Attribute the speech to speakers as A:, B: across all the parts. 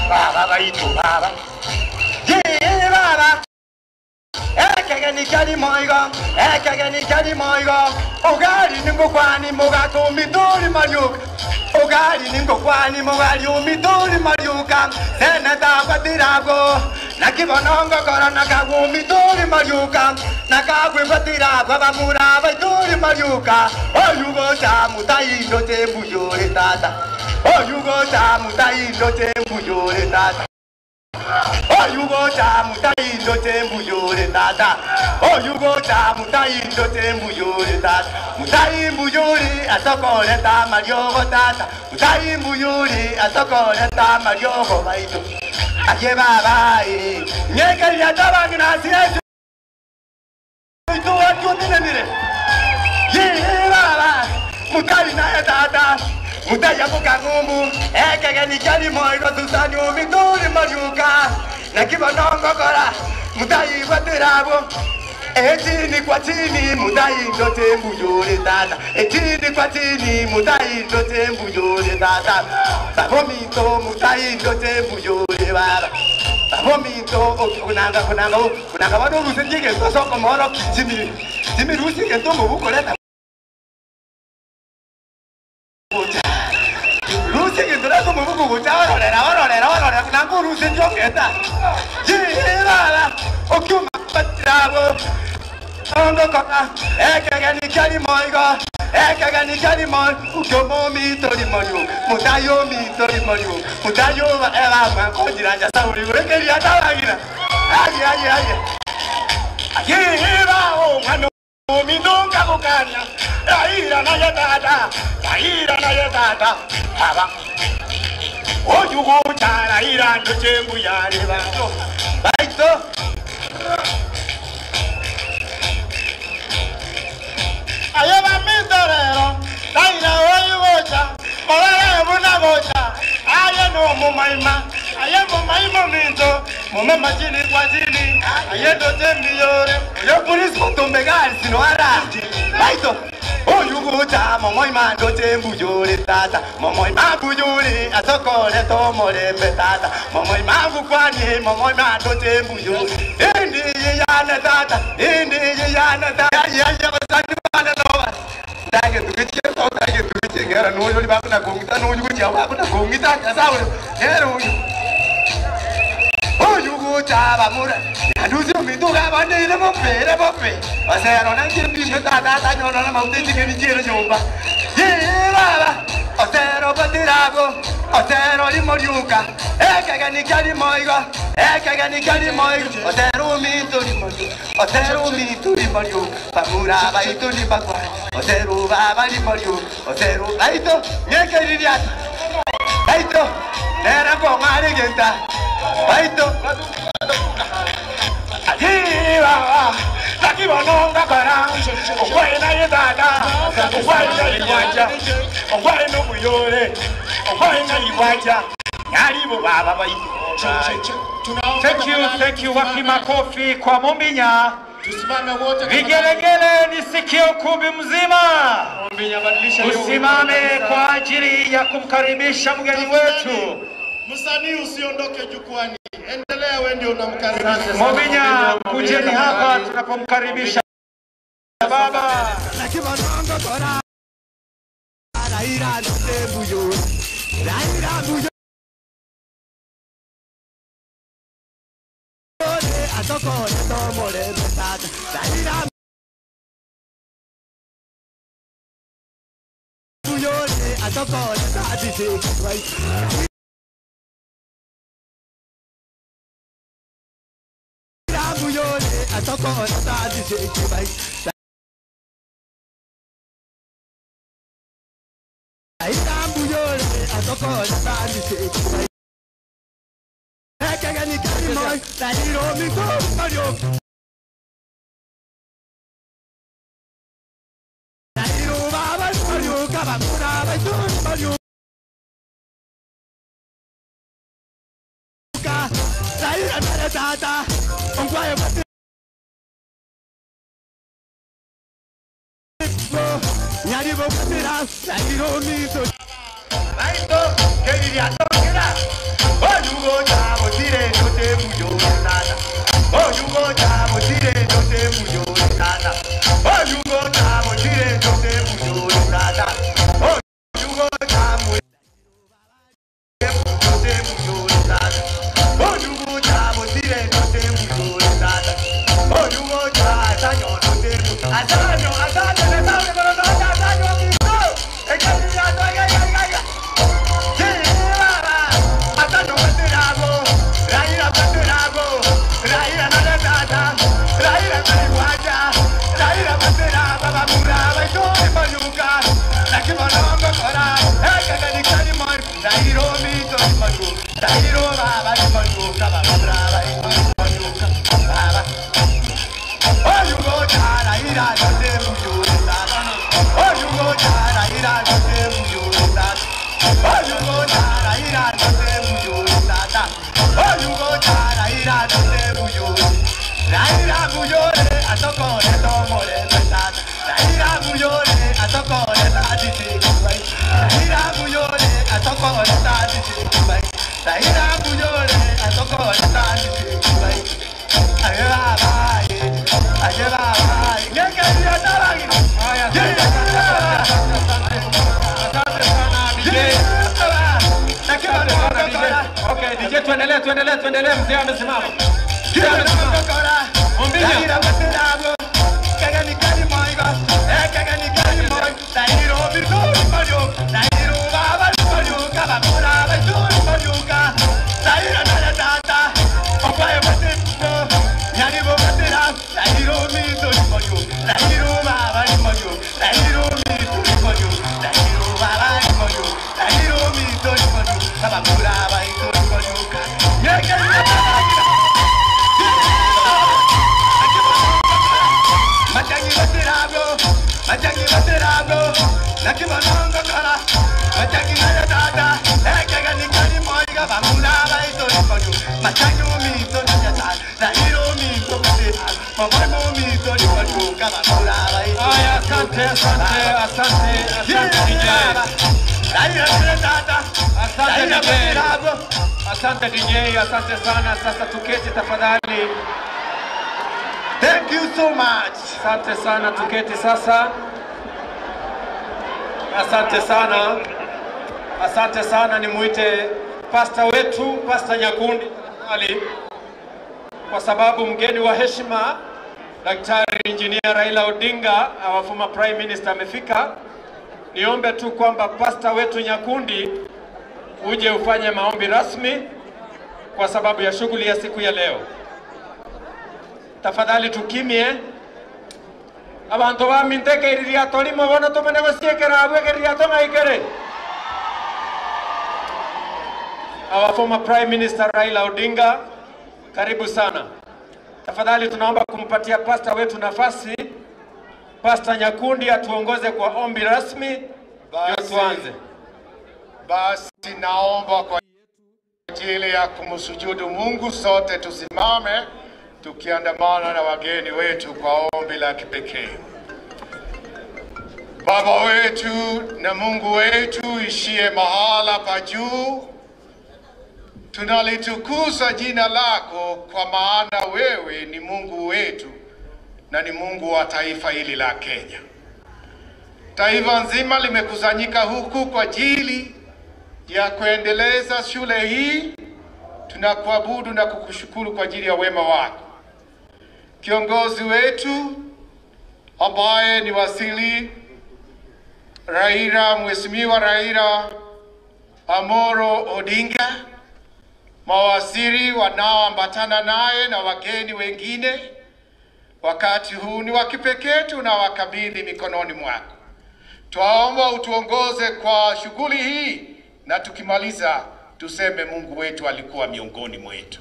A: Baba baito baba. Yee baba. Ekegeni kiari moigo, ekegeni kiari moigo. Ogari ningokwani mogaka omitori mariuka. Ogari ningokwani mogari omitori mariuka. Seneta gwatirabwo. Naki bono ngokora nakagwa omitori mariuka. Nakagwe gwatirabwo bamura baitori mariuka. Oyugocha mutaindo tembuyore tata. Oyugocha mutaindo tembuyore tata. Oyugocha mutaindo tembuyore tata. Oyugocha mutaindo tembuyore tata. Mutaimbuyore atokoreta mariogo tata. Mutaimbuyore atokoreta mariogo baito. Aye baba eh. Nyekeria tabangi nasiye itu wakiutinenire. Yee baba. Mutai naye tata. Mutai mukang'umbu. Ekegeni kiari moigo susani omituri mariuka. Nakibonongokora. Mutai gwatirabwo. Etini kwa chini mutai ndote mbuyore tata. Etini kwa chini mutai ndote mbuyore tata. Babominto mutai ndote mbuyore baba. Babominto kunanga kunanga kunanga bado rusengege soko moro kijimi. Jimi rusenge ntomo bukoleta. Rusenge ntomo mubuku kucha ororera ororera ororera kunanga rusenge oketa. Yee baba okyuma batirabo. Ongokora ekegeni kiari moigo ekegeni kiari moi ukyomo mitori morio mutayo mitori morio mutayo eba makojiranja sauri urekeria tabagira aye aye aye aye ba o mano mindonga gukanya raira na ya tata raira na ya tata aba oyugo chara ira ndo chembu yare ba baito
B: Aye va mi torero, taira oyugocha, morere buna gocha, aye no mumaima, aye mumaima minto, mumama chini kwa chini, aye doche mbiyore.
A: Oyo polisi mutombe gari sino ara. Baito. Oyugocha momoima ndoche mbuyore tata. Momoima mbuyore asokore tomorembe tata. Momoima ngukwani momoima ndoche mbuyore. Indi yane tata. Indi yane tata. Ya ya basani bana no. Ndage tukiche to ndage tukiche ngera no yoli bakuna kongita no yugocha bakuna kongita kasawe. Ngera uyu. Oyugocha bamura. Anduzi mituga bane mope mope. Osero na kimbi tata tata nyono na maute chike bichiro nyumba. Ye baba. Osero batirago. Osero limoriuka. Ekegeni kiari moigo. Ekegeni kiari moigo. Osero minto limoriuka. Osero minto limoriuka. Bamura baito limbakwa. Osero baba limoriuka. Osero baito nyekeririata. Baito. Nera ko ngare genta. Baito.
B: Ajiba, nakibononga kora, ongwae na ye tata, ongwae na iwacha, ongwae no buyore, ongwae na iwacha, nyaribo baba baito.
C: Thank you, thank you. Wapi makofi kwa Mombinya.
D: Tusimame wote.
C: Vigelegele nisikie ukumbi mzima.
D: Mombinya, badilisha hiyo
C: Usimame
D: wimbo
C: kwa ajili ya kumkaribisha mgeni wetu.
D: Msanii usiondoke jukwani. Endelea, wewe ndio unamkaribisha.
C: Mombinya, kujeni hapa tunapomkaribisha baba.
A: Nakibonongokora. Raira ndote mbuyore. Raira mbuyore. Atokore tomorembe tata. Raira mbuyore atokore tata. Mbuyore atokore tata. Raira mbuyore atokore tata. Ekegeni kiari moi. Rairo mito mario. Rairo baba mario kabamura baito mario. Raira nare tata. Ongwae bati. Nyaribo batira. Rairo mito. Baito. Keriria tokera. Oyugo
C: Okay, DJ tuendelee, tuendelee, tuendelee. Mzee amesimama. Mzee amesimama. Ombinya. Haya, asante, asante, asante, asante DJ. Asante DJ. Asante DJ, asante sana. Sasa tuketi tafadhali.
A: Thank you so much.
C: Asante sana, tuketi sasa. Asante sana, asante sana. Nimuite pasta wetu, Pasta Nyakundi tafadhali, kwa sababu mgeni wa heshima Daktari Engineer Raila Odinga, our former Prime Minister, amefika. Niombe tu kwamba pasta wetu Nyakundi uje ufanye maombi rasmi kwa sababu ya shughuli ya siku ya leo. Tafadhali tukimie abantu baminteke iririato rimo bono tumene gosiekera abwo ekiririato ng'aikere. Our former Prime Minister Raila Odinga, karibu sana. Tafadhali tunaomba kumpatia pasta wetu nafasi, Pasta Nyakundi atuongoze kwa ombi rasmi ndio tuanze.
D: Basi naomba kwa ajili ya kumsujudu Mungu sote tusimame tukiandamana na wageni wetu kwa ombi la kipekee. Baba wetu na Mungu wetu ishie mahala pa juu, tunalitukuza jina lako kwa maana wewe ni Mungu wetu na ni Mungu wa taifa hili la Kenya. Taifa nzima limekusanyika huku kwa ajili ya kuendeleza shule hii. Tunakuabudu na kukushukuru kwa ajili ya wema wako. Kiongozi wetu ambaye ni Wasili Raila, Mheshimiwa Raila Amolo Odinga, mawaziri wanaoambatana naye na wageni wengine, wakati huu ni wa kipekee, tunawakabidhi mikononi mwako. Twaomba utuongoze kwa shughuli hii, na tukimaliza tuseme Mungu wetu alikuwa miongoni mwetu.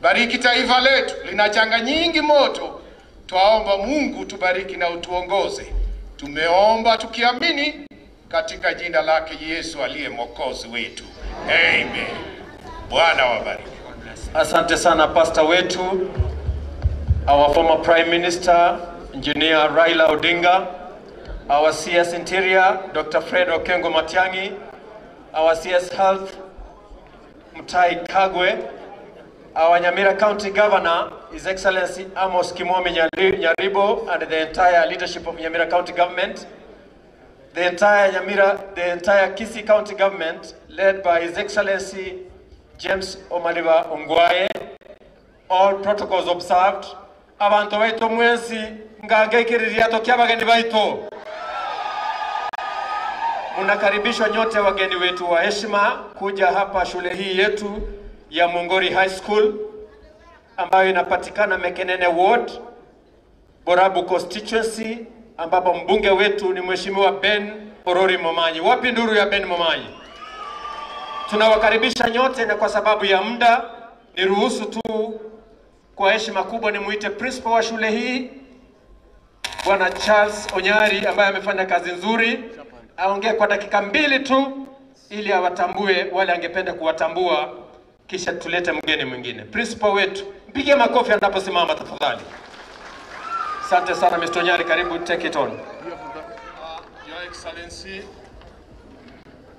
D: Bariki taifa letu, lina changa nyingi moto. Twaomba Mungu tubariki na utuongoze. Tumeomba tukiamini katika jina lake Yesu aliye mwokozi wetu, amen. Bwana wabariki.
C: Asante sana pasta wetu, our former Prime Minister Engineer Raila Odinga, our CS Interior Dr. Fred Okengo Matiang'i, our CS Health Mutahi Kagwe, our Nyamira County Governor, His Excellency Amos Kimomi Nyaribo, and the entire leadership of Nyamira County Government, the entire Nyamira, the entire Kisii County Government, led by His Excellency James Omaliba Ongwae, all protocols observed. Abantu baito mwensi ngangeikiriria tokia bageni baito. Munakaribishwa nyote wageni wetu wa heshima kuja hapa shule hii yetu ya Mungori High School ambayo inapatikana Mekenene Ward, Borabu constituency, ambapo mbunge wetu ni Mheshimiwa Ben Orori Momanyi. Wapi nduru ya Ben Momanyi? Tunawakaribisha nyote, na kwa sababu ya muda niruhusu tu kwa heshima kubwa nimuite principal wa shule hii Bwana Charles Onyari ambaye amefanya kazi nzuri, aongee kwa dakika mbili tu ili awatambue wale angependa kuwatambua, kisha tulete mgeni mwingine. Principal wetu, mpigie makofi anaposimama tafadhali. Asante sana Mr. Onyari, karibu, take it on.
E: Your Excellency,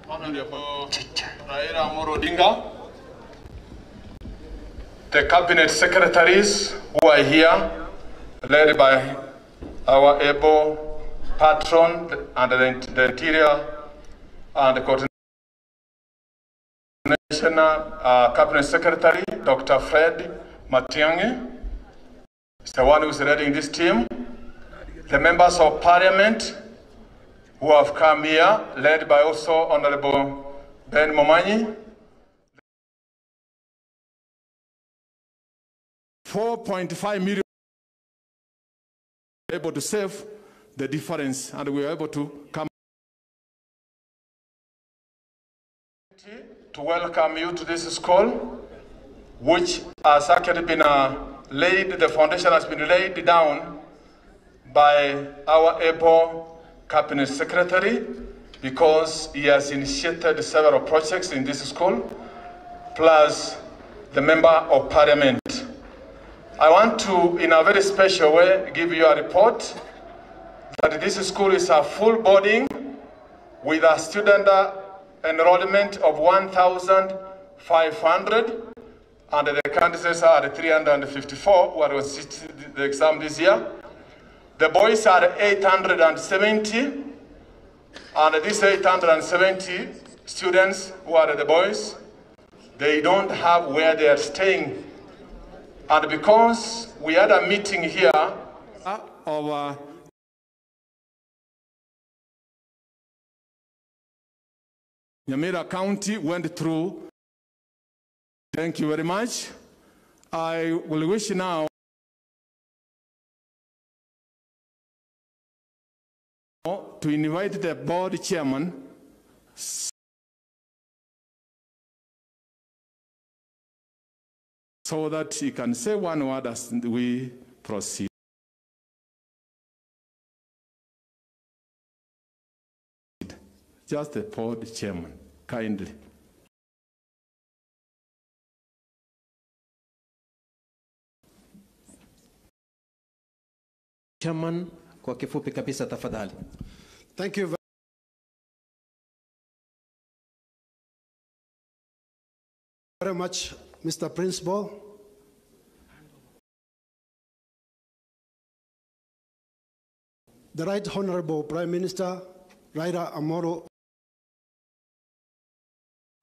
E: Honorable Raila Amolo Odinga, the cabinet secretaries who are here, led by our able patron and the Interior and the Coordination Cabinet Secretary, Dr. Fred Matiang'i, is the one who is leading this team. The members of parliament who have come here, led by also Honorable Ben Momanyi. 4.5 million able to save the difference, and we were able to come to welcome you to this school, which has actually been laid, the foundation has been laid down by our able cabinet secretary, because he has initiated several projects in this school, plus the member of parliament. I want to, in a very special way, give you a report that this school is a full boarding with a student enrollment of 1,500, and the candidates are 354 who are sitting the exam this year. The boys are 870, and these 870 students who are the boys, they don't have where they are staying. And because we had a meeting here of Nyamira County went through. Thank you very much. I will wish now to invite the board chairman, so that he can say one word as we proceed. Just the board chairman, kindly.
F: Chairman, kwa kifupi kabisa tafadhali.
G: Thank you very much, Mr. Principal. The Right Honorable Prime Minister, Raila Amolo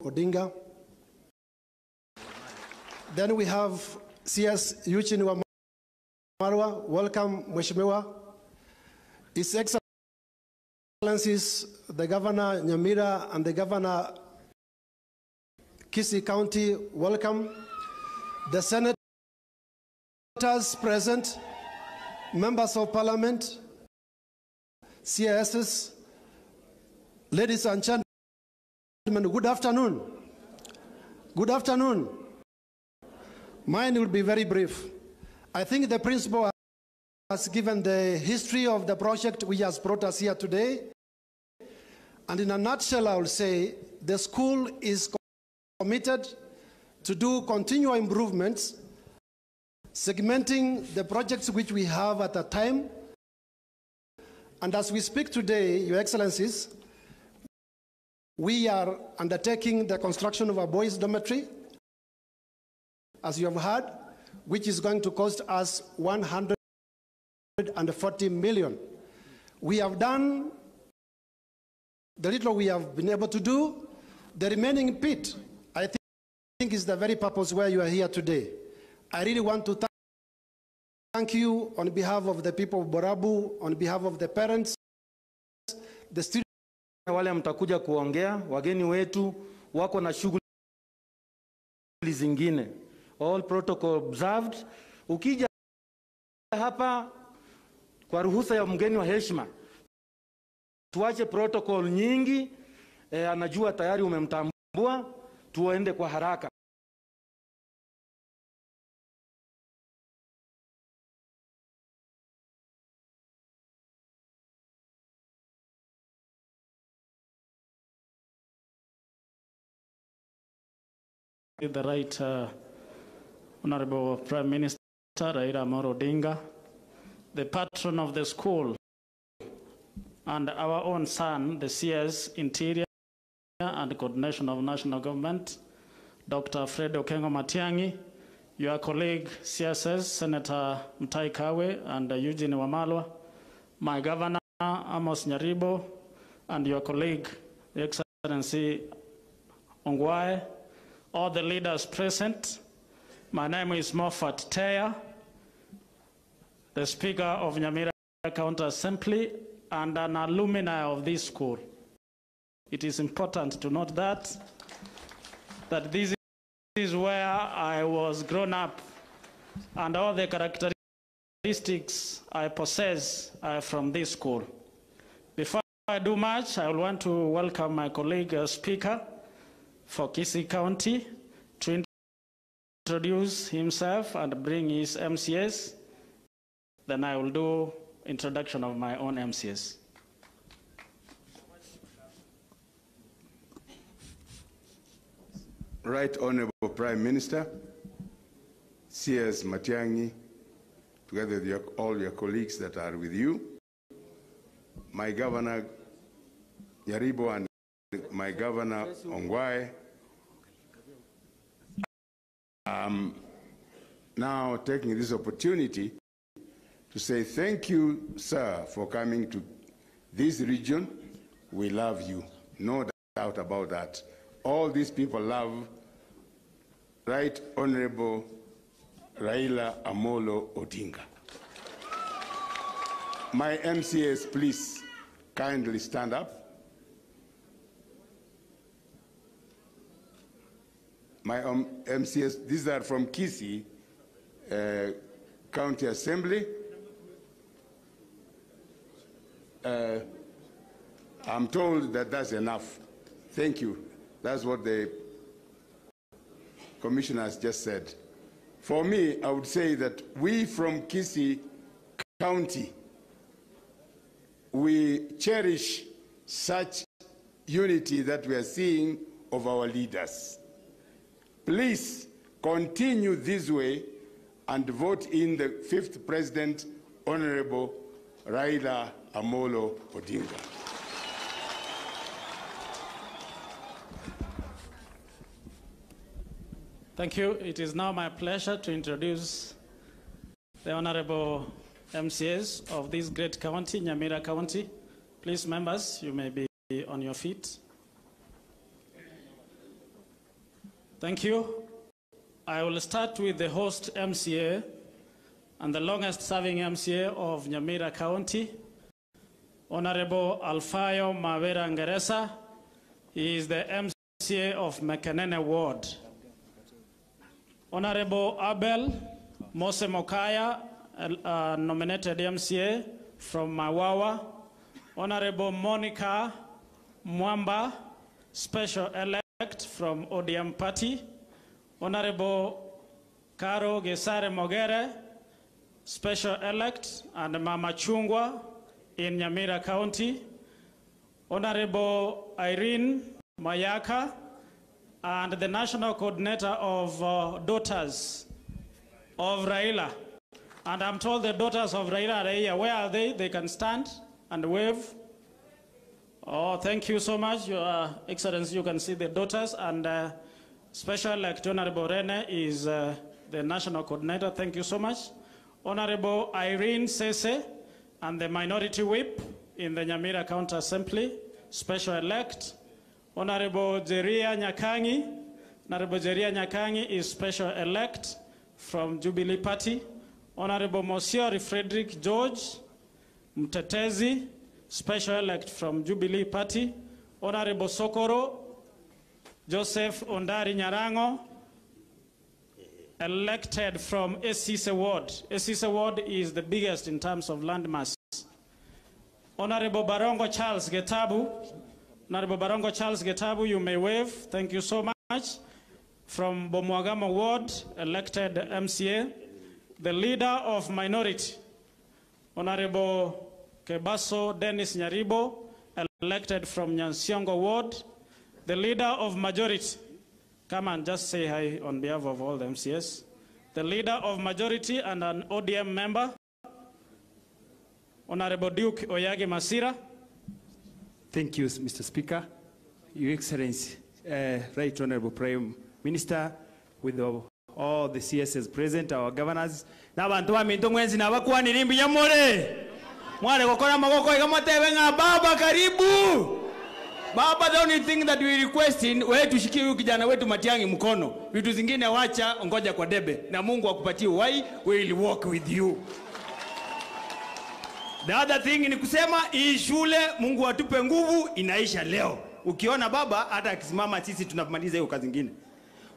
G: Odinga. Then we have CS Eugene Wamalwa. Welcome, Mheshimiwa. His Excellencies, the Governor Nyamira and the Governor Kisii County, welcome. The senators present, members of parliament, CSs, ladies and gentlemen, good afternoon. Good afternoon. Mine will be very brief. I think the principal has given the history of the project which has brought us here today. And in a nutshell, I will say the school is committed to do continual improvements, segmenting the projects which we have at the time. And as we speak today, Your Excellencies, we are undertaking the construction of a boys' dormitory, as you have heard, which is going to cost us 140 million. We have done the little we have been able to do. The remaining bit, I think, is the very purpose where you are here today. I really want to thank you on behalf of the people of Borabu, on behalf of the parents, the students.
H: Wale mtakuja kuongea, wageni wetu wako na shughuli zingine. All protocol observed. Ukija hapa kwa ruhusa ya mgeni wa heshima, tuache protocol nyingi. Anajua tayari umemtambua. Tuende kwa haraka.
I: The Right Honorable Prime Minister Raila Amolo Odinga, the patron of the school, and our own son, the CS Interior and Coordination of National Government, Dr. Fred Okengo Matiang'i, your colleague CSS, Senator Mutahi Kagwe and Eugene Wamalwa, my governor, Amos Nyaribo, and your colleague, the Excellency Ongwae, all the leaders present. My name is Moffat Teya, the Speaker of Nyamira County Assembly and an alumni of this school. It is important to note that this is where I was grown up, and all the characteristics I possess are from this school. Before I do much, I will want to welcome my colleague, Speaker for Kisii County to introduce himself and bring his MCS. Then I will do introduction of my own MCS.
J: Right Honorable Prime Minister, CS Matiang'i, together with all your colleagues that are with you, my Governor Nyaribo and my Governor Ongwae, I'm now taking this opportunity to say thank you, sir, for coming to this region. We love you, no doubt about that. All these people love Right Honorable Raila Amolo Odinga. My MCAs, please kindly stand up. My MCAs, these are from Kisii County Assembly. I'm told that that's enough. Thank you. That's what the commissioner has just said. For me, I would say that we from Kisii County, we cherish such unity that we are seeing of our leaders. Please continue this way and vote in the fifth president, Honorable Raila Amolo Odinga.
I: Thank you. It is now my pleasure to introduce the Honorable MCAs of this great county, Nyamira County. Please, members, you may be on your feet. Thank you. I will start with the host MCA and the longest serving MCA of Nyamira County, Honorable Alfayo Mawera Ngeresa. He is the MCA of Mekenene Ward. Honorable Abel Mose Mokaya, nominated MCA from Mawawa. Honorable Monica Mwamba, special elect from ODM Party. Honorable Caro Gesare Mogere, special elect, and Mama Chungwa in Nyamira County. Honorable Irene Mayaka, and the national coordinator of Daughters of Raila. And I'm told the Daughters of Raila are here. Where are they? They can stand and wave. Oh, thank you so much, Your Excellency. You can see the daughters, and Special Elect Honorable Rene is the national coordinator. Thank you so much. Honorable Irene Sese and the minority whip in the Nyamira County Assembly, Special Elect. Honorable Jeria Nyakangi. Honorable Jeria Nyakangi is Special Elect from Jubilee Party. Honorable Mosiori Frederick George Mtetezi, Special Elect from Jubilee Party. Honorable Sokoro Joseph Ondari Nyarango, elected from Esise Ward. Esise Ward is the biggest in terms of landmass. Honorable Barongo Charles Getabu. Honorable Barongo Charles Getabu, you may wave. Thank you so much. much. From Bomwagamo Ward, elected MCA, the leader of minority, Honorable Kebaso Dennis Nyaribo, elected from Nyansiongo Ward, the leader of majority, come and just say hi on behalf of all the MCS, the leader of majority and an ODM member, Honorable Duke Oyagi Masira.
K: Thank you, Mr. Speaker. Your Excellency, Right Honorable Prime Minister, with all the CSs present, our governors, n'abantu baminto mwenzi nabakwanire mbuya more. Mware gokora amagoko iga motebe ng'a baba karibu. Baba, the only thing that we requesting, wewe tushikie huyu kijana wetu Matiang'i mkono. Vitu zingine wacha, ngoja kwa debe. Na Mungu akupatie uhai, we will walk with you. The other thing ni kusema hii shule Mungu atupe nguvu inaisha leo. Ukiona baba hata akisimama sisi tunamaliza hiyo kazi nyingine.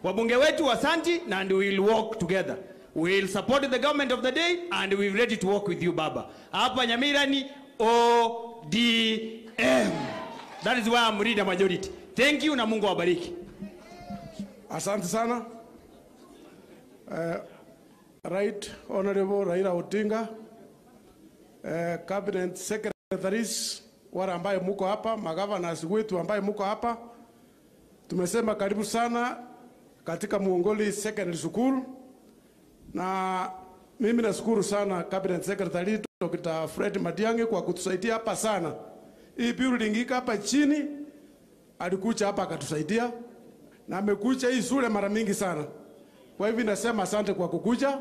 K: Wabunge wetu asanti na and we will work together. We will support the government of the day and we are ready to work with you baba. Hapa Nyamira ni ODM. That is why I'm leader majority. Thank you na Mungu awabariki.
G: Asante sana. Right Honorable Raila Odinga, Cabinet Secretaries wale ambaye muko hapa, magavanas wetu ambaye muko hapa, tumesema karibu sana katika Muongoli Secondary School, na mimi nashukuru sana Cabinet Secretary Dr. Fred Matiang'i kwa kutusaidia hapa sana. Hii building iko hapa chini, alikuja hapa akatusaidia, na amekuja hii shule mara mingi sana. Kwa hivyo nasema asante kwa kukuja.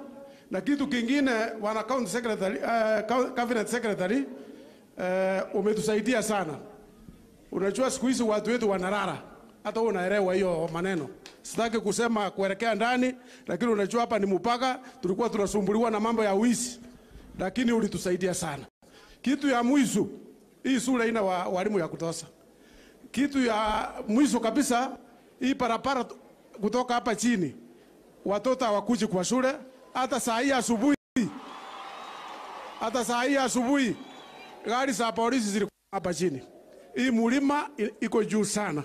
G: Na kitu kingine, wana county secretary, cabinet secretary, umetusaidia sana. Unajua siku hizi watu wetu wanarara, hata wewe unaelewa hiyo maneno. Sitaki kusema kuelekea ndani, lakini unajua hapa ni mpaka, tulikuwa tunasumbuliwa na mambo ya wizi, lakini ulitusaidia sana. Kitu ya mwisho, hii shule ina walimu ya kutosha. Kitu ya mwisho kabisa, hii barabara kutoka hapa chini, watoto hawakuji kwa shule hata saa hii asubuhi. Hata saa hii asubuhi gari za polisi zilikuwa hapa chini. Hii mlima iko juu sana.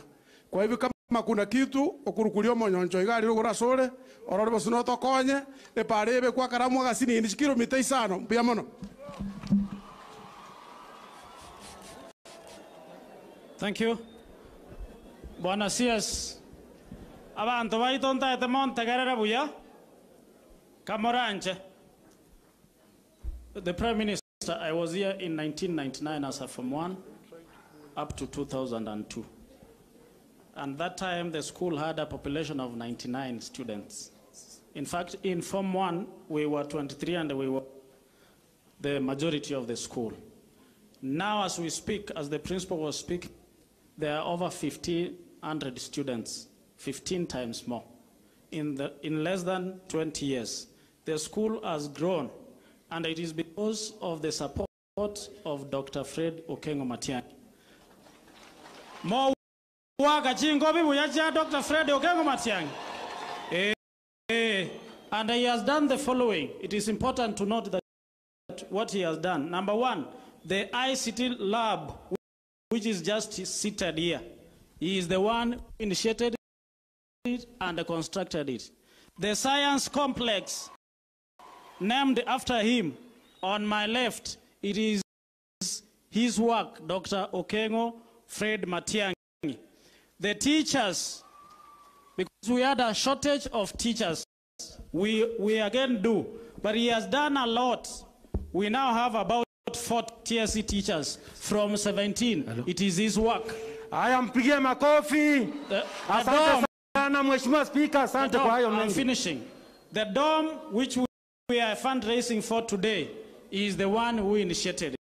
G: Kwa hivyo kama kuna kitu okurukulio monyoncho igari rugura sole orore bosino tokonye eparebe kwa karamu agasini ni kilomita isano mbia mono.
I: Thank you. Bwana CS, abantu baitontaete montegerere buya kamoranje. The Prime Minister, I was here in 1999 as a Form 1 up to 2002. And that time the school had a population of 99 students. In fact, in Form 1, we were 23 and we were the majority of the school. Now as we speak, as the principal was speaking, there are over 1,500 students, 15 times more. In less than 20 years, the school has grown, and it is because of the support of Dr. Fred Okengo Matiang'i. More waka chingobi buyacha Dr. Fred Okengo Matiang'i. And he has done the following. It is important to note that what he has done. Number one, the ICT lab, which is just seated here. He is the one who initiated it and constructed it. The science complex, named after him, on my left, it is his work, Dr. Okengo Fred Matiang'i. The teachers, because we had a shortage of teachers, we again do, but he has done a lot. We now have about 40 TSC teachers from 17.
H: Hello.
I: It is his work.
H: Haya, mpigie makofi. Asante sana Mheshimiwa Speaker, asante kwa hayo
I: I'm
H: mengi.
I: finishing. The dome which we are fundraising for today is the one who initiated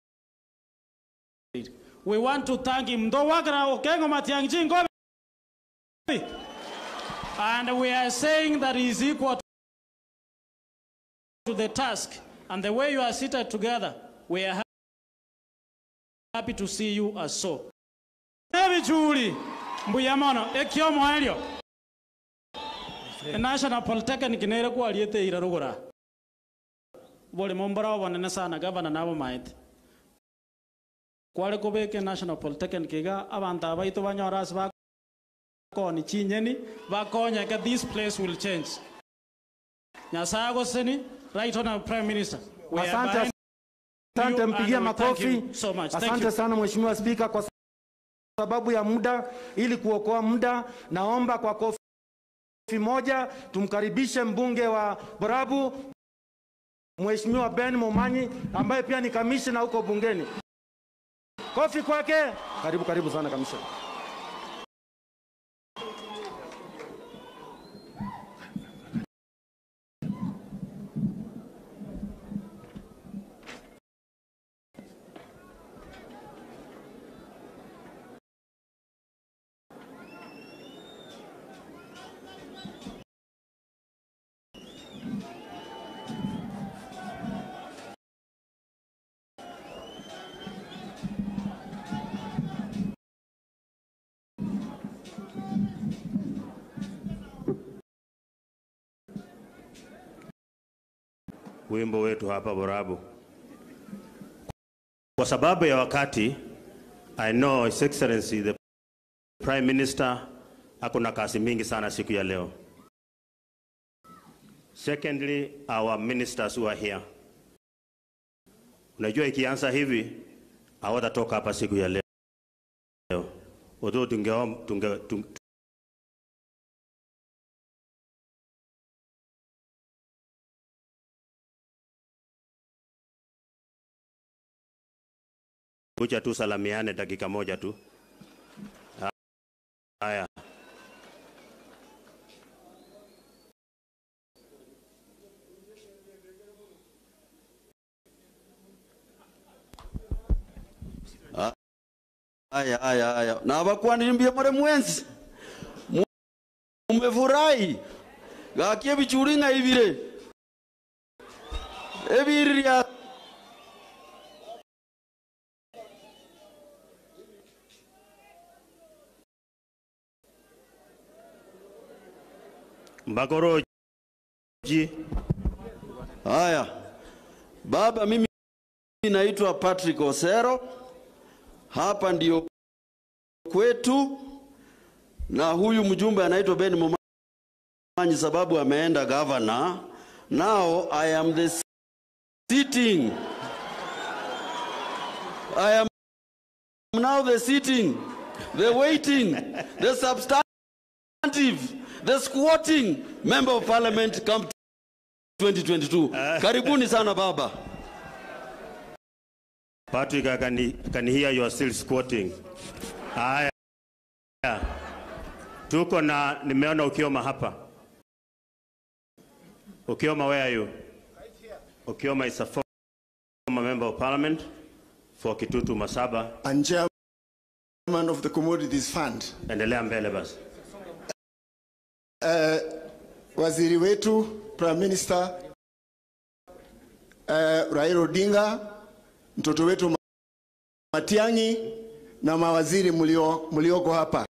I: it. We want to thank him. Ndowakra Okengo Matiang'i Chingobi. And we are saying that he is equal to the task. And the way you are seated together, we are happy to see you as so. Ebichuli, mbuya mono, ekiomo elio. National Polytechnic nere kwariete ira rugura. Boli mombora obonene sana gavana nabo maete. Kware kobeke National Polytechnic iga abantu abaito banyora ase Bakoni chinyeni bakonyeke this place will change. Nyasaye agoseseni Right Honorable Prime Minister. We are
H: Asante,
I: behind
H: asante,
I: you and
H: mpigie
I: we thank
H: makofi.
I: you so much. Thank
H: Asante
I: you.
H: sana Mheshimiwa Spika, kwa sababu ya muda, ili kuokoa muda, naomba kwa kofi moja tumkaribishe mbunge wa Borabu Mheshimiwa Ben Momanyi ambaye pia ni kamishna huko bungeni. Kofi kwake. Karibu, karibu sana kamishna.
L: Wimbo wetu hapa Borabu. Kwa sababu ya wakati, I know His Excellency the Prime Minister ako na kazi mingi sana siku ya leo. Secondly, our ministers who are here. Unajua ikianza hivi hawatatoka hapa siku ya leo. Although tunge, tunge, tunge, kuja tu salamiane dakika moja tu. Haya.
M: Haya, haya, haya. Na bakwanimbie more mwenzi. Mumefurahi. Gakie bichuri ng'a ibire. Ebiriria
L: Mbakoroji.
M: Haya. Baba, mimi naitwa Patrick Osero. Hapa ndio kwetu, na huyu mjumbe anaitwa Ben Momanyi sababu ameenda governor. Now I am the sitting. I am now the sitting, the waiting, the substantive, the squatting member of parliament come 2022. Karibuni sana baba.
L: Patrick, I can hear you are still squatting. Haya. Tuko na nimeona Ukioma hapa. Ukioma, where are you? Ukioma is a former member of parliament for Kitutu Masaba.
N: And chairman of the Commodities Fund.
L: Endelea mbele basi.
N: Waziri wetu Prime Minister Raila Odinga, mtoto wetu Matiang'i na mawaziri mlioko hapa.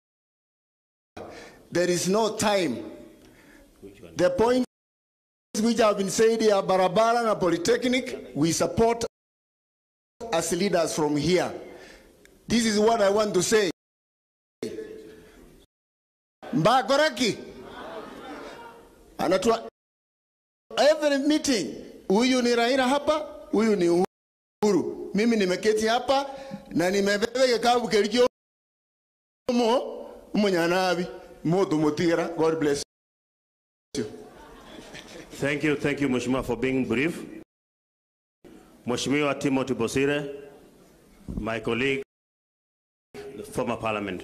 N: There is no time. The points which have been said here, barabara na polytechnic, we support as leaders from here. This is what I want to say. Mbakoraki anatua every meeting, huyu ni Raila hapa, huyu ni Uhuru. Mimi nimeketi hapa na nimebeba kikabu kelikio mo munyanabi moto mutigira. God bless you.
L: Thank you, thank you Mheshimiwa for being brief. Mheshimiwa Timothy Bosire, my colleague, the former parliament.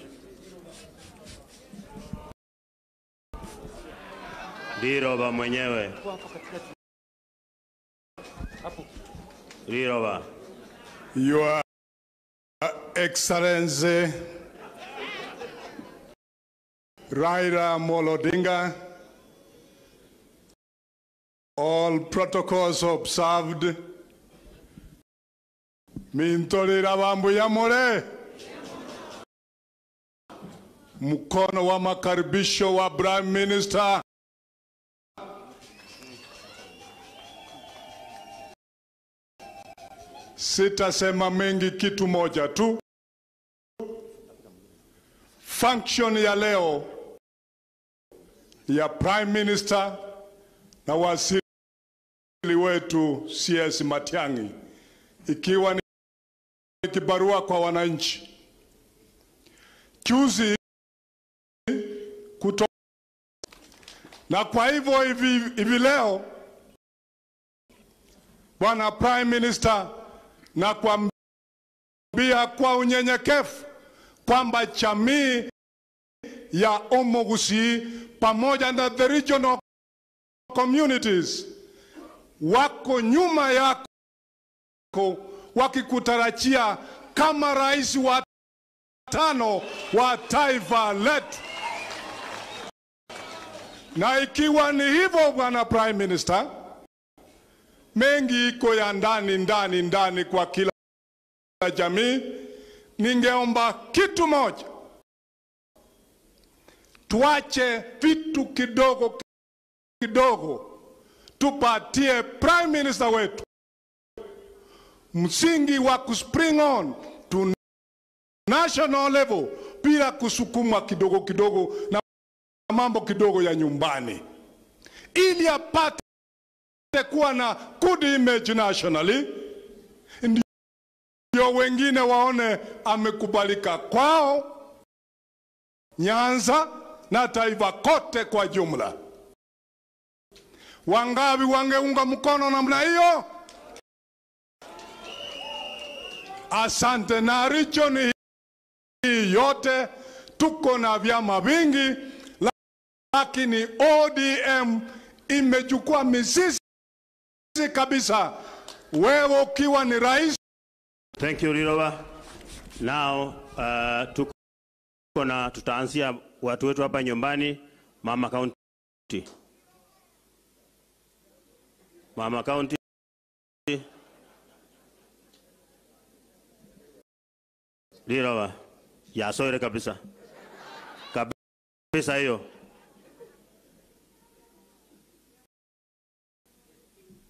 L: Liroba mwenyewe. Liroba.
J: Your Excellency Raila Amolo Odinga, all protocols observed. Mintolera bambu ya more. Mkono wa makaribisho wa Prime Minister. Sitasema mengi, kitu moja tu. Function ya leo
E: ya Prime Minister na waziri wetu CS Matiang'i, ikiwa ni kibarua kwa wananchi. Juzi kutoka na kwa hivyo hivi, hivi leo Bwana Prime Minister, nakwambia kwa unyenyekevu kwamba jamii ya Omogusii pamoja na the regional communities wako nyuma yako wakikutarajia kama rais wa tano wa taifa letu. Na ikiwa ni hivyo, Bwana Prime Minister, mengi iko ya ndani ndani ndani kwa kila jamii. Ningeomba kitu moja, tuache vitu kidogo kidogo, tupatie Prime Minister wetu msingi wa kuspring on to national level bila kusukumwa kidogo kidogo na mambo kidogo ya nyumbani, ili apate kuwa na good image nationally, ndio wengine waone amekubalika kwao Nyanza na taifa kote kwa jumla. Wangapi wangeunga mkono namna hiyo? Asante. Na region hii yote tuko na vyama vingi, lakini ODM imechukua mizizi kabisa. Wewe ukiwa ni rais.
L: Thank you, Liroba. Now, tuko na tutaanzia watu wetu hapa nyumbani, Mama County. Mama County. Liroba. Ya soire kabisa. Kabisa hiyo.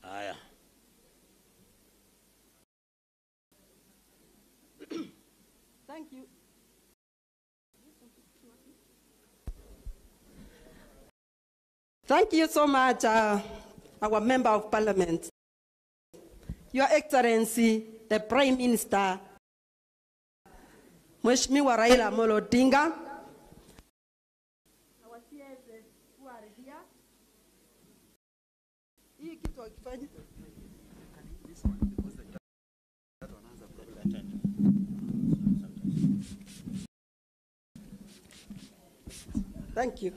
L: Haya.
O: Thank you. Thank you so much, our Member of Parliament. Your Excellency, the Prime Minister, Mheshimiwa Raila Amolo Odinga, our CSs who are here. Hii kitu wakifanya. Thank you.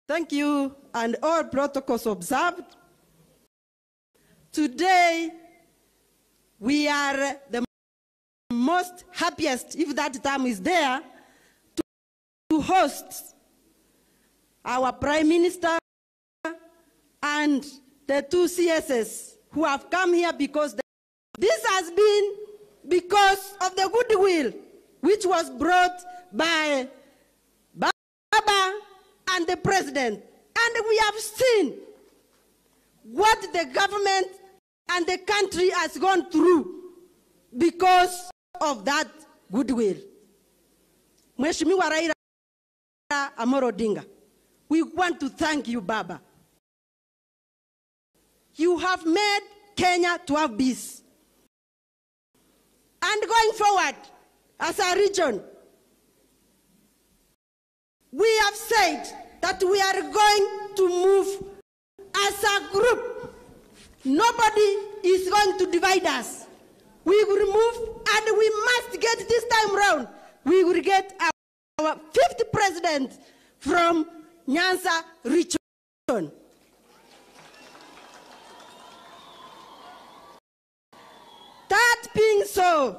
O: Thank you, and all protocols observed. Today, we are the most happiest, if that term is there, to host our Prime Minister and the two CSs who have come here because this has been because of the goodwill which was brought by Baba and the President. And we have seen what the government and the country has gone through because of that goodwill. Mheshimiwa Raila Amolo Odinga, we want to thank you, Baba. You have made Kenya to have peace. And going forward, as a region, we have said that we are going to move as a group. Nobody is going to divide us. We will move, and we must get this time round. We will get our fifth president from Nyanza region. That being so,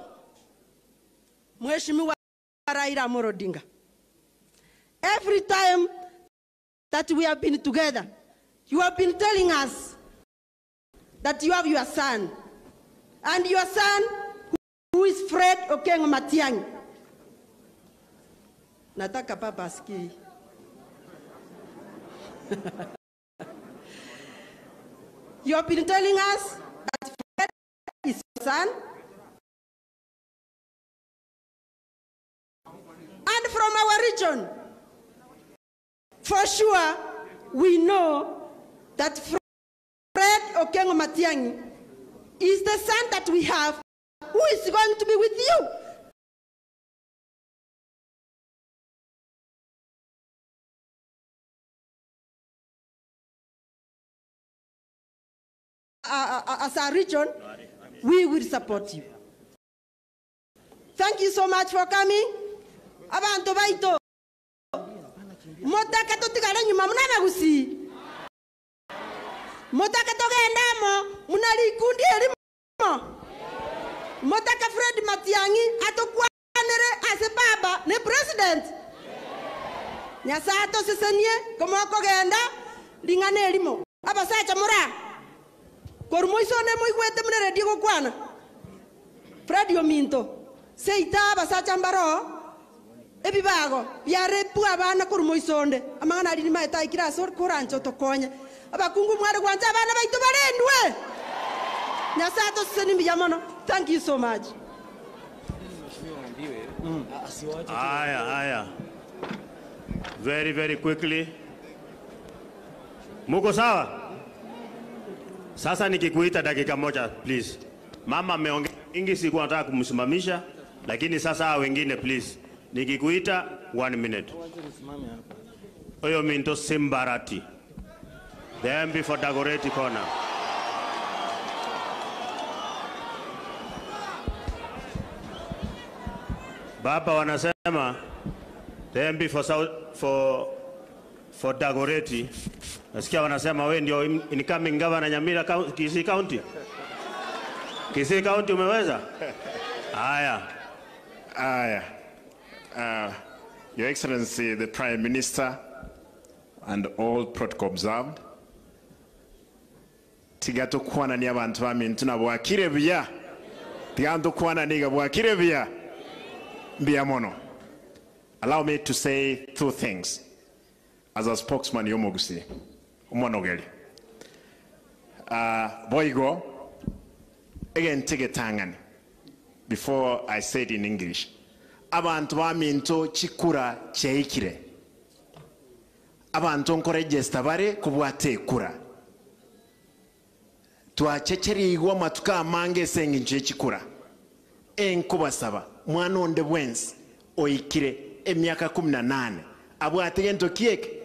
O: Mheshimiwa Raila Amolo Odinga, every time that we have been together, you have been telling us that you have your son, and your son who is Fred Okengo Matiang'i. Nataka papa asikie. You have been telling us that Fred is your son, region, for sure we know that Fred Okengo Matiang'i is the son that we have who is going to be with you. As a region, we will support you. Thank you so much for coming. Abantu baito. Motaka totigare nyuma muna abagusi. Motaka togenda amo muna rikundi erimo. Motaka Fred Matiang'i atokwanere ase baba ne president. Nyasaye atosesenie komokogenda ring'ana erimo. Abasacha mora. Korwa moiso one moigwete muna redio gokwana. Fred Ominto. Seita abasacha mbaro ebibago biarepwa abana korwa moiso onde. Amang'ana aria nimaete aikire ase korancha otokonye. Abakungu mware gwancha abana baito barendwe. Nyasaye atosesenie mbuya mono. Thank you so much.
L: Aya, aya. Very, very quickly. Muko sawa? Sasa nikikuita dakika moja please. Mama ameongea mingi, sikuwa nataka kumsimamisha, lakini sasa hao wengine please. Nikikuita 1 minute. Oyo Minto Simbarati. The MP for Dagoretti Corner. Baba wanasema the MP for South, for Dagoretti. Nasikia wanasema wewe ndio incoming governor Nyamira Kisii County. Kisii County umeweza? Haya.
P: Haya. Your Excellency the Prime Minister and all protocol observed. Tiga tukwana ni abantu bamintu na bwakire buya. Tiga tukwana ni bwakire buya. Mbiya mono. Allow me to say two things as a spokesman yomogusi umonogeli. Boigo again take tangani before I say it in English. Abantu baminto chikura cheikire. Abantu nkoregesta bare kubwate kura. Twachecheri igwa matuka amange senginje chikura. Enkubasaba mwana onde bwensi oikire emyaka 18 abwate gento kieke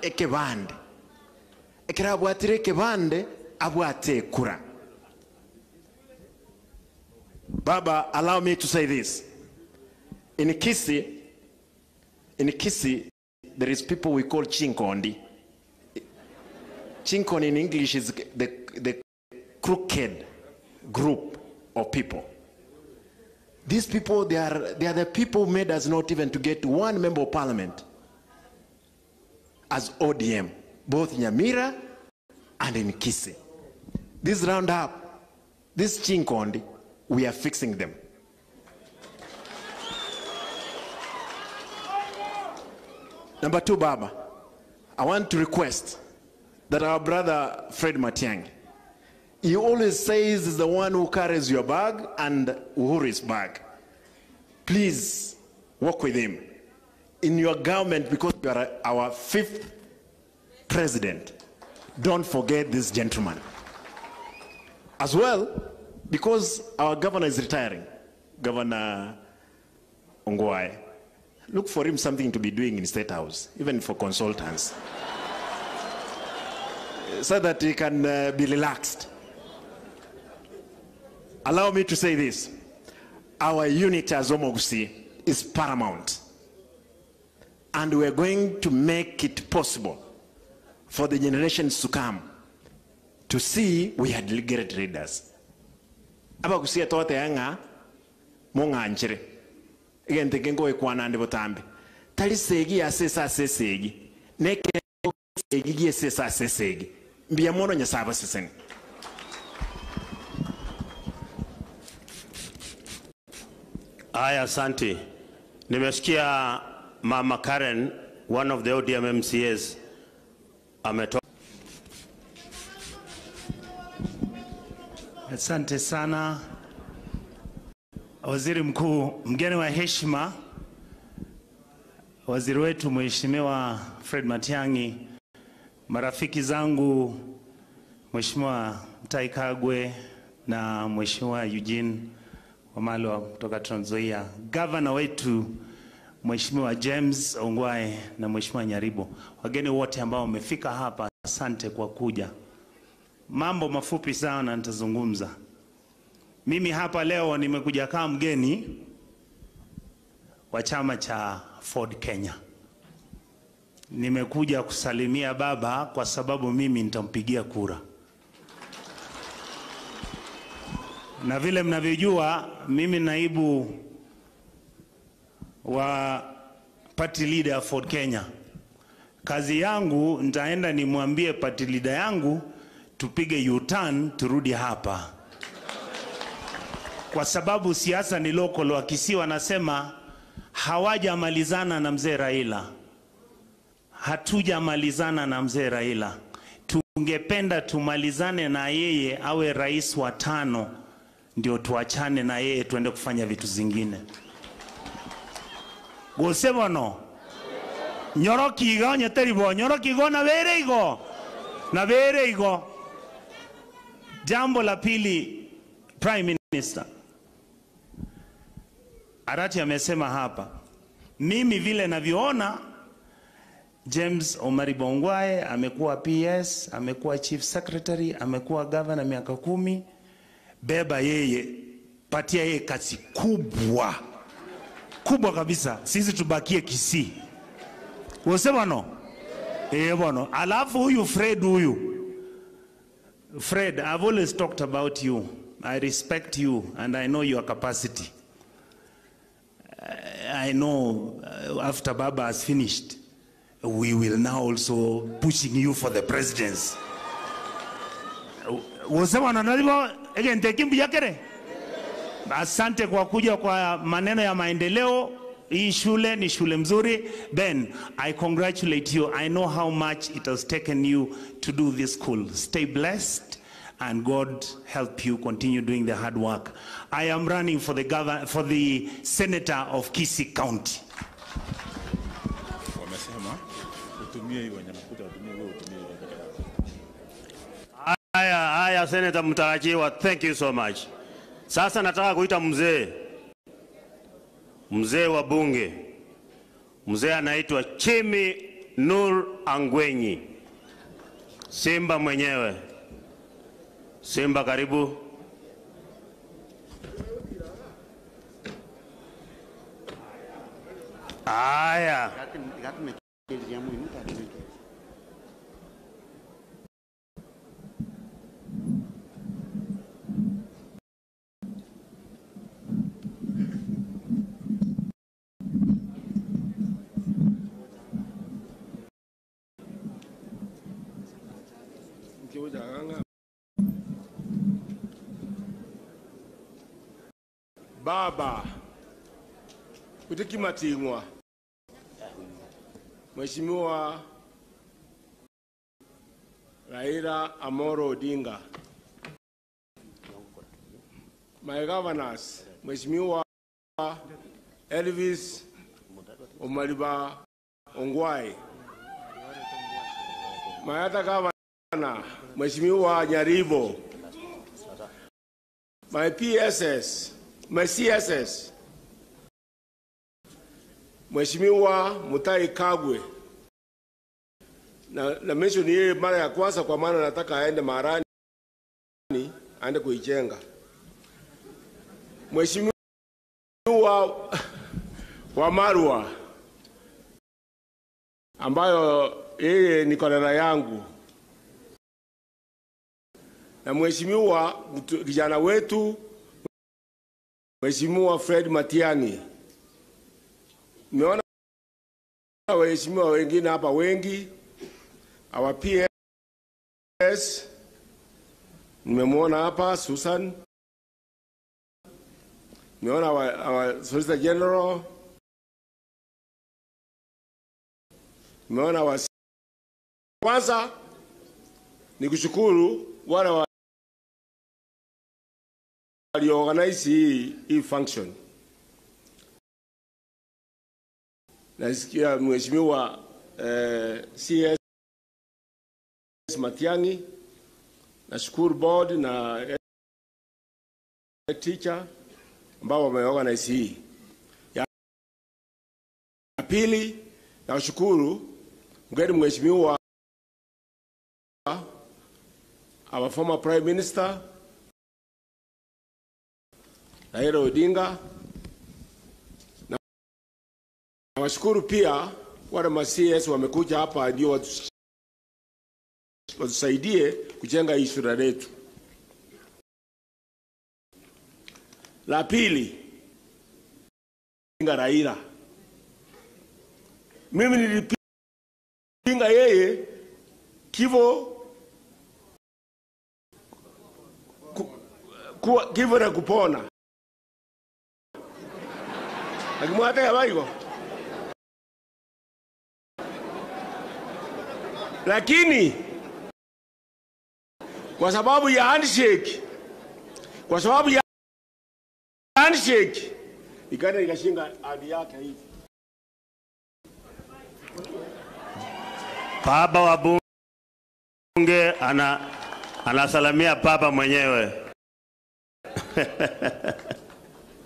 P: ekebande. Ekera abwatire ekebande abwate kura. Baba, allow me to say this. In Kisii, there is people we call chinkondi. Chinkondi in English is the crooked group of people. These people, they are the people who made us not even to get one member of parliament as ODM, both Nyamira and in Kisii. This roundup, this chinkondi, we are fixing them. Number two, Baba, I want to request that our brother Fred Matiang'i, he always says he's the one who carries your bag and Uhuri's bag. Please work with him in your government because you are our 5th president. Don't forget this gentleman. As well, because our governor is retiring, Governor Ongwae, look for him something to be doing in State House, even for consultants, so that he can be relaxed. Allow me to say this. Our unity as Omogusi is paramount. And we are going to make it possible for the generations to come to see we had great leaders. Abagusia tote yanga mong'anchere. Egente kengo ekwana ndi botambe. Tali segi asesa sesegi. Neke segi giesesa sesegi. Mbiya mono nyasaba seseni.
L: Aya, asante. Nimesikia Mama Karen, one of the ODM MCAs, ametoa.
K: Asante sana Waziri Mkuu, mgeni wa heshima, Waziri wetu Mheshimiwa Fred Matiang'i, marafiki zangu Mheshimiwa Mutahi Kagwe na Mheshimiwa Eugene Wamalwa kutoka Trans Nzoia, gavana wetu Mheshimiwa James Ongwae na Mheshimiwa Nyaribo, wageni wote ambao wamefika hapa, asante kwa kuja. Mambo mafupi sana nitazungumza. Mimi hapa leo nimekuja kama mgeni wa chama cha Ford Kenya. Nimekuja kusalimia baba kwa sababu mimi nitampigia kura. Na vile mnavyojua mimi naibu wa party leader Ford Kenya. Kazi yangu nitaenda nimwambie party leader yangu tupige U-turn turudi hapa, kwa sababu siasa ni local. Wakisii wanasema hawajamalizana na mzee Raila, hatujamalizana na mzee Raila. Tungependa tumalizane na yeye awe rais wa tano, ndio tuachane na yeye tuende kufanya vitu zingine. Gose bono nyoroki iga onye teri bo nyoroki igo na bere igo na bere igo. Jambo la pili, Prime Minister Arati amesema hapa, mimi vile navyoona James Omariba Ongwae amekuwa PS, amekuwa Chief Secretary, amekuwa governor miaka 10. Beba yeye, patia yeye kazi kubwa kubwa kabisa, sisi tubakie Kisii. Unasema no? Eh, bono. Alafu huyu Fred huyu. Fred, I've always talked about you. I respect you and I know your capacity. I know after Baba has finished, we will now also pushing you for the presidency. Unasema no, nalipo egente kimbu yakere. Asante kwa kuja kwa maneno ya maendeleo. Hii shule ni shule mzuri. Ben, I congratulate you. I know how much it has taken you to do this school. Stay blessed and God help you continue doing the hard work. I am running for the governor, for the senator of Kisii County.
Q: Wamesema utumie hiyo wanyama kuta watumie wewe utumie hiyo peke yako.
L: Haya, haya, Senator mtarajiwa, thank you so much. Sasa nataka kuita mzee, mzee wa bunge, mzee anaitwa Chimi Nur Angwenyi, Simba mwenyewe. Simba, karibu. Haya.
J: Baba Kutikimatingwa, Mheshimiwa Raila Amolo Odinga, my governors, Mheshimiwa Elvis Omariba Ongwae, my other governor, Mheshimiwa Nyaribo, my PSS, my CSS, Mheshimiwa Mutahi Kagwe, na mention yeye mara ya kwanza kwa maana nataka aende Marani aende kuijenga. Mheshimiwa Wamalwa ambayo yeye ni kolera yangu, na Mheshimiwa kijana wetu Mheshimiwa Fred Matiang'i. Nimeona waheshimiwa wengine hapa wengi, our PS nimemwona hapa Susan, nimeona our Solicitor General, nimeona wa kwanza ni kushukuru wale waliorganize hii function. Nasikia Mheshimiwa CS Matiang'i, nashukuru board na teacher ambao wameorganize hii. Ya pili, nashukuru mgeni Mheshimiwa our former Prime Minister Raila Odinga. Na washukuru pia wale ma CS wamekuja hapa ndio watusaidie kujenga hii shule letu. La pili, Raila, mimi nilipinga yeye kifo kifo na kupona. Akimwata baigo. Lakini kwa sababu ya handshake, kwa sababu ya handshake ikaenda ikashinga hadi yake hivi.
L: Baba wa bunge anasalamia baba mwenyewe.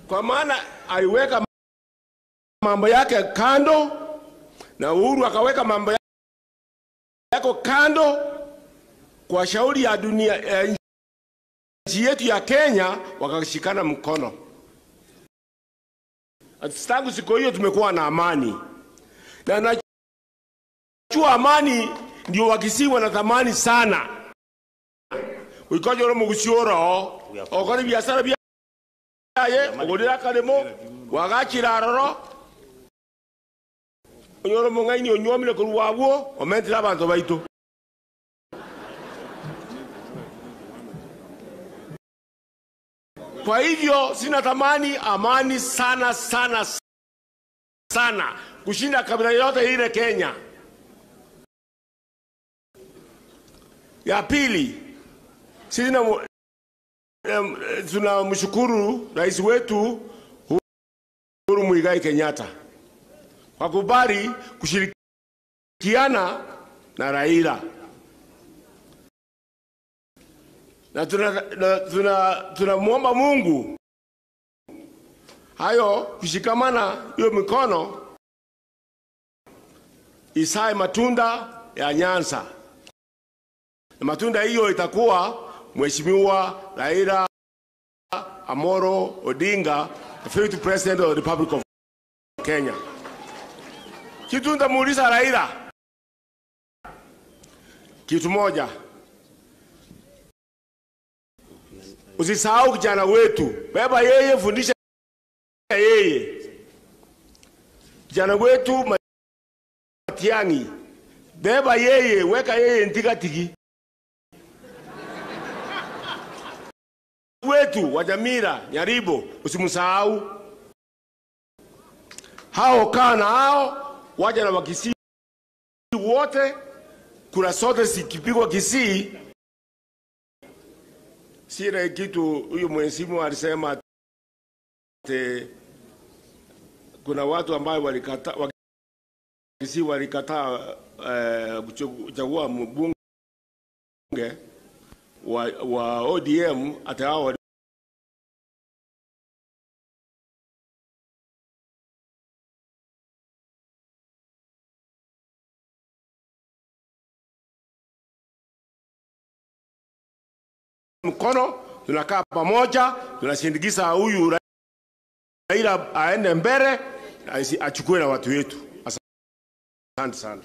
J: Kwa maana aliweka mambo yake kando na Uhuru akaweka mambo yako kando kwa shauri ya dunia, nchi yetu ya Kenya, wakashikana mkono. Tangu siku hiyo tumekuwa na amani. Na najua amani ndio Wakisii wanatamani sana. Uikoje ro mugucioro, okore biashara byaye, ogurira karimo, wagachira roro. Onyoro mung'aini onywomire korwa abwo, omentire abanto baito. Kwa hivyo sina tamani amani sana sana sana kushinda kabila yote ile Kenya. Ya pili, sisi tunamshukuru rais wetu Uhuru Muigai Kenyatta kwa kubali kushirikiana na Raila. Na tunamuomba Mungu hayo kushikamana hiyo mikono isae matunda ya Nyanza. Na matunda hiyo itakuwa Mheshimiwa Raila Amolo Odinga, the fifth president of the Republic of Kenya. Kitu nitamuuliza Raila kitu moja. Usisahau kijana wetu, beba yeye, fundisha yeye. Kijana wetu Matiang'i, beba yeye, weka yeye ntigatigi. Wetu wa Nyamira, Nyaribo, usimsahau. Hao kaa na hao, waja na Wakisii wote, kura zote zikipigwa Kisii. Sile kitu huyu mwenzimu alisema ate kuna watu ambao walikataa, Wakisii walikataa kuchagua mbunge wa ODM, ate hao mkono, tunakaa pamoja, tunasindikiza huyu Raila aende mbele, achukue na watu wetu. Asante sana.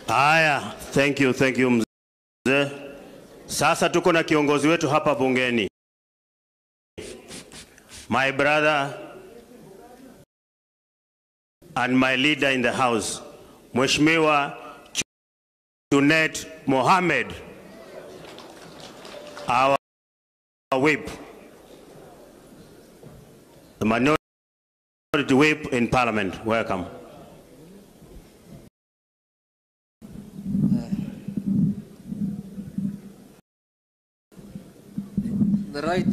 L: Haya, thank you, thank you mzee. Sasa tuko na kiongozi wetu hapa bungeni. My brother and my leader in the house, Mheshimiwa Junet Mohamed, our whip, the minority whip in parliament. Welcome.
R: The right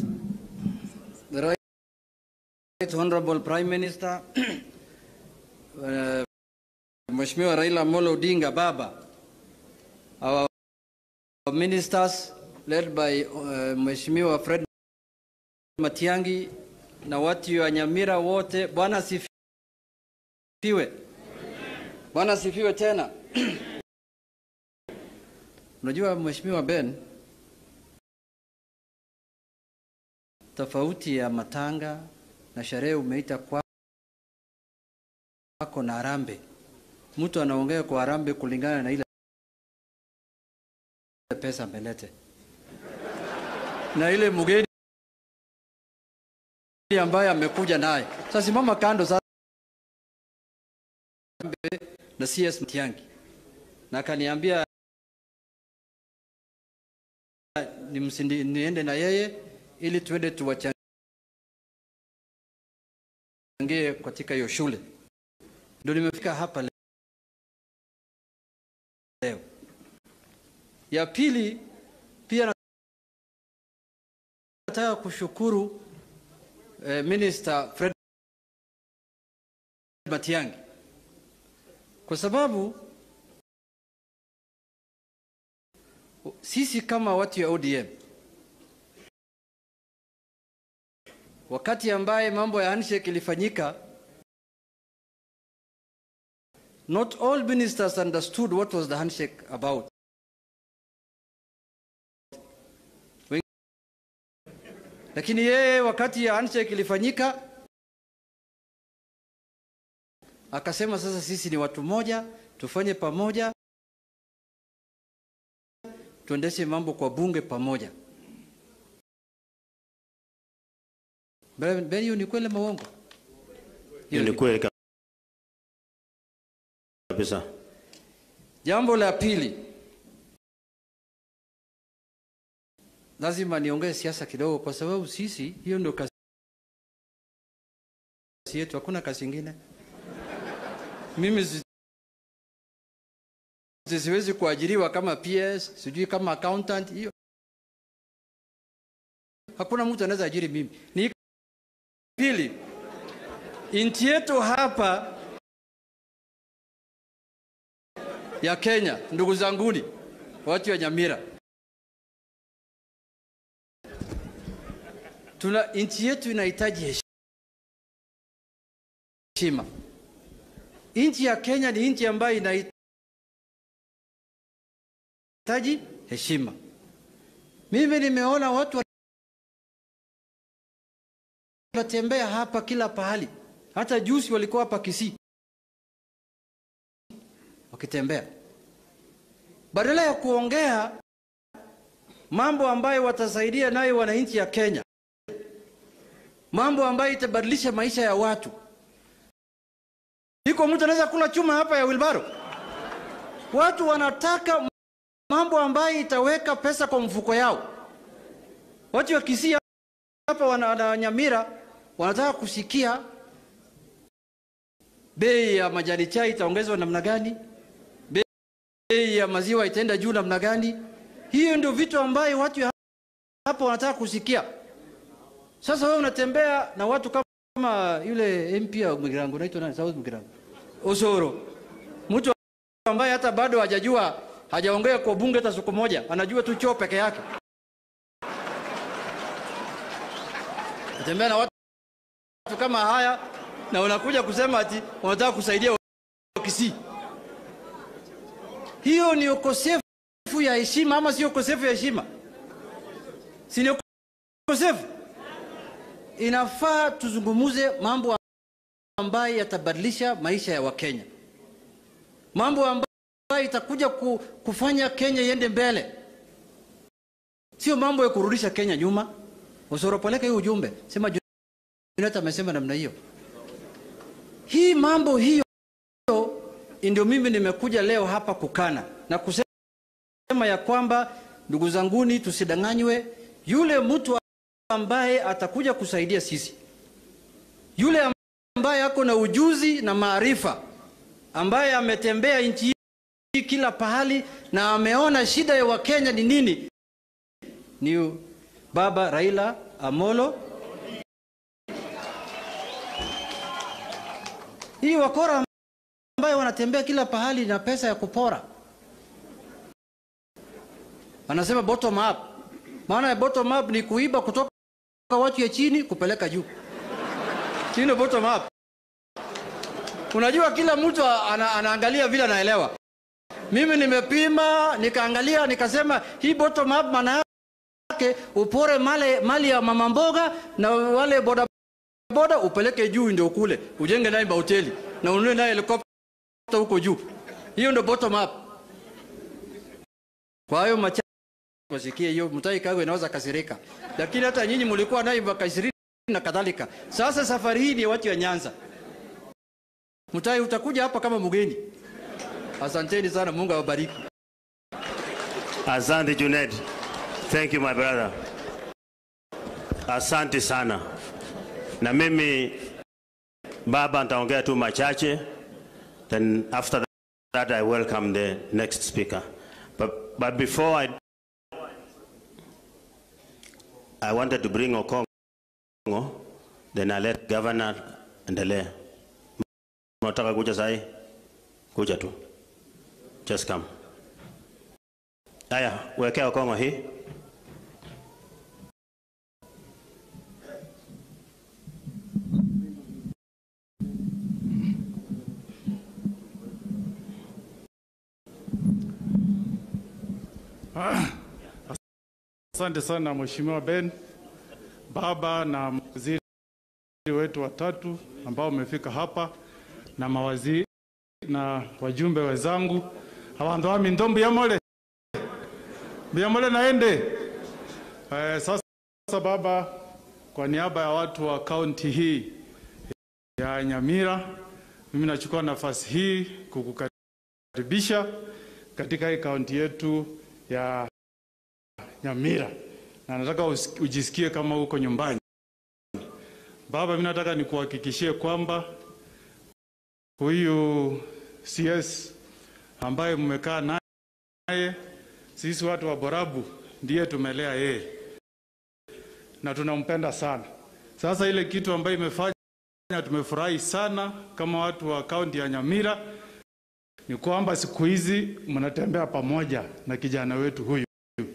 R: Honorable Prime Minister, Mheshimiwa Raila Amolo Odinga Baba, our ministers led by Mheshimiwa Fred Matiang'i na watu wa Nyamira wote, Bwana asifiwe. Bwana asifiwe tena. Unajua Mheshimiwa Ben, tofauti ya matanga na sherehe umeita kwako na harambee. Mtu anaongea kwa harambee kulingana na ile pesa amelete na ile mgeni ambaye amekuja naye. Sasa simama kando sasa na CS Matiang'i, na akaniambia niende na yeye ili tuende tuwachangie katika hiyo shule. Ndio nimefika hapa leo. Ya pili, pia nataka kushukuru Minister Fred Matiang'i kwa sababu sisi kama watu ya ODM, wakati ambaye mambo ya handshake ilifanyika, not all ministers understood what was the handshake about. Lakini yeye wakati ya handshake ilifanyika akasema sasa sisi ni watu moja, tufanye pamoja, tuendeshe mambo kwa bunge pamoja. Ben, hiyo ni kweli ama uongo?
L: Hiyo ni kweli kabisa.
R: Jambo la pili, lazima niongee siasa kidogo, kwa sababu sisi hiyo ndio kazi yetu, hakuna kazi ingine. Mimi siwezi kuajiriwa kama PS, sijui kama accountant, hiyo hakuna mtu anaweza ajiri mimi. Ni pili, nchi yetu hapa ya Kenya, ndugu zanguni, watu wa Nyamira, tuna nchi yetu inahitaji heshima. Nchi ya Kenya ni nchi ambayo inahitaji heshima. Mimi nimeona watu wanatembea hapa kila pahali, hata juzi walikuwa hapa Kisii wakitembea, badala ya kuongea mambo ambayo watasaidia nayo wananchi ya Kenya, mambo ambayo itabadilisha maisha ya watu. Iko mtu anaweza kula chuma hapa ya wilbaro? Watu wanataka mambo ambayo itaweka pesa kwa mfuko yao. Watu wa Kisii hapa wana Nyamira wanataka kusikia bei ya majani chai itaongezwa namna gani, bei ya maziwa itaenda juu namna gani. Hiyo ndio vitu ambayo watu hapa wanataka kusikia. Sasa wewe unatembea na watu kama yule MP wa Mugirango, unaitwa nani? South Mugirango, Osoro, mtu ambaye hata bado hajajua, hajaongea kwa bunge hata siku moja, anajua tu choo peke yake. Unatembea na watu kama haya na unakuja kusema ati unataka kusaidia Kisii. Hiyo ni ukosefu ya heshima ama sio ukosefu ya heshima? Si ni ukosefu? Inafaa tuzungumuze mambo ambayo yatabadilisha maisha ya Wakenya, mambo ambayo itakuja kufanya Kenya iende mbele, sio mambo ya kurudisha Kenya nyuma. Usiropeleke hiyo ujumbe, sema Junet amesema namna hiyo. Hii mambo hiyo ndio mimi nimekuja leo hapa kukana na kusema ya kwamba, ndugu zanguni, tusidanganywe. Yule mtu ambaye atakuja kusaidia sisi, yule ambaye ako na ujuzi na maarifa, ambaye ametembea nchi hii kila pahali na ameona shida ya Wakenya ni nini, ni Baba Raila Amolo. Hii wakora ambayo wanatembea kila pahali na pesa ya kupora. Wanasema bottom up. Maana ya bottom up ni kuiba kutoka watu ya chini kupeleka juu. Sio bottom up. Unajua kila mtu ana, anaangalia vile anaelewa. Mimi nimepima nikaangalia nikasema hii bottom up maana yake upore mali, mali ya mama mboga na wale boda boda upeleke juu ndio kule ujenge naye mahoteli na ununue naye helikopta huko juu. Hiyo ndio bottom up. Kwa hiyo macha wasikie hiyo, Mutahi Kagwe inaweza kasirika, lakini hata nyinyi mlikuwa naye mwaka 20 na kadhalika. Sasa safari hii ni watu wa Nyanza. Mutahi, utakuja hapa kama mgeni. Asanteni sana, Mungu awabariki.
L: Asante Junet. Thank you my brother. Asante sana. Na mimi baba nitaongea tu machache then after that I welcome the next speaker. But before I wanted to bring Okongo then I let governor endelee. Unataka kuja sahi? Kuja tu. Just come. Haya, wekea Okongo hii.
Q: Asante sana Mheshimiwa Ben, baba na mawaziri wetu watatu ambao wamefika hapa na mawaziri na wajumbe wenzangu abantu bami ndo mbuyamole mbuyamole naende. Sasa baba, kwa niaba ya watu wa kaunti hii ya Nyamira, mimi nachukua nafasi hii kukukaribisha katika hii kaunti yetu ya Nyamira, na nataka ujisikie kama uko nyumbani. Baba, mimi nataka nikuhakikishie kwamba huyu CS ambaye mmekaa naye, sisi watu wa Borabu ndiye tumelea yeye na tunampenda sana. Sasa ile kitu ambayo imefanya tumefurahi sana kama watu wa kaunti ya Nyamira ni kwamba siku hizi mnatembea pamoja na kijana wetu huyu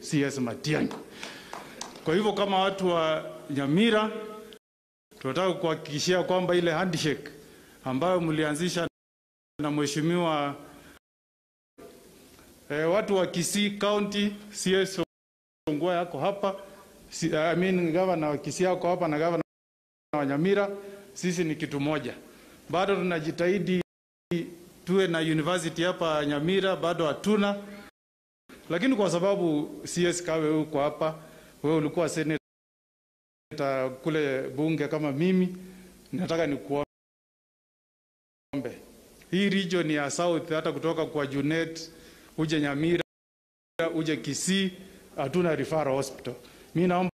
Q: CS Matiang'i. Kwa hivyo kama watu wa Nyamira tunataka kuhakikishia kwamba ile handshake ambayo mlianzisha na mheshimiwa watu wa Kisii County, CS Ongwae yako hapa, si, I mean governor wa Kisii yako hapa na governor wa Nyamira, sisi ni kitu moja. Bado tunajitahidi tuwe na university hapa Nyamira, bado hatuna, lakini kwa sababu CS Kawe huko hapa, wewe ulikuwa senator kule bunge kama mimi, nataka nikuombe hii region ya South, hata kutoka kwa Junet uje Nyamira uje Kisii, hatuna referral hospital. Mimi naomba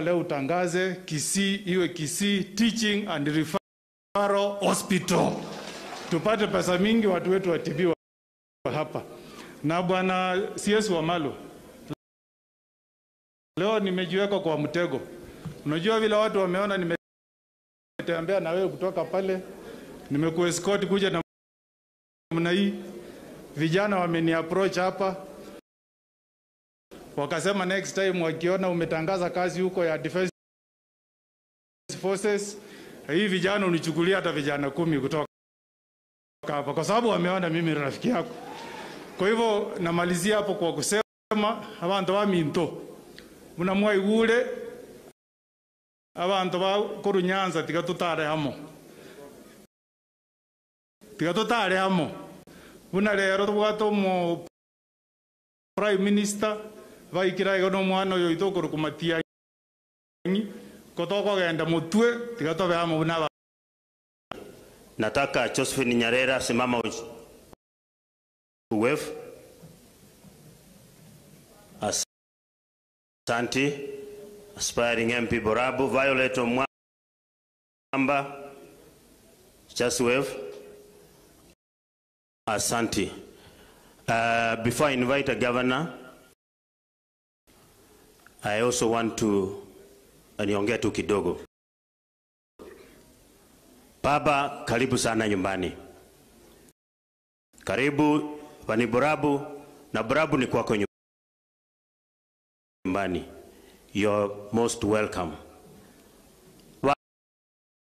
Q: leo utangaze Kisii iwe Kisii Teaching and Referral Hospital, tupate pesa mingi, watu wetu watibiwa hapa. Na bwana CS Wamalwa, leo nimejiweka kwa mtego. Unajua vile watu wameona nimetembea na wewe kutoka pale, nimekuescort kuja namna hii, vijana wameni approach hapa wakasema next time wakiona umetangaza kazi huko ya Defense Forces, hii vijana unichukulia hata vijana 10 kutoka hapa, kwa sababu wameona mimi ni rafiki yako. Kwa hivyo namalizia hapo kwa kusema abantu baminto munamwaigure abantu ba koru Nyanza tiga tutare hamo, tiga tutare hamo buna rero tubwate omo Prime Minister baikira igo no mwana oyo itokoro kumatiangi kotokogenda mutwe tiga tobe hamo buna.
L: Nataka Josephine Nyarera simama uwave. Asante. Aspiring MP Borabu, Violet Omwamba, just wave. Asante. Before I invite a governor, I also want to niongee tu kidogo. Baba, karibu sana nyumbani. Karibu Bani Borabu na Borabu ni kwako nyumbani. You're most welcome.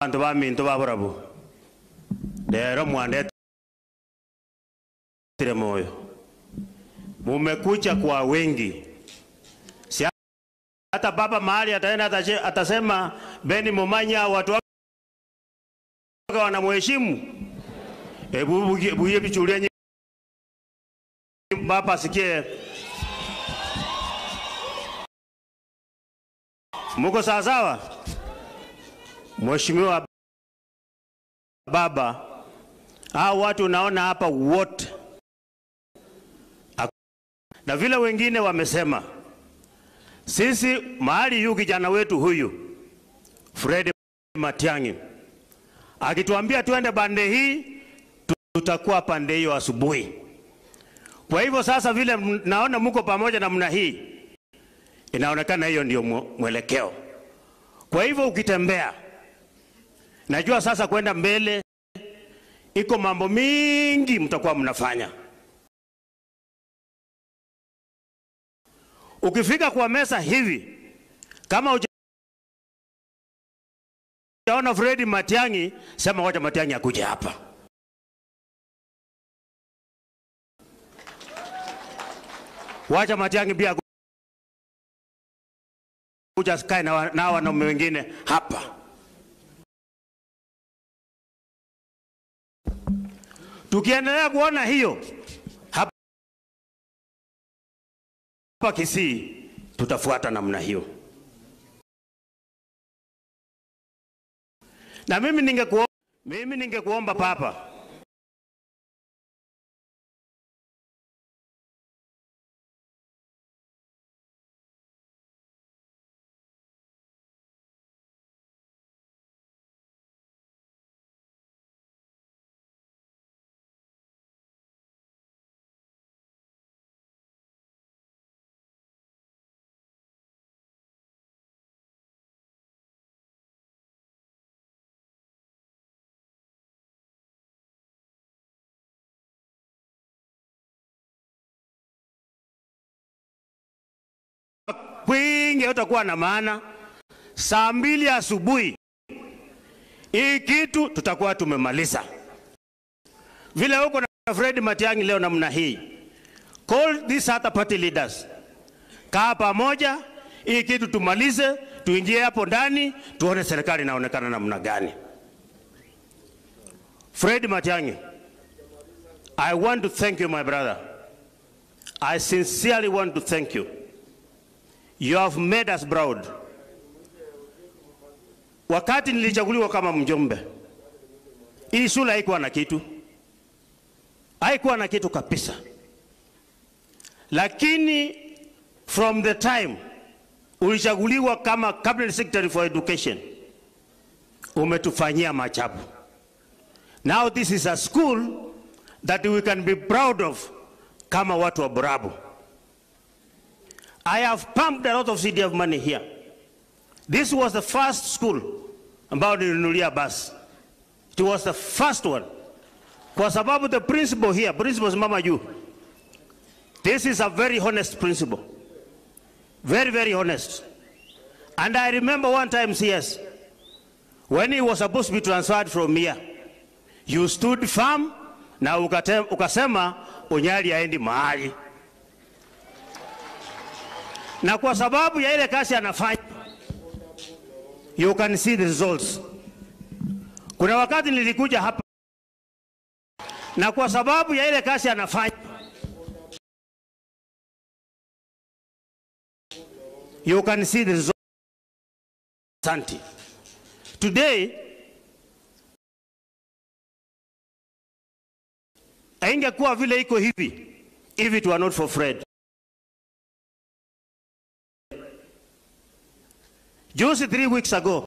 L: Bantu baminto ba Borabu rero mwandetire moyo, mumekuja kwa wengi. Si hata baba mahali ataenda atasema Beni Momanya watu wake wanamheshimu. Hebu buye bichulia baba asikie. Muko sawa sawa? Mheshimiwa baba, hao watu unaona hapa wote na vile wengine wamesema, sisi mahali yu kijana wetu huyu Fred Matiang'i akituambia tuende pande hii, tutakuwa pande hiyo asubuhi. Kwa hivyo sasa, vile naona muko pamoja namna hii, inaonekana hiyo ndio mwelekeo. Kwa hivyo ukitembea, najua sasa kwenda mbele iko mambo mingi mtakuwa mnafanya. Ukifika kwa mesa hivi, kama hujaona Fred Matiang'i, sema wacha Matiang'i akuje hapa. Wacha Matiang'i pia akuja akae na wanaume wengine hapa. Tukiendelea kuona hiyo hapa Kisii, tutafuata namna hiyo. Na mimi ningekuomba papa, kwingi hautakuwa na maana. Saa 2 asubuhi hii kitu tutakuwa tumemaliza. Vile huko na Fred Matiang'i leo namna hii, call these other party leaders, kaa pamoja, hii kitu tumalize, tuingie hapo ndani, tuone serikali inaonekana namna gani. Fred Matiang'i, I want to thank you my brother. I sincerely want to thank you. You have made us proud. Wakati nilichaguliwa kama mjumbe, hii shule haikuwa na kitu. Haikuwa na kitu kabisa. Lakini from the time ulichaguliwa kama Cabinet Secretary for Education, umetufanyia maajabu. Now this is a school that we can be proud of kama watu wa Borabu. I have pumped a lot of CDF money here. This was the first school ambao nilinunulia bus. It was the first one. Kwa sababu the principal here, principal simama juu. This is a very honest principal. Very, very honest. And I remember one time, CS, when he was supposed to be transferred from here, you stood firm na ukasema Onyali haendi mahali. Na kwa sababu ya ile kazi anafanya, you can see the results. Kuna wakati nilikuja hapa, na kwa sababu ya ile kazi anafanya, you can see the results. Asante. Today, haingekuwa vile iko hivi if it were not for Fred. Juzi 3 weeks ago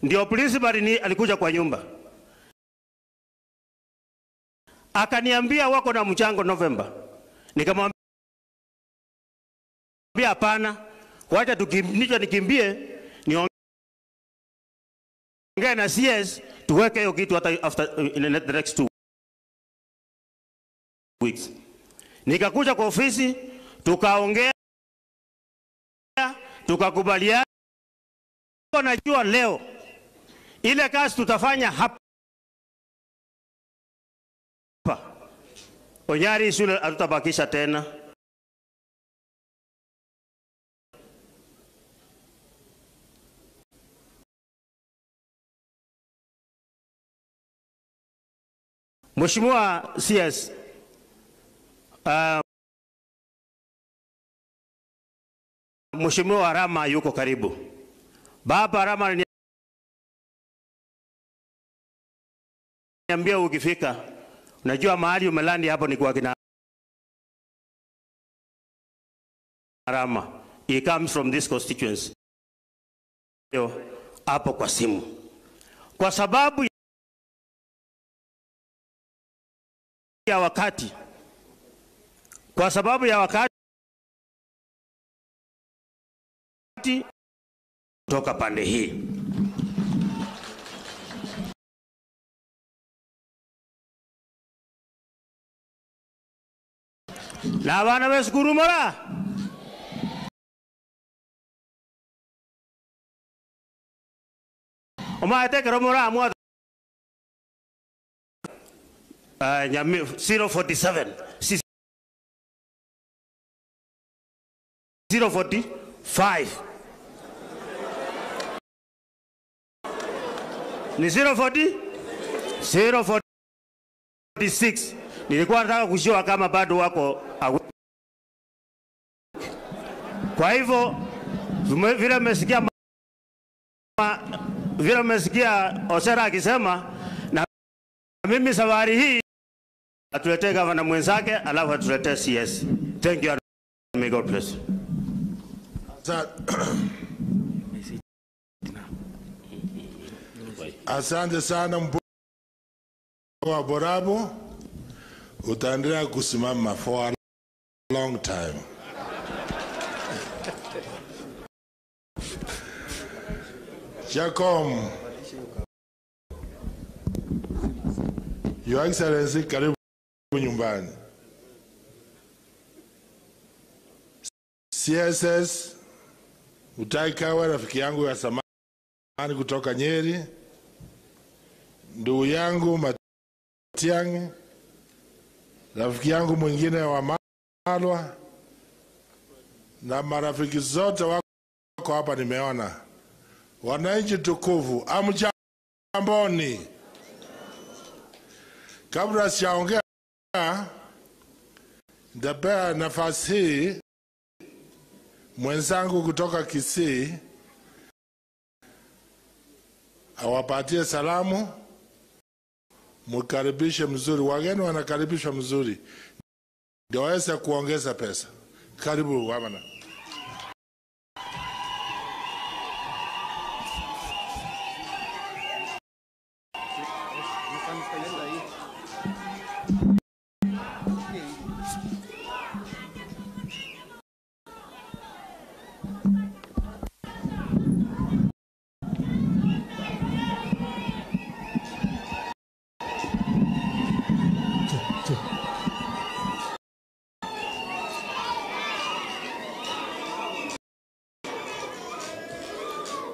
L: ndio principal ni alikuja kwa nyumba akaniambia wako na mchango November. Nikamwambia hapana, wacha nikimbie niongee na CS Tuweke hiyo kitu hata after in the next 2 weeks. Nikakuja kwa ofisi, tukaongea, tukakubaliana. Najua leo ile kazi tutafanya hapa Onyari shule hatutabakisha tena. Mheshimiwa CS, Mheshimiwa Rama yuko karibu. Baba Rama aliniambia ukifika, unajua mahali umelandi hapo ni kwa kina Rama. He comes from this constituency. Hapo kwa simu. Kwa sababu ya wakati, kwa sababu ya wakati toka pande hii. Na bana beshukuru mora. Omaete kero mora mwa nyami 047 045 ni 040 046. Nilikuwa nataka kujua kama bado wako awe. Kwa hivyo vile mmesikia vile mmesikia Osera akisema, na mimi safari hii atuletee gavana mwenzake, alafu atuletee CS. Thank you and may God bless.
S: Asante sana mbunge wa Borabu, utaendelea kusimama for a long time. Jacob, Your Excellency, karibu nyumbani. CSS Mutahi Kagwe, rafiki yangu ya zamani kutoka Nyeri, ndugu yangu Matiang'i, rafiki yangu mwingine wa Malwa na marafiki zote wako hapa, nimeona. Wananchi tukufu, amjamboni. Kabla sijaongea, nitapea nafasi hii mwenzangu kutoka Kisii awapatie salamu, mkaribishe mzuri. Wageni wanakaribishwa mzuri ndio waweze kuongeza pesa. Karibu gavana.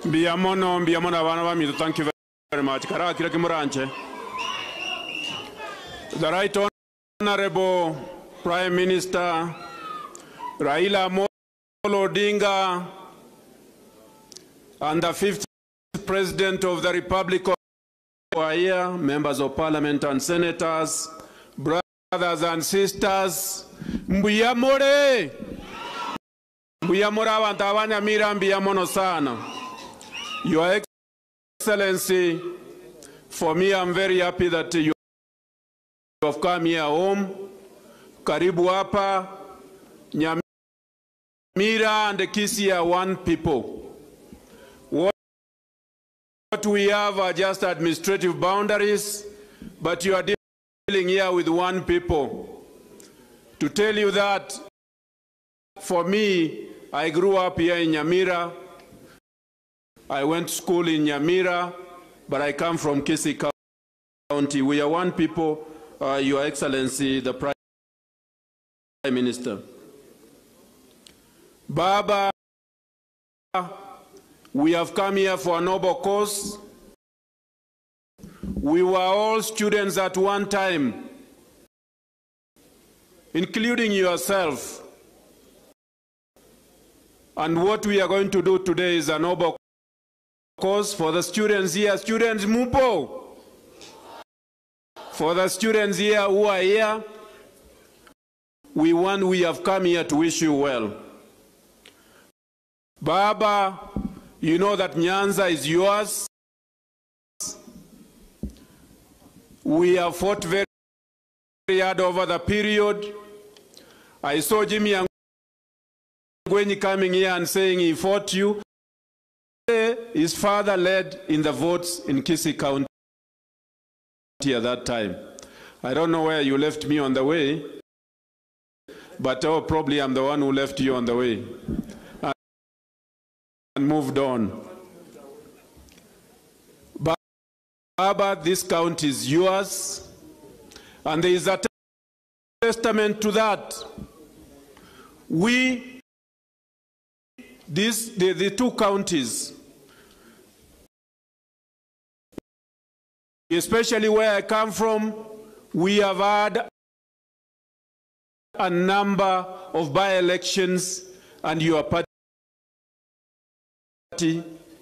E: Mbiamono, mbiamono abana ba mito, thank you very much. Kara kila kimuranche. The Right Honorable Prime Minister Raila Amolo Odinga and the fifth President of the Republic of Kenya, members of parliament and senators, brothers and sisters, mbuyamore. Mbuyamore abantu abanyamira mbiamono sana. Your Excellency, for me, I'm very happy that you have come here home. Karibu hapa. Nyamira and Kisii are one people. What we have are just administrative boundaries, but you are dealing here with one people. To tell you that, for me, I grew up here in Nyamira. I went to school in Nyamira, but I come from Kisii
M: County. We are one people, Your Excellency the Prime Minister. Baba, we have come here for a noble cause. We were all students at one time, including yourself. And what we are going to do today is a noble cause for the students here. Students, mupo! For the students here who are here, we want, we have come here to wish you well. Baba, you know that Nyanza is yours. We have fought very hard over the period. I saw Jimmy Angwenyi coming here and saying he fought you. His father led in the votes in Kisii County at that time. I don't know where you left me on the way, but oh, probably I'm the one who left you on the way and moved on. Baba, this county is yours, and there is a testament to that. We, this, the two counties, especially where I come from, we have had a number of by-elections, and your party,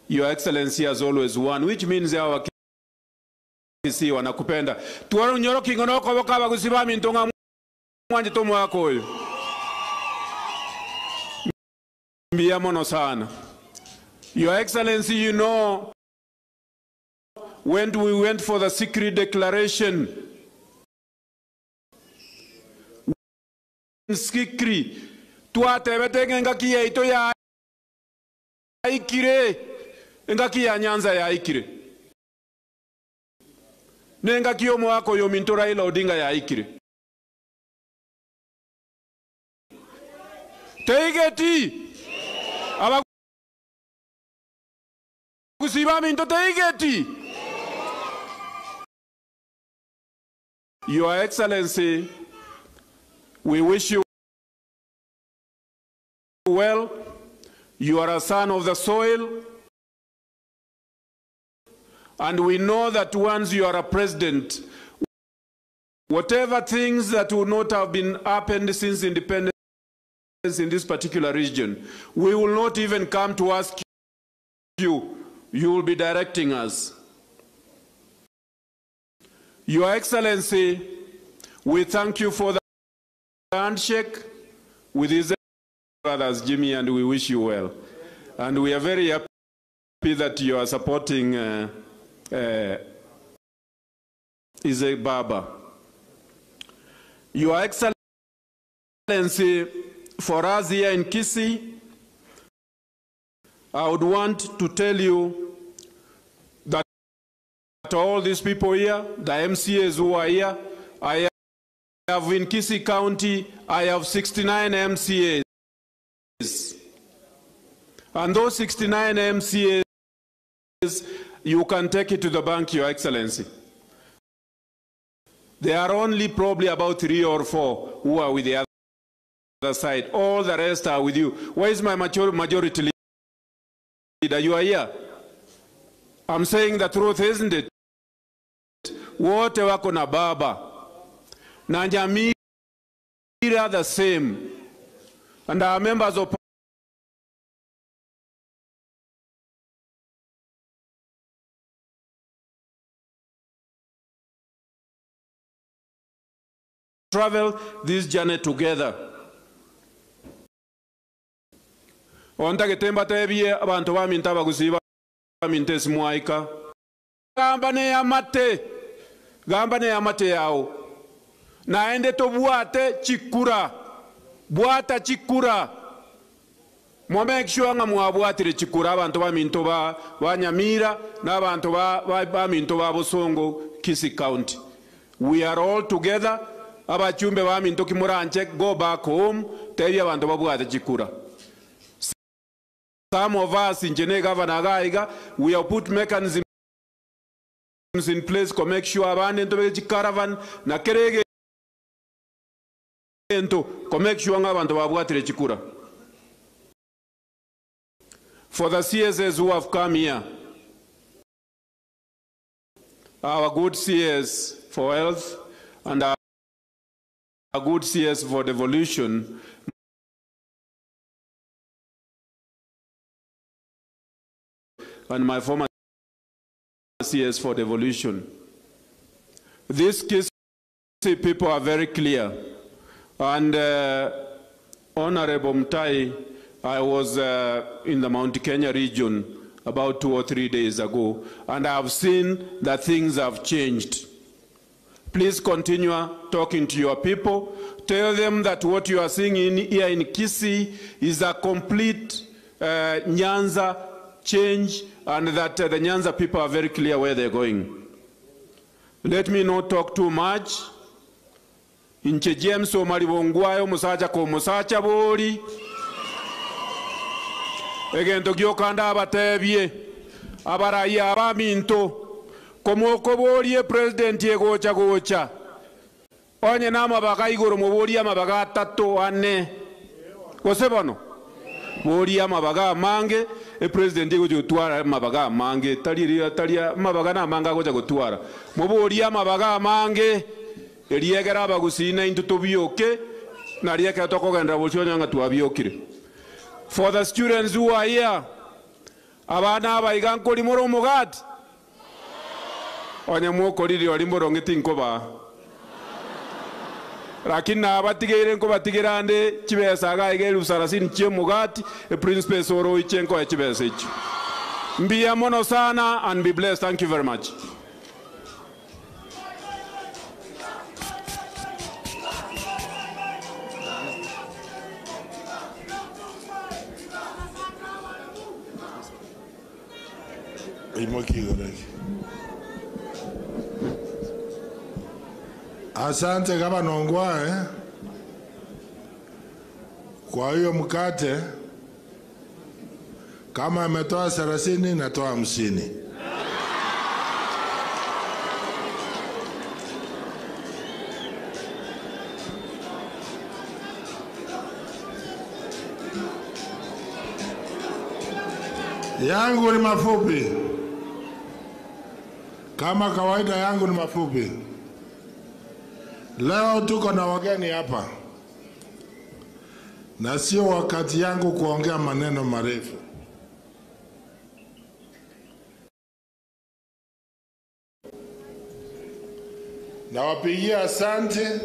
M: Your Excellency, has always won, which means our Kisii wanakupenda. Tuwaro nyoro kingonoko boka bagusiba mintonga mwanje tomo wako oyo. Mbiya mono sana. Your Excellency, you know, when we went for the secret declaration, Sikri, twatebete ngaki yaito ya ikire, ngaki ya Nyanza ya ikire. Nengaki yomo wako yo minto Raila Odinga ya ikire. Teigeti. Abakusiba minto teigeti. Your Excellency, we wish you well. You are a son of the soil. And we know that once you are a president, whatever things that would not have been happened since independence in this particular region, we will not even come to ask you. You will be directing us. Your Excellency, we thank you for the handshake with his brothers, Jimmy, and we wish you well. And we are very happy that you are supporting Isaac Baba. Your Excellency, for us here in Kisii, I would want to tell you that all these people here, the MCAs who are here, I have in Kisii County, I have 69 MCAs. And those 69 MCAs, you can take it to the bank, Your Excellency. There are only probably about 3 or 4 who are with the other side. All the rest are with you. Where is my majority leader? You are here. I'm saying the truth, isn't it? Wote wako na baba. Na Nyamira the same. And our members of travel this journey together. Ontagete mbatebie abantu baminto abagusi baminto esimwaika. Gamba neyamate. Gamba neyamate yao. Naende tobwate chikura. Bwata chikura. Mwame sure nga mwabwatire chikura abantu baminto ba Nyamira n'abantu ba baminto ba Bosongo Kisii County. We are all together. Abachumbe baminto kimuranche go back home tebia abantu babwate chikura. Some of us in Jene Governor Gaiga, we have put mechanisms
T: in place ko make sure abande ntobeke chicaravan na kera egento ko make sure ng'a abanto babwatire chikura. For the CSs who have come here, our good CS for health and our good CS for devolution, and my former CS for devolution. These Kisii people are very clear. And Honorable Mutai, I was in the Mount Kenya region about 2 or 3 days ago, and I have seen that things have changed. Please continue talking to your people. Tell them that what you are seeing here in Kisii is a complete Nyanza change, and that the Nyanza people are very clear where they're going. Let me not talk too much. Inche James Omari Bongwayo, musacha ko musacha bori. Egento gyokanda abatebie, abaraya abaminto, komoko borie president yegocha gocha. Onye namabaga igoro muborie amabaga atatu ane. Gose bono? Borie amabaga amange, e president yegocha gotwara amabaga amange, tari ria, tari amabaga na amange agocha gotwara. Muborie amabaga amange, eriegera abagusii intu tobioke, na riekera tokogenda bochio nyanga twabiokire. For the students who are here, abana abaiga nkori moro omogati. Onye mwokorire ori moronge tinkoba. Lakini nabatigeire nkobatigera nde chibesa iga iga elfu thelathini chie mugati, e principal soro iche nkoe chibesa icho. Mbia mono sana and be blessed. Thank you very much.
S: Asante Gavana Ongwae kwa hiyo mkate. Kama ametoa 30 natoa 50. Yangu ni mafupi. Kama kawaida yangu ni mafupi. Leo tuko na wageni hapa. Na sio wakati yangu kuongea maneno marefu. Nawapigia asante.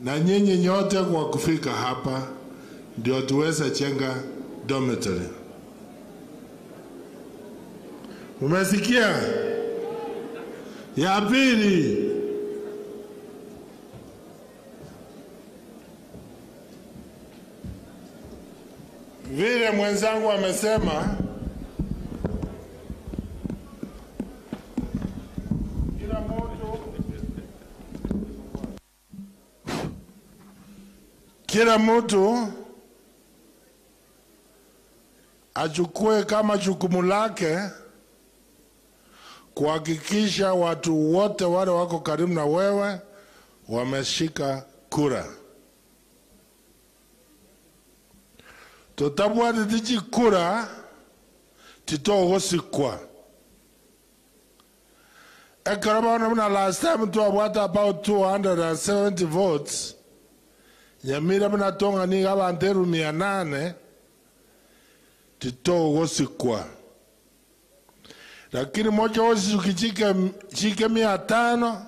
S: Na nyinyi nyote kwa kufika hapa ndio tuweze jenga dormitory. Umesikia? Ya pili, vile mwenzangu amesema, kila mtu achukue kama jukumu lake kuhakikisha watu wote wale wako karibu na wewe wameshika kura. Tutabwati tichi kura titogosikwa. Ekero na last time tuabwata about 270 votes. Nyamira mna tonga ni abanteru mia nane titogosikwa. Lakini moja osi ukichika chike 500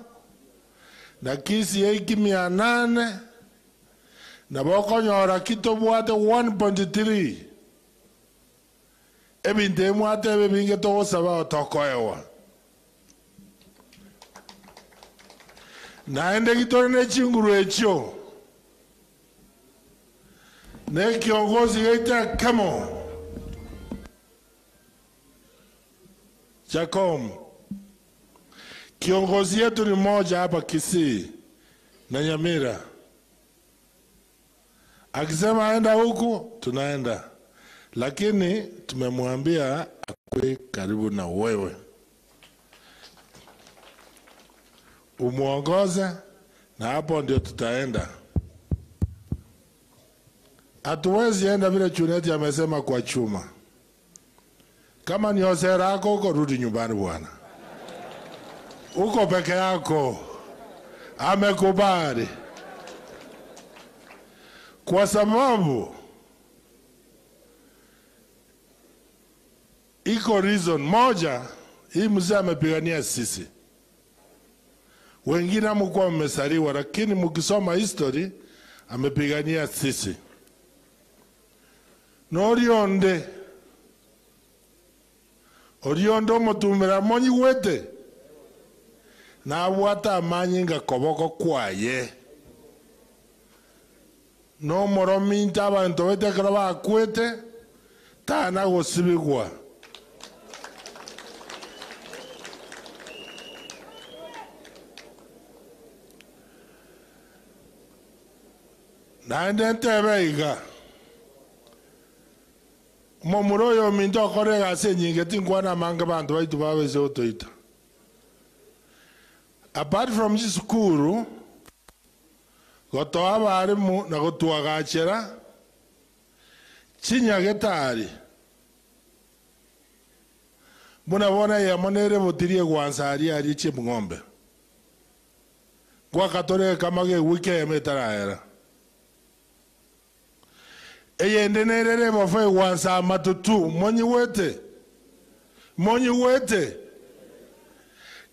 S: na kisi eiki 800 na bokonyora kitobwate 1.3. Ebinte mwate ebe binge togosaba otokoewa. Naende kitore ne chinguru echio. Ne kiongozi geita kemo. Jacob. Kiongozi yetu ni mmoja hapa Kisii na Nyamira. Akisema aenda huku, tunaenda. Lakini tumemwambia akue karibu na wewe, umwongoze, na hapo ndio tutaenda. Hatuwezi enda vile Chuneti amesema kwa chuma. Kama ni Osera yako huko, rudi nyumbani bwana, uko peke yako. Amekubali kwa sababu iko reason moja, hii mzee amepigania sisi, wengine hamkuwa mmesaliwa, lakini mkisoma history amepigania sisi norionde orionde omotumira monyigwete nabwate amanyinga koboko kwaye nomorominto abanto baito ekero bakwete tana gosibigwa. Naende ntebe iga, omomura oyo ominto okore egasi enyinge tinkwana amange abanto baito babese gotoita. Apart from chisukuru, gotoa abarimu na gotwagachera chinyagetari, buna bono eyemo nere botiri egwansa aria aria chi'eng'ombe. Gwakatore ekama g'ewiki eyemo etaraera. Eyende nere rebofa egwansa amatutu, monyigwete? Monyigwete?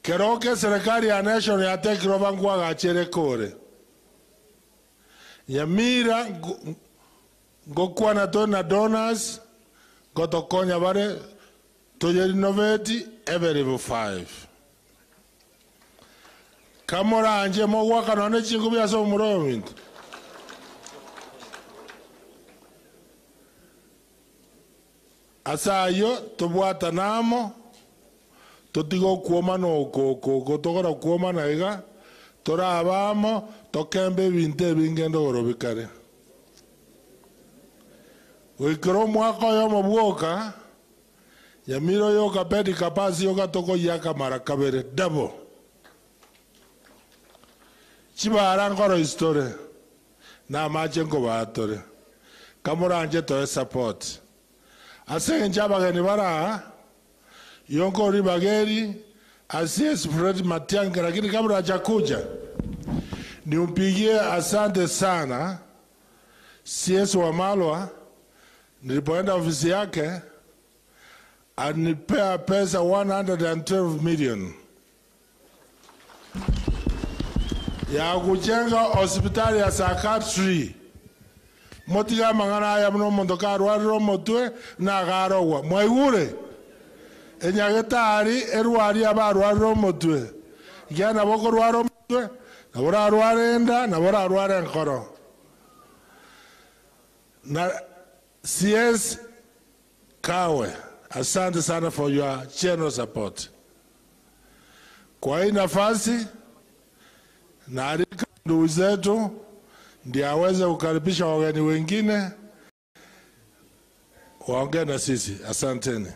S: Keroka eserekari ya National yatekire oba nkwagachere kore. Nyamira ngokwana tore na donors ngotokonya bare toye renovate ebe level 5. Kamoranche mogwaka nonye chinkubi ase omura oyo ominto. Ase ayio tobwatane amo, totige okwomana oko oko oko tokora kwomana iga, torabe amo, tokembe ebinto ebinge ndogoro bikare. Goikera omwaka oyomo bwoka, Nyamira oyoka bed capacity yoka tokoyiaka mara kabere, double. Chibara nkoroisia tore, na amache nkobaa tore. Kamoranche toe support. Ase engencho abageni bare aa, yonka ribaga eri ase Fred Matiang'i, lakini kabla hajakuja niumpigie asante sana CS Wamalwa. Nilipoenda ofisi yake alinipea pesa 112 million ya kujenga hospitali ya psychiatry. Motiga amang'ana aya buna omonto karwarire omotwe nagarogwa. Mwaigure? Enyagetari erwari abarwarire omotwe. Ekiagera nabo okorwara omotwe, nabo orarware enda, nabo orarware enkoro. Na CS Kawe, asante sana for your general support. Kwa hii nafasi naalika ndugu zetu ndiye aweze kukaribisha wageni wengine waongee na sisi. Asanteni.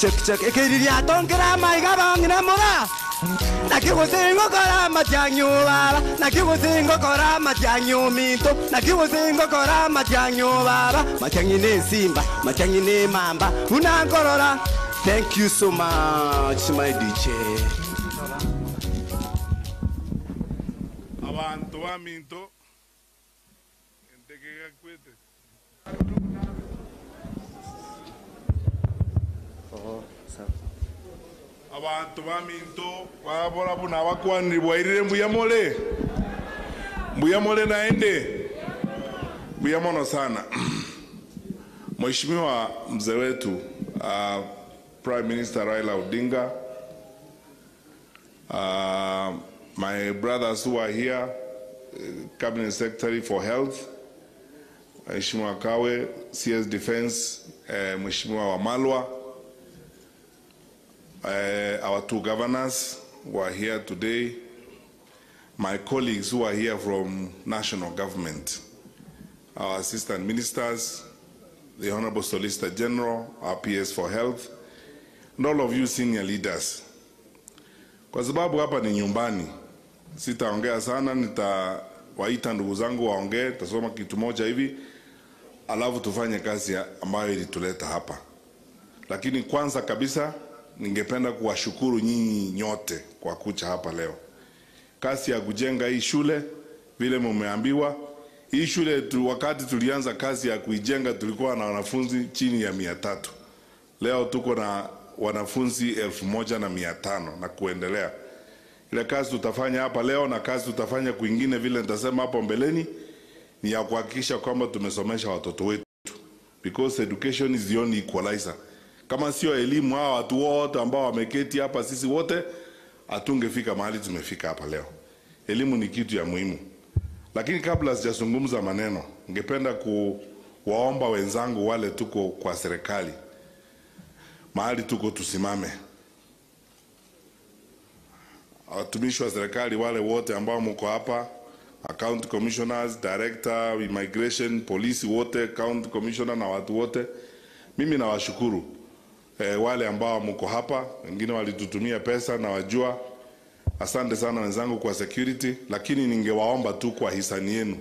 A: Check check ekeriria tongera maiga bang'ina mura naki gusingokora matiang'i baba naki gusingokora matiang'i ominto naki gusingokora matiang'i baba matiang'i ne simba matiang'i ne mamba unankorora. Thank you so much my DJ.
S: Abantu baminto enteke gakwete. Abantu baminto babora buna abakwaniri bwairire mbuya more mbuya more naende mbuya mono sana. Mheshimiwa mzee wetu uh, Prime Minister Raila Odinga, uh, my brothers who are here, Cabinet Secretary for Health, Mheshimiwa Kawe, CS Defense, eh, Mheshimiwa Wamalwa, eh, our two governors who are here today, my colleagues who are here from national government, our assistant ministers, the Honorable Solicitor General, our PS for Health, and all of you senior leaders. Kwa sababu hapa ni nyumbani, sitaongea sana, nitawaita ndugu zangu waongee, tasoma kitu moja hivi, alafu tufanye kazi ambayo ilituleta hapa. Lakini kwanza kabisa ningependa kuwashukuru nyinyi nyote kwa kuja hapa leo. Kazi ya kujenga hii shule vile mumeambiwa, hii shule tu, wakati tulianza kazi ya kuijenga tulikuwa na wanafunzi chini ya 300. Leo tuko na wanafunzi 1,500 na kuendelea. Ile kazi tutafanya hapa leo na kazi tutafanya kwingine vile nitasema hapo mbeleni ni ya kuhakikisha kwamba tumesomesha watoto wetu, because education is the only equalizer. Kama sio elimu, hawa watu wote ambao wameketi hapa, sisi wote hatungefika mahali tumefika hapa leo. Elimu ni kitu ya muhimu. Lakini kabla sijazungumza maneno, ningependa kuwaomba wenzangu wale tuko kwa serikali, mahali tuko tusimame. Watumishi wa serikali wale wote ambao mko hapa, county commissioners, director, immigration, polisi wote, county commissioner na watu wote, mimi nawashukuru wale ambao mko hapa, wengine walitutumia pesa na wajua. Asante sana wenzangu kwa security, lakini ningewaomba tu kwa hisani yenu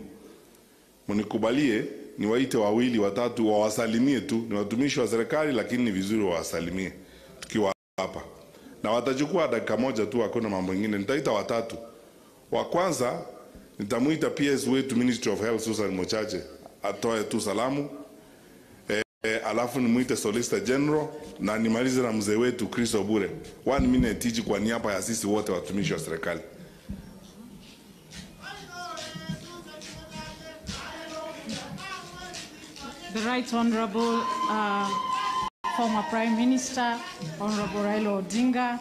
S: mnikubalie niwaite wawili watatu wawasalimie tu. Ni watumishi wa serikali, lakini ni vizuri wawasalimie tukiwa hapa, na watachukua dakika moja tu, hakuna mambo mengine. Nitaita watatu. Wa kwanza nitamuita PS wetu Ministry of Health Susan Mochache atoe tu salamu alafu nimuite Solicitor General na nimalize na mzee wetu Chris Obure. One minute each kwa niaba ya sisi wote watumishi wa serikali.
U: The Right Honorable former Prime Minister, Honorable Raila Odinga,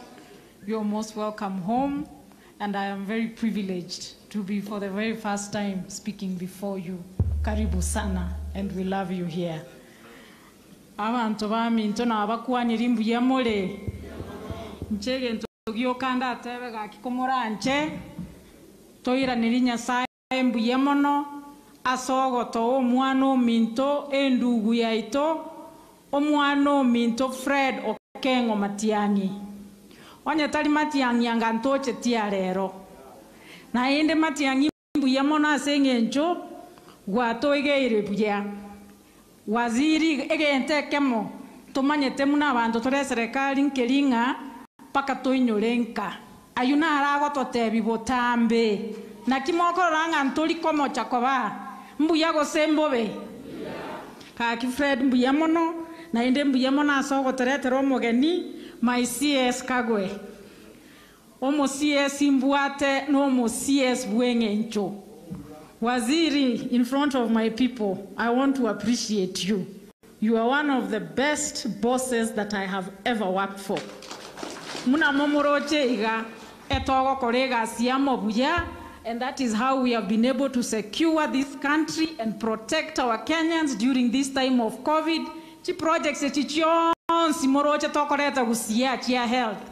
U: you're most welcome home, and I am very privileged to be for the very first time speaking before you. Karibu sana, and we love you here. Abantu baminto nabakwanire mbuya more nche egento giokanda atebe gaki komoranche toiraneri Nyasaye mbuya mono ase ogotoa omwana ominto endugu yaito omwana ominto Fred Okengo Matiang'i onye tari Matiang'i anga ntochetia rero naende Matiang'i mbuya mono ase eng'encho gwatoigeire buya. Waziri egente ekemo tumanyete muna abanto tore serikali nkering'a mpaka toinyore nka ayu naragototebi botambe naki mokorora ng'a ntori komocha koba mbuya gose mbobe kaki Fred mbuya mono naende mbuya mono ase ogotoretera omogeni my CS Kagwe omo CS mbwate na omo CS bweng'encho. Waziri, in front of my people, I want to appreciate you. You are one of the best bosses that I have ever worked for. Muna momoroche iga etogo korega siamo buya, and that is how we have been able to secure this country and protect our Kenyans during this time of COVID. Chi projects echichionsi moroche tokoreta gusia chia health.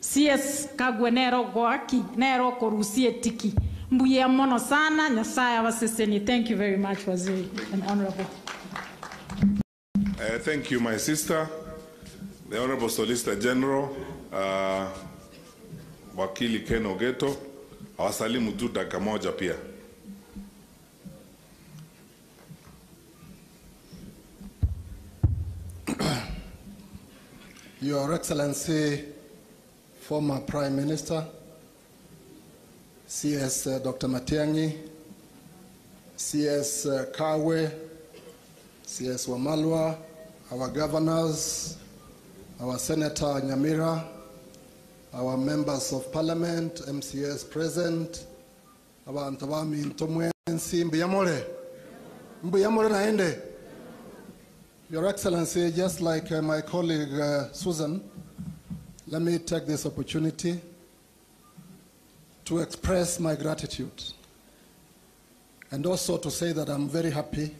U: CS Kagwe nero goaki, nero korusie tiki. Mbuya mono sana, Nyasaye awaseseni. Thank you very much, Waziri and Honorable.
S: Thank you, my sister, the Honorable Solicitor General, Wakili Ken Ogeto. Awasalimu tu dakika moja pia.
G: Your Excellency, former Prime Minister, CS Dr. Matiang'i, CS Kawe, CS Wamalwa, our governors, our Senator Nyamira, our members of parliament, MCS present, abantu baminto mwensi, mbuyamore. Mbuyamore naende. Your Excellency, just like uh, my colleague uh, Susan, let me take this opportunity to express my gratitude and also to say that I'm very happy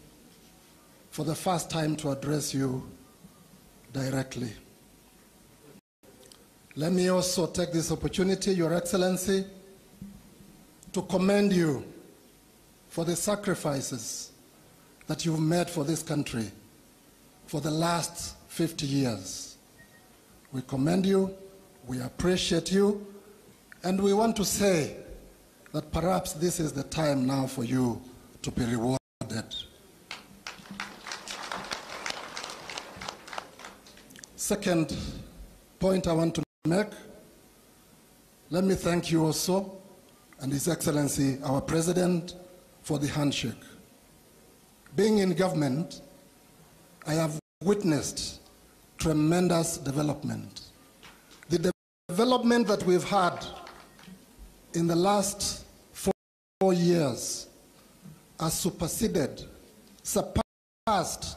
G: for the first time to address you directly. Let me also take this opportunity, Your Excellency, to commend you for the sacrifices that you've made for this country for the last 50 years. We commend you, we appreciate you, and we want to say that perhaps this is the time now for you to be rewarded. Second point I want to make, let me thank you also and His Excellency, our President, for the handshake. Being in government, I have witnessed tremendous development. The development that we've had in the last 4 years has superseded, surpassed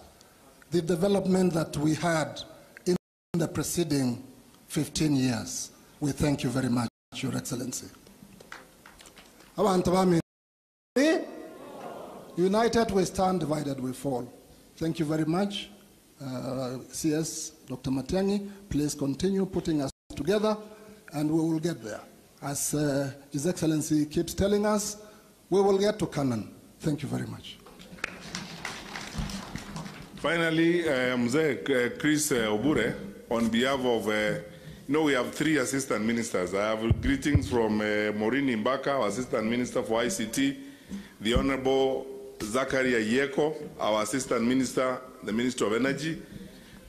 G: the development that we had in the preceding 15 years. We thank you very much, Your Excellency. Abantu bami, United we stand, divided we fall. Thank you very much, CS Dr. Matiang'i. Please continue putting us together and we will get there. As His Excellency keeps telling us, we will get to Canaan. Thank you very much.
S: Finally, Mzee Chris Obure, on behalf of, we have 3 assistant ministers. I have greetings from Maureen Imbaka, our assistant minister for ICT, the Honorable Zachary Ayieko, our assistant minister, the Minister of Energy.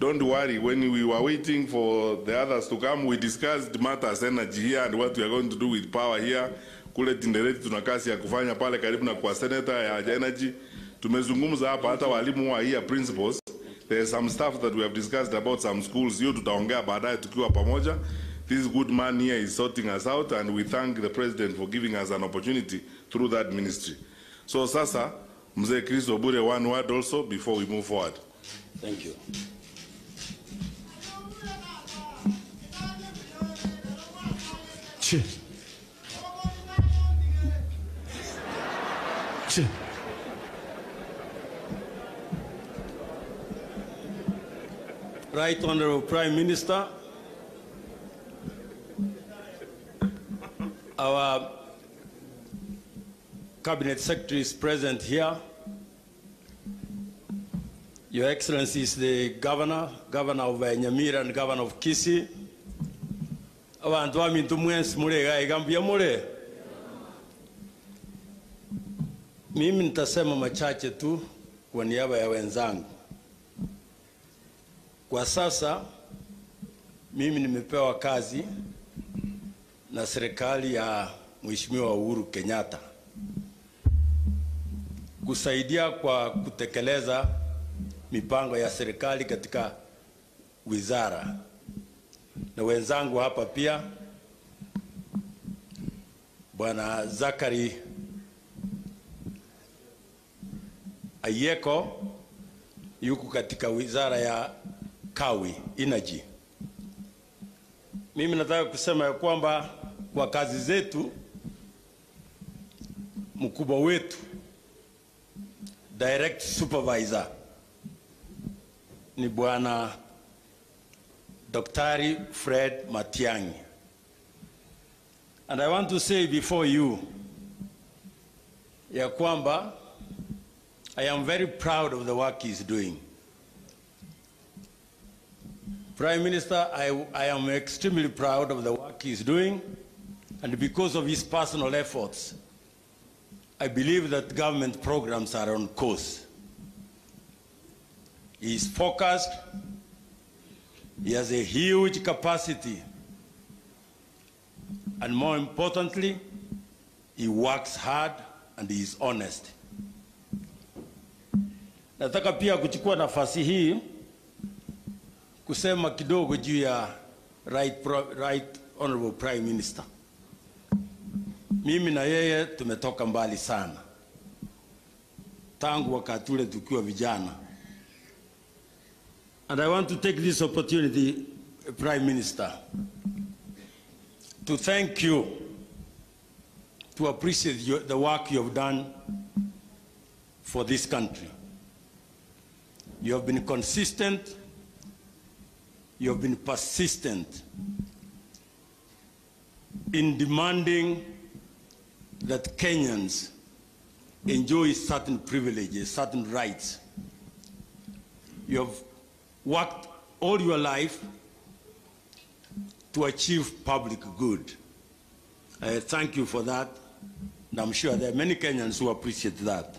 S: Don't worry, when we were waiting for the others to come, we discussed matters energy here and what we are going to do with power here. Kule Tinderet tuna kazi ya kufanya pale karibu na kwa senator ya energy. Tumezungumza hapa hata walimu wa here principals. There is some stuff that we have discussed about some schools. Hiyo tutaongea baadaye tukiwa pamoja. This good man here is sorting us out and we thank the president for giving us an opportunity through that ministry. So sasa, Mzee Chris Obure, one word also before we move forward.
M: Thank you.
B: Che. Che.
M: Right Honorable Prime Minister, our Cabinet Secretary is present here. Your Excellency is the Governor, Governor of Nyamira and Governor of Kisii. Abantu bamintu mwensi mule iga mbuya mule. Mimi nitasema machache tu kwa niaba ya wenzangu. Kwa sasa mimi nimepewa kazi na serikali ya Mheshimiwa Uhuru Kenyatta kusaidia kwa kutekeleza mipango ya serikali katika wizara, na wenzangu hapa pia Bwana Zachary Ayieko yuko katika wizara ya Kawi Energy. Mimi nataka kusema ya kwamba kwa kazi zetu mkubwa wetu direct supervisor ni Bwana Daktari Fred Matiang'i. And I want to say before you ya kwamba I am very proud of the work he is doing. Prime Minister, I am extremely proud of the work he is doing, and because of his personal efforts, I believe that government programs are on course. He is focused, he has a huge capacity, and more importantly, he works hard and he is honest. Nataka pia kuchukua nafasi hii kusema kidogo juu ya Right Honorable Prime Minister. Mimi na yeye tumetoka mbali sana tangu wakati ule tukiwa vijana.
D: And I want to take this opportunity, Prime Minister, to thank you, to appreciate your, the work you have done for this country. You have been consistent, you have been persistent in demanding that Kenyans enjoy certain privileges, certain rights. You have worked all your life to achieve public good. I thank you for that, and I'm sure there are many Kenyans who appreciate that.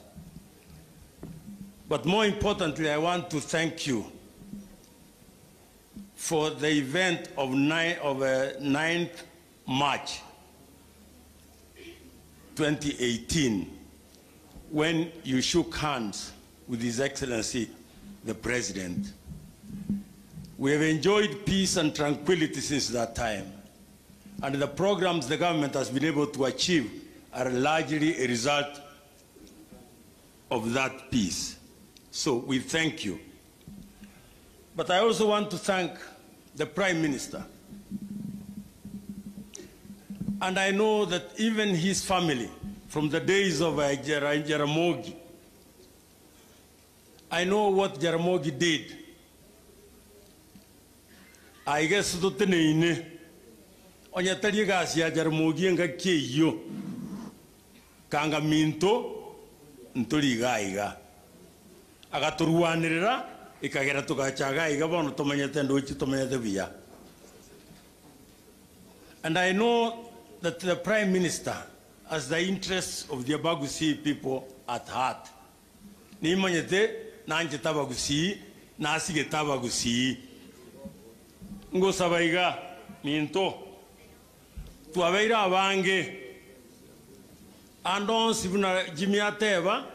D: But more importantly, I want to thank you for the event of, 9th March 2018, when you shook hands with His Excellency the President. We have enjoyed peace and tranquility since that time. And the programs the government has been able to achieve are largely a result of that peace. So we thank you. But I also want to thank the Prime Minister. And I know that even his family, from the days of Jaramogi, I know what Jaramogi did. I guess toteneine onye tari egasi ya Jaramogi engaki eyio kanga minto ntori iga iga agatorwanĩrĩra ikagera tugachaga iga bono tumenyete ndochi tumenyete buya. And I know that the Prime Minister has the interests of the Abagusi people at heart. Nimanyete nanchete abagusii nasigete abagusii ngosaba iga minto twabeire abange ande onsi buna Jimmy ateba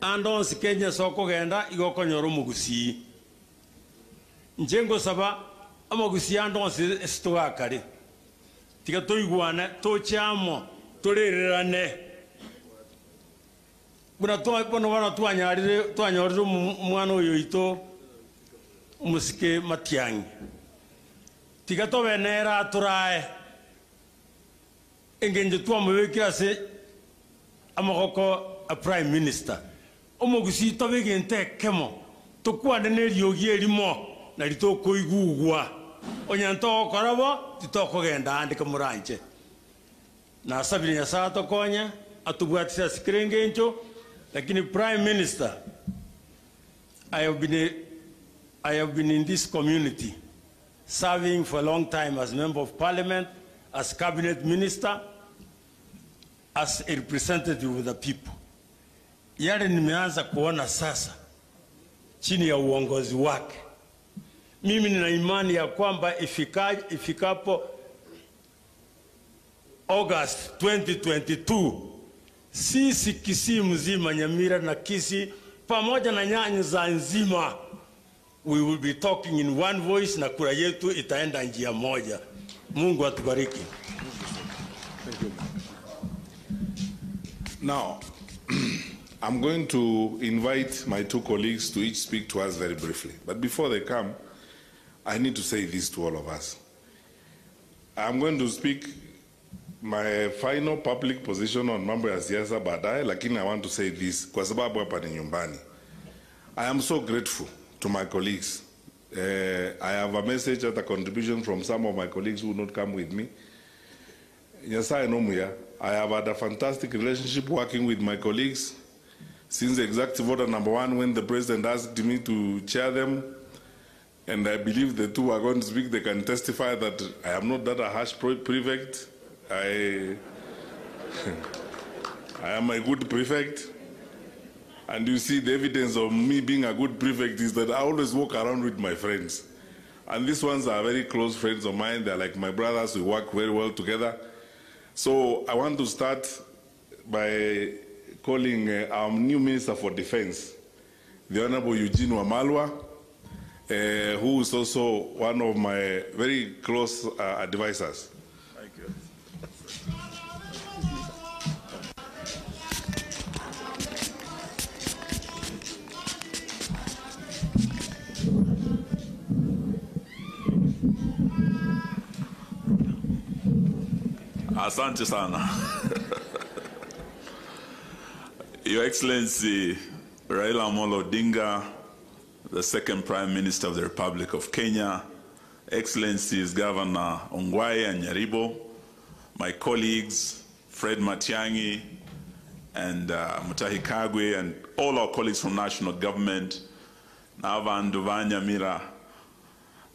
D: ande onsi Kenya ase okogenda igo okonyora omogusii. Inche ngosaba amagusii ande onsi ase togakare tiga toigwane toche amo torererane buna bono bono twanyarire twanyorire omwana oyo oito omosike Matiang'i tiga tobenera atorae engencho twamobekire ase amagoko a Prime Minister omogusii tobe egento ekemo tokwane na eriogi erimo nari tokoigugwa onye ntogokora bo titokogenda ande kamoranche nasabire Nyasaye atokonye atobwatise ase kera engencho. Lakini Prime Minister, I have been in this community serving for a long time as Member of Parliament, as Cabinet Minister, as a representative of the people. Yale nimeanza kuona sasa chini ya uongozi wake. Mimi nina imani ya kwamba ifikapo August 2022 sisi Kisii mzima, Nyamira na Kisii pamoja na Nyanza nzima, we will be talking in one voice na kura yetu itaenda njia moja. Mungu atubariki.
S: Thank you. Now, I'm going to invite my two colleagues to each speak to us very briefly. But before they come, I need to say this to all of us. I'm going to speak my final public position on mambo ya siasa baadaye, lakini I want to say this kwa sababu hapa ni nyumbani. I am so grateful to my colleagues. I have a message at a contribution from some of my colleagues who will not come with me. Nyasaye nomuya. I have had a fantastic relationship working with my colleagues since executive order number 1, when the president asked me to chair them. And I believe the two are going to speak. They can testify that I am not that a harsh prefect. I am a good prefect. And you see, the evidence of me being a good prefect is that I always walk around with my friends. And these ones are very close friends of mine. They're like my brothers. We work very well together. So I want to start by calling our new Minister for Defense, the Honorable Eugene Wamalwa, who is also one of my very close advisors.
E: Thank you.
C: Asante sana. Your Excellency Raila Amolo Odinga, the second Prime Minister of the Republic of Kenya, Excellencies Governor Ongwae and Nyaribo, my colleagues Fred Matiang'i and Mutahi Kagwe and all our colleagues from national government, na abandu ba Nyamira,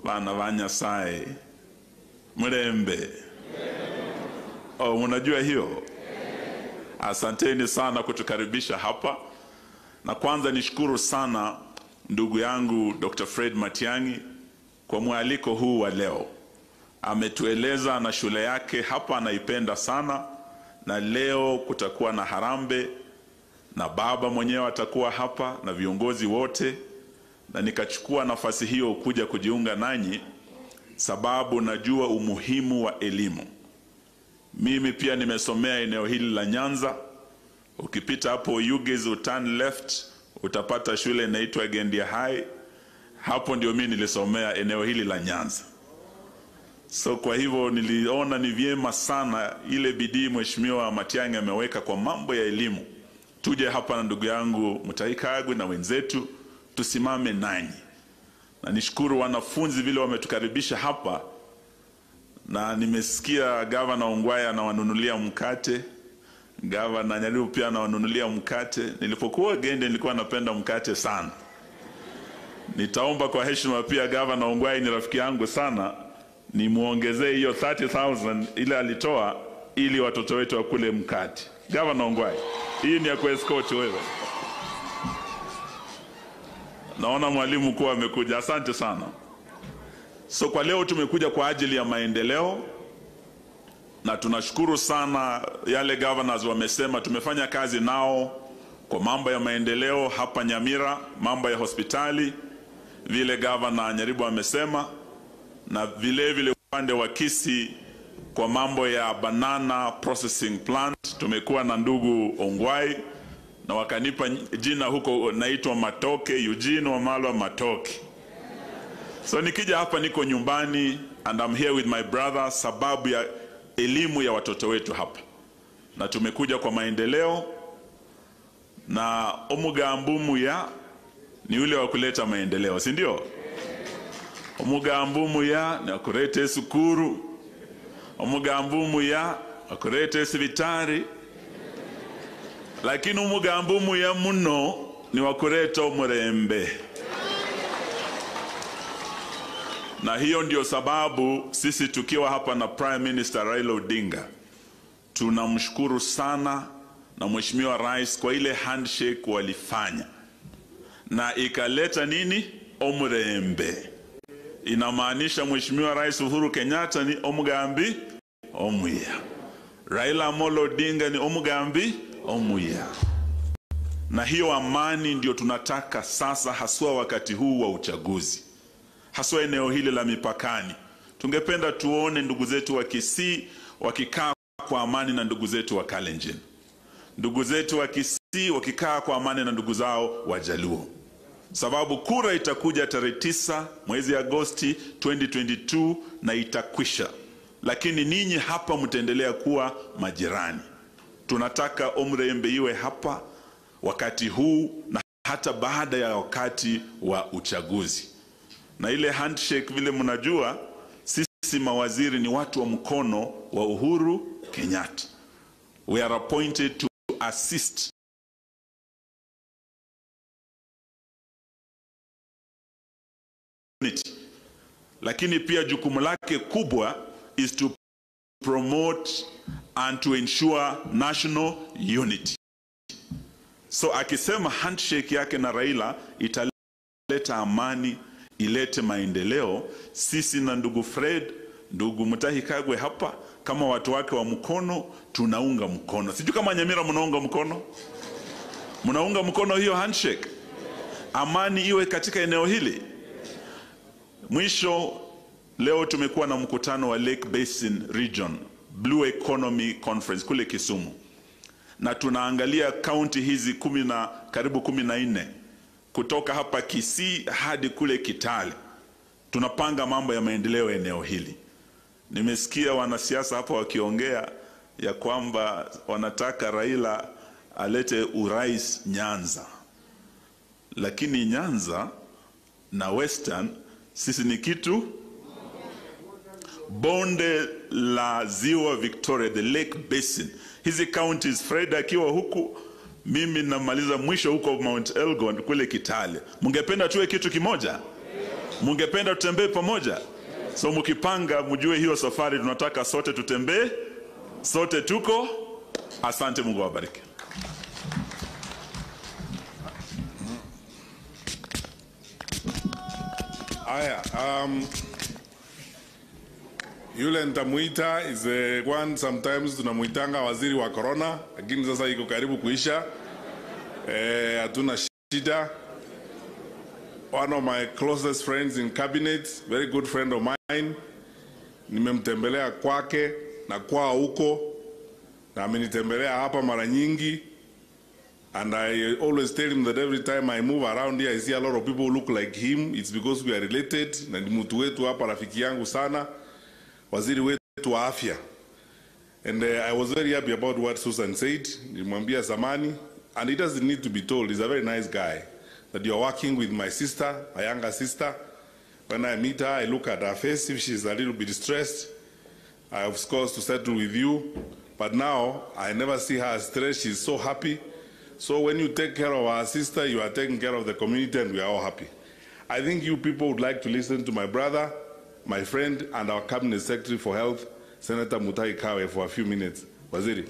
C: bana ba Nyasaye, Murembe. Oh, unajua hiyo? Asanteni sana kutukaribisha hapa. Na kwanza nishukuru sana ndugu yangu Dr. Fred Matiang'i kwa mwaliko huu wa leo. Ametueleza na shule yake hapa anaipenda sana, na leo kutakuwa na harambee na baba mwenyewe atakuwa hapa na viongozi wote, na nikachukua nafasi hiyo kuja kujiunga nanyi sababu najua umuhimu wa elimu. Mimi pia nimesomea eneo hili la Nyanza. Ukipita hapo Oyugis, turn left, utapata shule inaitwa Gendia High. Hapo ndio mimi nilisomea eneo hili la Nyanza. So kwa hivyo niliona ni vyema sana ile bidii Mheshimiwa Matiang'i ameweka kwa mambo ya elimu, tuje hapa na ndugu yangu Mutahi Kagwe na wenzetu tusimame nanyi, na nishukuru wanafunzi vile wametukaribisha hapa, na nimesikia Gavana Ongwae anawanunulia mkate, Gavana Nyaribo pia anawanunulia mkate. Nilipokuwa Gende nilikuwa napenda mkate sana. Nitaomba kwa heshima pia Gavana Ongwae ni rafiki yangu sana, nimuongezee hiyo 30,000 ile alitoa ili watoto wetu wakule mkate. Gavana Ongwae, hii ni ya kuescort wewe. Naona mwalimu kuwa amekuja, asante sana. So kwa leo tumekuja kwa ajili ya maendeleo na tunashukuru sana yale governors wamesema. Tumefanya kazi nao kwa mambo ya maendeleo hapa Nyamira, mambo ya hospitali vile governor Nyaribo amesema, na vile vile upande wa Kisii kwa mambo ya banana processing plant tumekuwa na ndugu Ongwae na wakanipa jina huko, naitwa Matoke, Eugene Wamalwa Matoke. So nikija hapa niko nyumbani and I'm here with my brother sababu ya elimu ya watoto wetu hapa, na tumekuja kwa maendeleo, na omugambo muya ni ule wa kuleta maendeleo, si ndio? Omugambo muya ni wakuleta sukuru, omugambo muya wakuleta sibitari, lakini omugambo muya muno ni wakuleta omurembe. Na hiyo ndio sababu sisi tukiwa hapa na Prime Minister Raila Odinga tunamshukuru sana na Mheshimiwa Rais kwa ile handshake walifanya, na ikaleta nini? Omurembe. Inamaanisha Mheshimiwa Rais Uhuru Kenyatta ni omugambi omuya, Raila Amolo Odinga ni omugambi omuya. Na hiyo amani ndio tunataka sasa, haswa wakati huu wa uchaguzi, haswa eneo hili la mipakani. Tungependa tuone ndugu zetu wa Kisii wakikaa kwa amani na ndugu zetu wa Kalenjin, ndugu zetu wa Kisii wakikaa kwa amani na ndugu zao wa Jaluo, sababu kura itakuja tarehe 9 mwezi Agosti 2022 na itakwisha, lakini ninyi hapa mtaendelea kuwa majirani. Tunataka Omurembe iwe hapa wakati huu na hata baada ya wakati wa uchaguzi. Na ile handshake vile mnajua, sisi mawaziri ni watu wa mkono wa Uhuru Kenyatta. We are appointed to assist unity. Lakini pia jukumu lake kubwa is to promote and to ensure national unity. So akisema handshake yake na Raila italeta amani, ilete maendeleo. Sisi na ndugu Fred, ndugu Mutahi Kagwe hapa kama watu wake wa mkono tunaunga mkono. Sijui kama Nyamira mnaunga mkono? Mnaunga mkono hiyo handshake? Amani iwe katika eneo hili. Mwisho, leo tumekuwa na mkutano wa Lake Basin Region Blue Economy Conference kule Kisumu, na tunaangalia kaunti hizi karibu 14 kutoka hapa Kisii hadi kule Kitale. Tunapanga mambo ya maendeleo eneo hili. Nimesikia wanasiasa hapa wakiongea, ya kwamba wanataka Raila alete urais Nyanza, lakini Nyanza na Western sisi ni kitu bonde la ziwa Victoria, the lake basin. Hizi counties, Fred akiwa huku, mimi namaliza mwisho huko Mount Elgon kule Kitale. Mungependa tuwe kitu kimoja? Mungependa tutembee pamoja? So mkipanga mjue hiyo safari tunataka sote tutembee, sote tuko. Asante, Mungu awabariki.
S: Aya, yule nitamuita is the one sometimes tunamuitanga waziri wa corona, lakini sasa iko karibu kuisha. Hatuna shida. One of my closest friends in cabinet, very good friend of mine. Nimemtembelea kwake na kwao huko na amenitembelea hapa mara nyingi. And I always tell him that every time I move around here, I see a lot of people who look like him. It's because we are related. Na ni mtu wetu hapa, rafiki yangu sana, waziri wetu wa afya. And I was very happy about what Susan said. Nilimwambia zamani, and he doesn't need to be told. He's a very nice guy. That you are working with my sister, my younger sister. When I meet her, I look at her face. If she's a little bit stressed, I have scores to settle with you. But now, I never see her stressed. She's so happy. So when you take care of our sister, you are taking care of the community, and we are all happy. I think you people would like to listen to my brother, my friend, and our Cabinet Secretary for Health, Senator Mutahi Kagwe, for a few minutes. Waziri.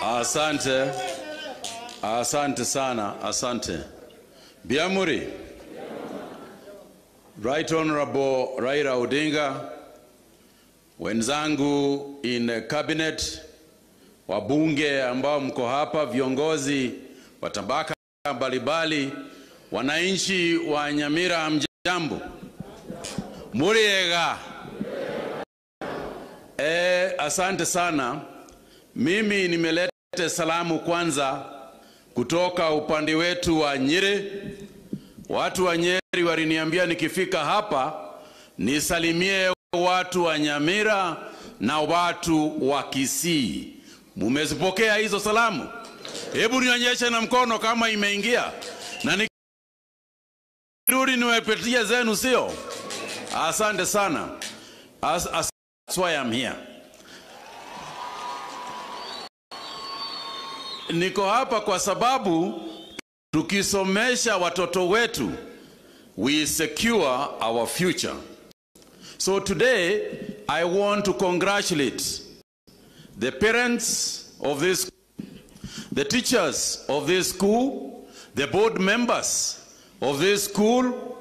M: Asante, asante sana, asante. Biamuri, Right Honorable Raila Odinga, wenzangu in the cabinet, wabunge ambao mko hapa, viongozi wa tabaka mbalimbali, wananchi wa Nyamira, mjambo. Muriega. Asante sana. Mimi nimeleta salamu kwanza kutoka upande wetu wa Nyeri. Watu wa Nyeri waliniambia nikifika hapa nisalimie watu wa Nyamira na watu wa Kisii. Mumezipokea hizo salamu? Hebu nionyeshe na mkono kama imeingia. Na nikirudi niwapitie zenu, sio? Asante sana. That's why I'm here. Niko hapa kwa sababu tukisomesha watoto wetu, we secure our future. So today, I want to congratulate the parents of this, the teachers of this school, the board members of this school,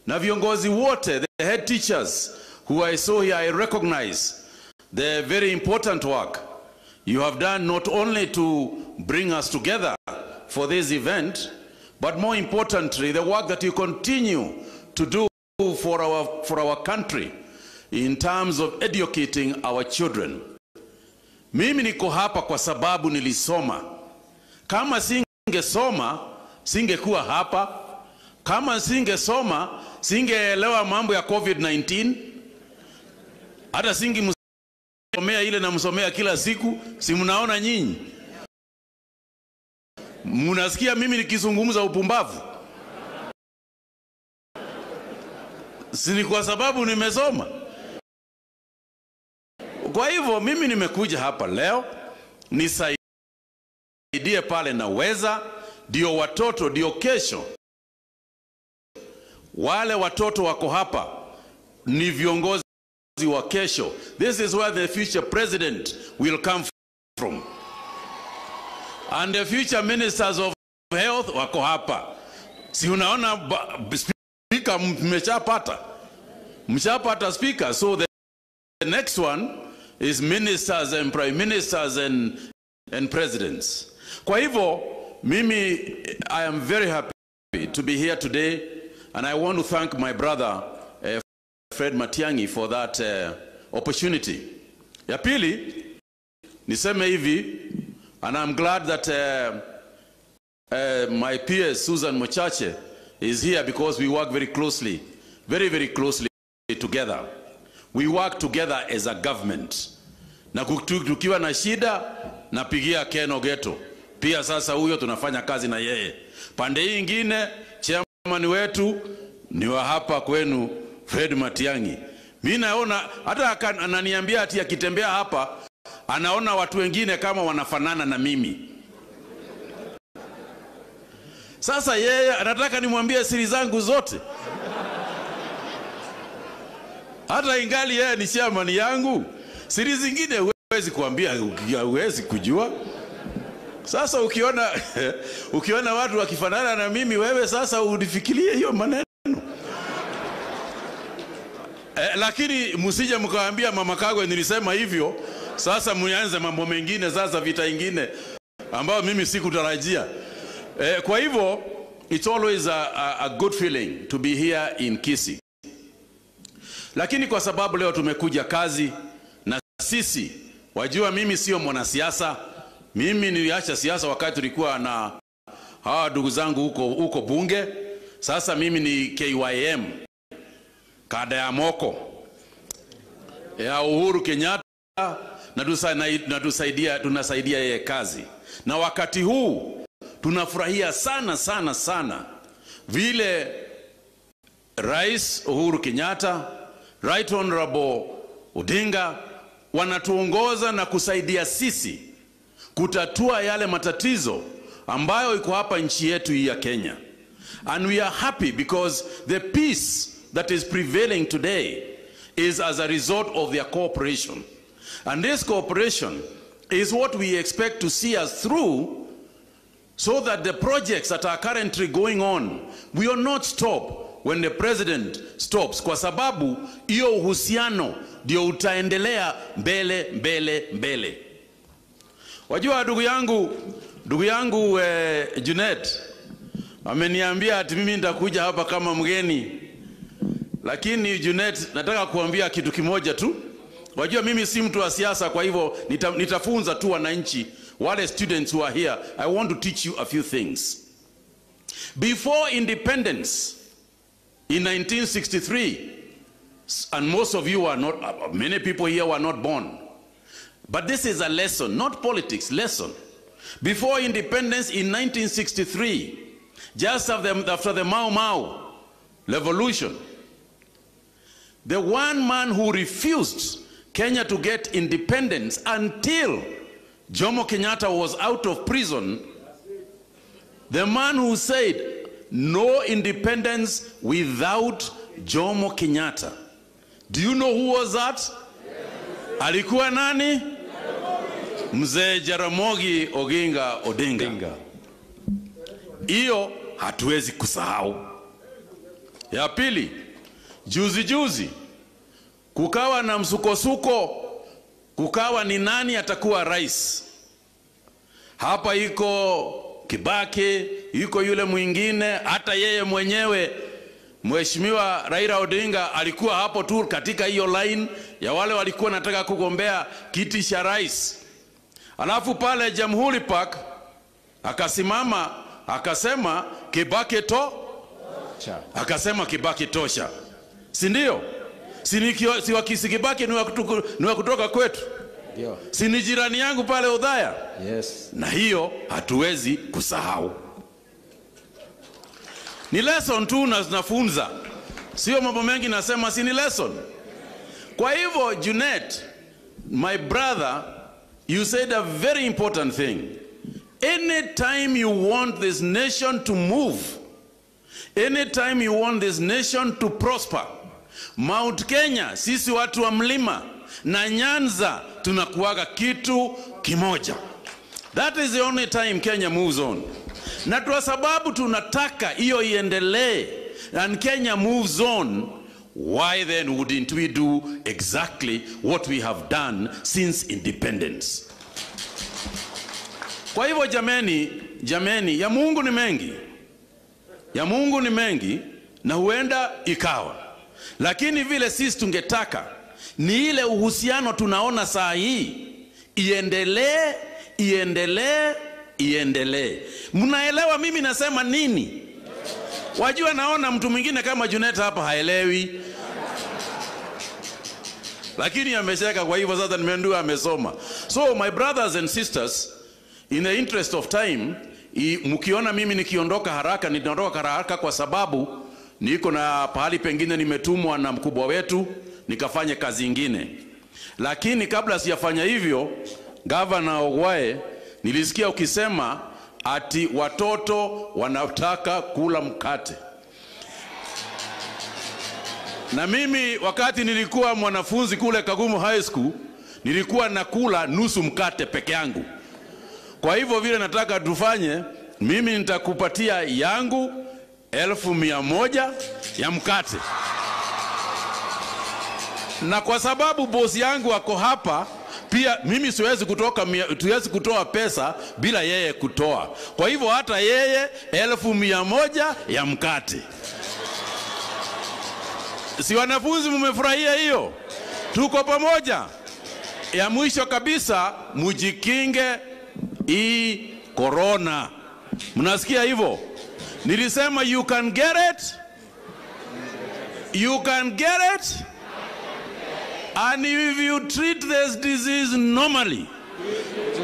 M: na viongozi wote, the head teachers who I saw here. I recognize the very important work you have done, not only to bring us together for this event, but more importantly, the work that you continue to do for our country in terms of educating our children. Mimi niko hapa kwa sababu nilisoma. Kama singesoma, singekuwa hapa. Kama singesoma, singeelewa mambo ya COVID-19. Hata singemsomea ile namsomea kila siku. Si mnaona nyinyi? Mnasikia mimi nikizungumza upumbavu? Si ni kwa sababu nimesoma? Kwa hivyo mimi nimekuja hapa leo nisaidie pale naweza, ndio watoto, ndio kesho. Wale watoto wako hapa ni viongozi wa kesho. This is where the future president will come from. And the future ministers of health wako hapa. Si unaona speaker mmeshapata? Mshapata speaker. So the next one is ministers and prime ministers and presidents. Kwa hivyo mimi I am very happy to be here today. And I want to thank my brother eh, Fred Matiang'i for that eh, opportunity. Ya pili niseme hivi and I'm glad that eh, my peer Susan Mochache is here because we work very closely, very very closely together. We work together as a government. Na tukiwa na shida napigia Ken Ogeto. Pia sasa huyo tunafanya kazi na yeye. Pande hii ingine chairman wetu ni wa hapa kwenu Fred Matiang'i. Mi naona hata ananiambia ati akitembea hapa anaona watu wengine kama wanafanana na mimi. Sasa yeye anataka nimwambie siri zangu zote, hata ingali yeye ni chairman yangu, siri zingine huwezi kuambia, huwezi kujua. Sasa ukiona ukiona watu wakifanana na mimi, wewe sasa unifikirie hiyo maneno lakini msije mkaambia Mama Kagwe nilisema hivyo. Sasa mnianze mambo mengine, sasa vita ingine ambayo mimi sikutarajia. Kwa hivyo it's always a good feeling to be here in Kisii. Lakini kwa sababu leo tumekuja kazi na sisi, wajua mimi sio mwanasiasa. Mimi niliacha siasa wakati tulikuwa na hawa ndugu zangu huko bunge. Sasa mimi ni KYM, kada ya moko ya Uhuru Kenyatta, na tunasaidia yeye kazi. Na wakati huu tunafurahia sana sana sana vile Rais Uhuru Kenyatta, Right Honorable Odinga wanatuongoza na kusaidia sisi kutatua yale matatizo ambayo iko hapa nchi yetu hii ya Kenya. And we are happy because the peace that is prevailing today is as a result of their cooperation. And this cooperation is what we expect to see us through, so that the projects that are currently going on will not stop when the president stops, kwa sababu hiyo uhusiano ndio utaendelea mbele mbele mbele. Wajua ndugu yangu Junet ameniambia ati mimi nitakuja hapa kama mgeni. Lakini Junet, nataka kuambia kitu kimoja tu. Wajua mimi si mtu wa siasa, kwa hivyo nitafunza tu wananchi wale students who are here. I want to teach you a few things. Before independence in 1963, and most of you are not, many people here were not born. But this is a lesson, not politics, lesson. Before independence in 1963, just after the Mau Mau revolution, the one man who refused Kenya to get independence until Jomo Kenyatta was out of prison, the man who said no independence without Jomo Kenyatta. Do you know who was that? Alikuwa nani? Mzee Jaramogi Oginga Odinga. Hiyo hatuwezi kusahau. Ya pili, juzi juzi kukawa na msukosuko, kukawa ni nani atakuwa rais. Hapa iko Kibaki, yuko yule mwingine, hata yeye mwenyewe Mheshimiwa Raila Odinga alikuwa hapo tu katika hiyo line ya wale walikuwa nataka kugombea kiti cha rais. Alafu pale Jamhuri Park akasimama akasema Kibaki to akasema Kibaki tosha. Si ndio? Si wa Kibaki ni wa kutoka kwetu.
B: Ndio.
M: Si ni jirani yangu pale Othaya?
B: Yes.
M: Na hiyo hatuwezi kusahau. Ni lesson tu na nafunza. Sio mambo mengi nasema, si ni lesson. Kwa hivyo Junet, my brother, you said a very important thing. Anytime you want this nation to move, anytime you want this nation to prosper, Mount Kenya, sisi watu wa mlima na Nyanza tunakuwaga kitu kimoja. That is the only time Kenya moves on. Na kwa sababu tunataka hiyo iendelee and Kenya moves on, why then wouldn't we do exactly what we have done since independence? Kwa hivyo jameni, jameni, ya Mungu ni mengi. Ya Mungu ni mengi. na huenda ikawa, lakini vile sisi tungetaka ni ile uhusiano tunaona saa hii iendelee, iendelee, iendelee. Mnaelewa mimi nasema nini? Wajua, naona mtu mwingine kama Junet hapa haelewi, lakini amecheka. Kwa hivyo sasa nimeambiwa amesoma. So my brothers and sisters, in the interest of time, mkiona mimi nikiondoka haraka, nitaondoka haraka kwa sababu niko na pahali pengine nimetumwa na mkubwa wetu nikafanye kazi ingine. Lakini kabla sijafanya hivyo, Gavana Ogwae, nilisikia ukisema ati watoto wanataka kula mkate. Na mimi wakati nilikuwa mwanafunzi kule Kagumo High School, nilikuwa nakula nusu mkate peke yangu. Kwa hivyo vile nataka tufanye, mimi nitakupatia yangu 100,000 ya mkate, na kwa sababu bosi yangu ako hapa pia, mimi siwezi kutoka, siwezi kutoa pesa bila yeye kutoa. Kwa hivyo hata yeye 100,000 ya mkate. Si wanafunzi mmefurahia hiyo? Tuko pamoja. Ya mwisho kabisa, mujikinge hii corona. Mnasikia hivyo? Nilisema you can get it, you can get it, and if you treat this disease normally,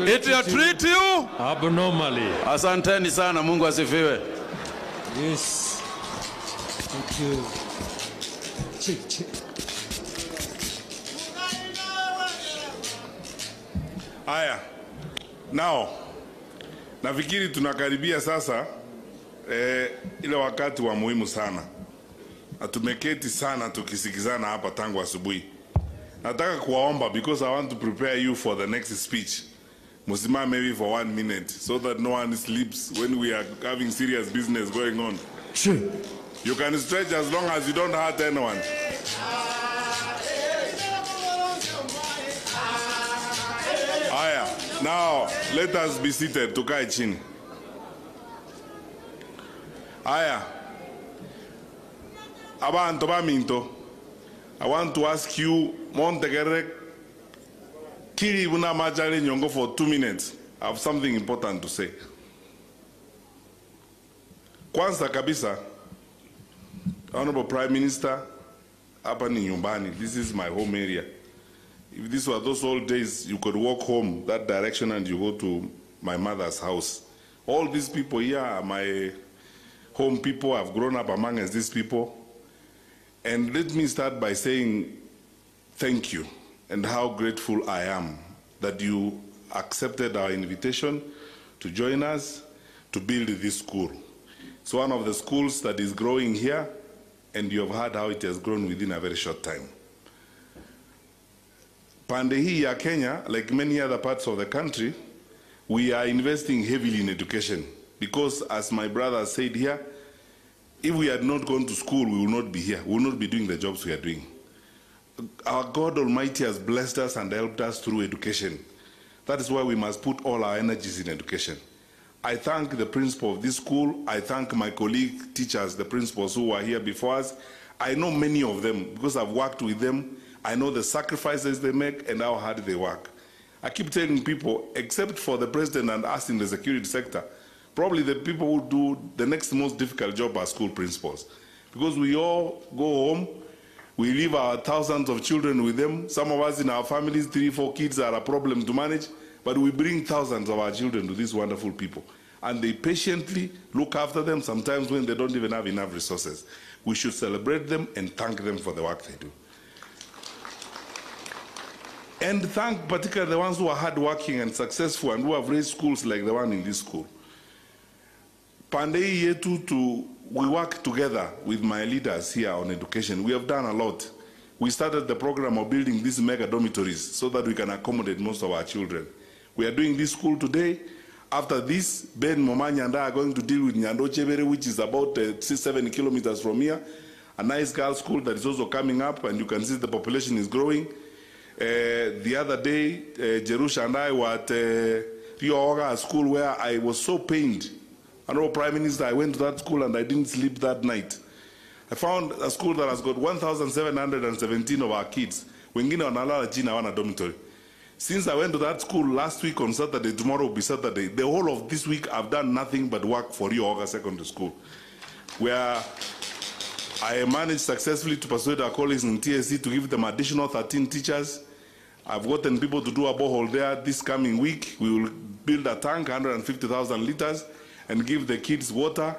M: it will treat you
B: abnormally.
M: Asanteni sana, Mungu asifiwe.
B: Yes. Thank you. Check, check.
S: Haya, now nafikiri tunakaribia sasa ile wakati wa muhimu sana, na tumeketi sana tukisikizana hapa tangu asubuhi. Nataka kuwaomba because I want to prepare you for the next speech. Musimame maybe for 1 minute so that no one sleeps when we are having serious business going on.
B: Sure.
S: You can stretch as long as you don't hurt anyone. Haya, now let us be seated, tukae chini. Haya, abantu baminto, I want to ask you, Montegere, kiri buna majale nyongo for 2 minutes. I have something important to say. Kwanza kabisa, Honorable Prime Minister, hapa ni nyumbani. This is my home area. If these were those old days, you could walk home that direction and you go to my mother's house. All these people here are my home people. I've grown up among us, these people. And let me start by saying thank you and how grateful I am that you accepted our invitation to join us to build this school. It's one of the schools that is growing here, and you have heard how it has grown within a very short time. Pande hii ya Kenya, like many other parts of the country, we are investing heavily in education because, as my brother said here, if we had not gone to school, we will not be here. We will not be doing the jobs we are doing. Our God Almighty has blessed us and helped us through education. That is why we must put all our energies in education. I thank the principal of this school. I thank my colleague teachers, the principals who were here before us. I know many of them because I've worked with them. I know the sacrifices they make and how hard they work. I keep telling people, except for the president and us in the security sector, probably the people who do the next most difficult job are school principals. Because we all go home, we leave our thousands of children with them. Some of us in our families, 3-4 kids are a problem to manage, but we bring thousands of our children to these wonderful people. And they patiently look after them, sometimes when they don't even have enough resources. We should celebrate them and thank them for the work they do. And thank particularly the ones who are hardworking and successful and who have raised schools like the one in this school. Pande yetu to, we work together with my leaders here on education. We have done a lot. We started the program of building these mega dormitories so that we can accommodate most of our children. We are doing this school today. After this, Ben Momanya and I are going to deal with Nyandochebere, which is about 6-7 kilometers from here. A nice girls' school that is also coming up, and you can see the population is growing. The other day, Jerusha and I were at Rio Oga school where I was so pained. Honorable Prime Minister, I went to that school and I didn't sleep that night.
C: I found a school that has got 1,717 of our kids. Wengine wanalala chini hawana dormitory. Since I went to that school last week on Saturday, tomorrow will be Saturday, the whole of this week I've done nothing but work for Rio Oga Secondary School, where I managed successfully to persuade our colleagues in TSC to give them additional 13 teachers. I've gotten people to do a borehole there this coming week. We will build a tank, 150,000 liters, and give the kids water.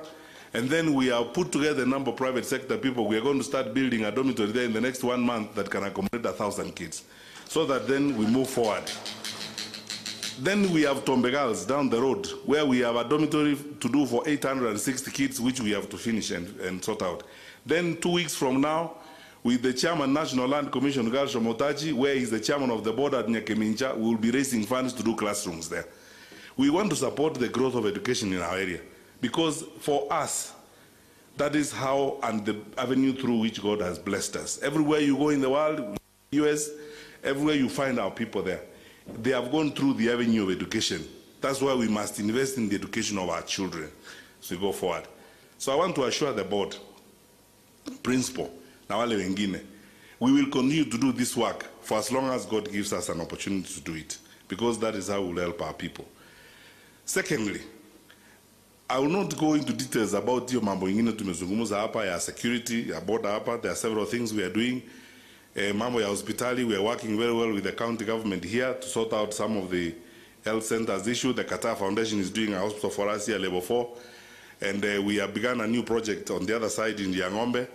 C: And then we have put together a number of private sector people. We are going to start building a dormitory there in the next one month that can accommodate 1,000 kids, so that then we move forward. Then we have Tombe Girls down the road, where we have a dormitory to do for 860 kids, which we have to finish and sort out. Then 2 weeks from now, with the chairman, National Land Commission, Gershom Otachi, where he's the chairman of the board at Nyakemincha, we will be raising funds to do classrooms there. We want to support the growth of education in our area, because for us, that is how and the avenue through which God has blessed us. Everywhere you go in the world, US, everywhere you find our people there, they have gone through the avenue of education. That's why we must invest in the education of our children as we go forward. So I want to assure the board, principal, na wale wengine, we will continue to do this work for as long as God gives us an opportunity to do it, because that is how we will help our people. Secondly, I will not go into details about hiyo mambo ingine tumezungumza hapa ya security, ya border hapa. There are several things we are doing. Mambo ya hospitali, we are working very well with the county government here to sort out some of the health centers issue. The Qatar Foundation is doing a hospital for us here, level 4. And we have begun a new project on the other side in Yangombe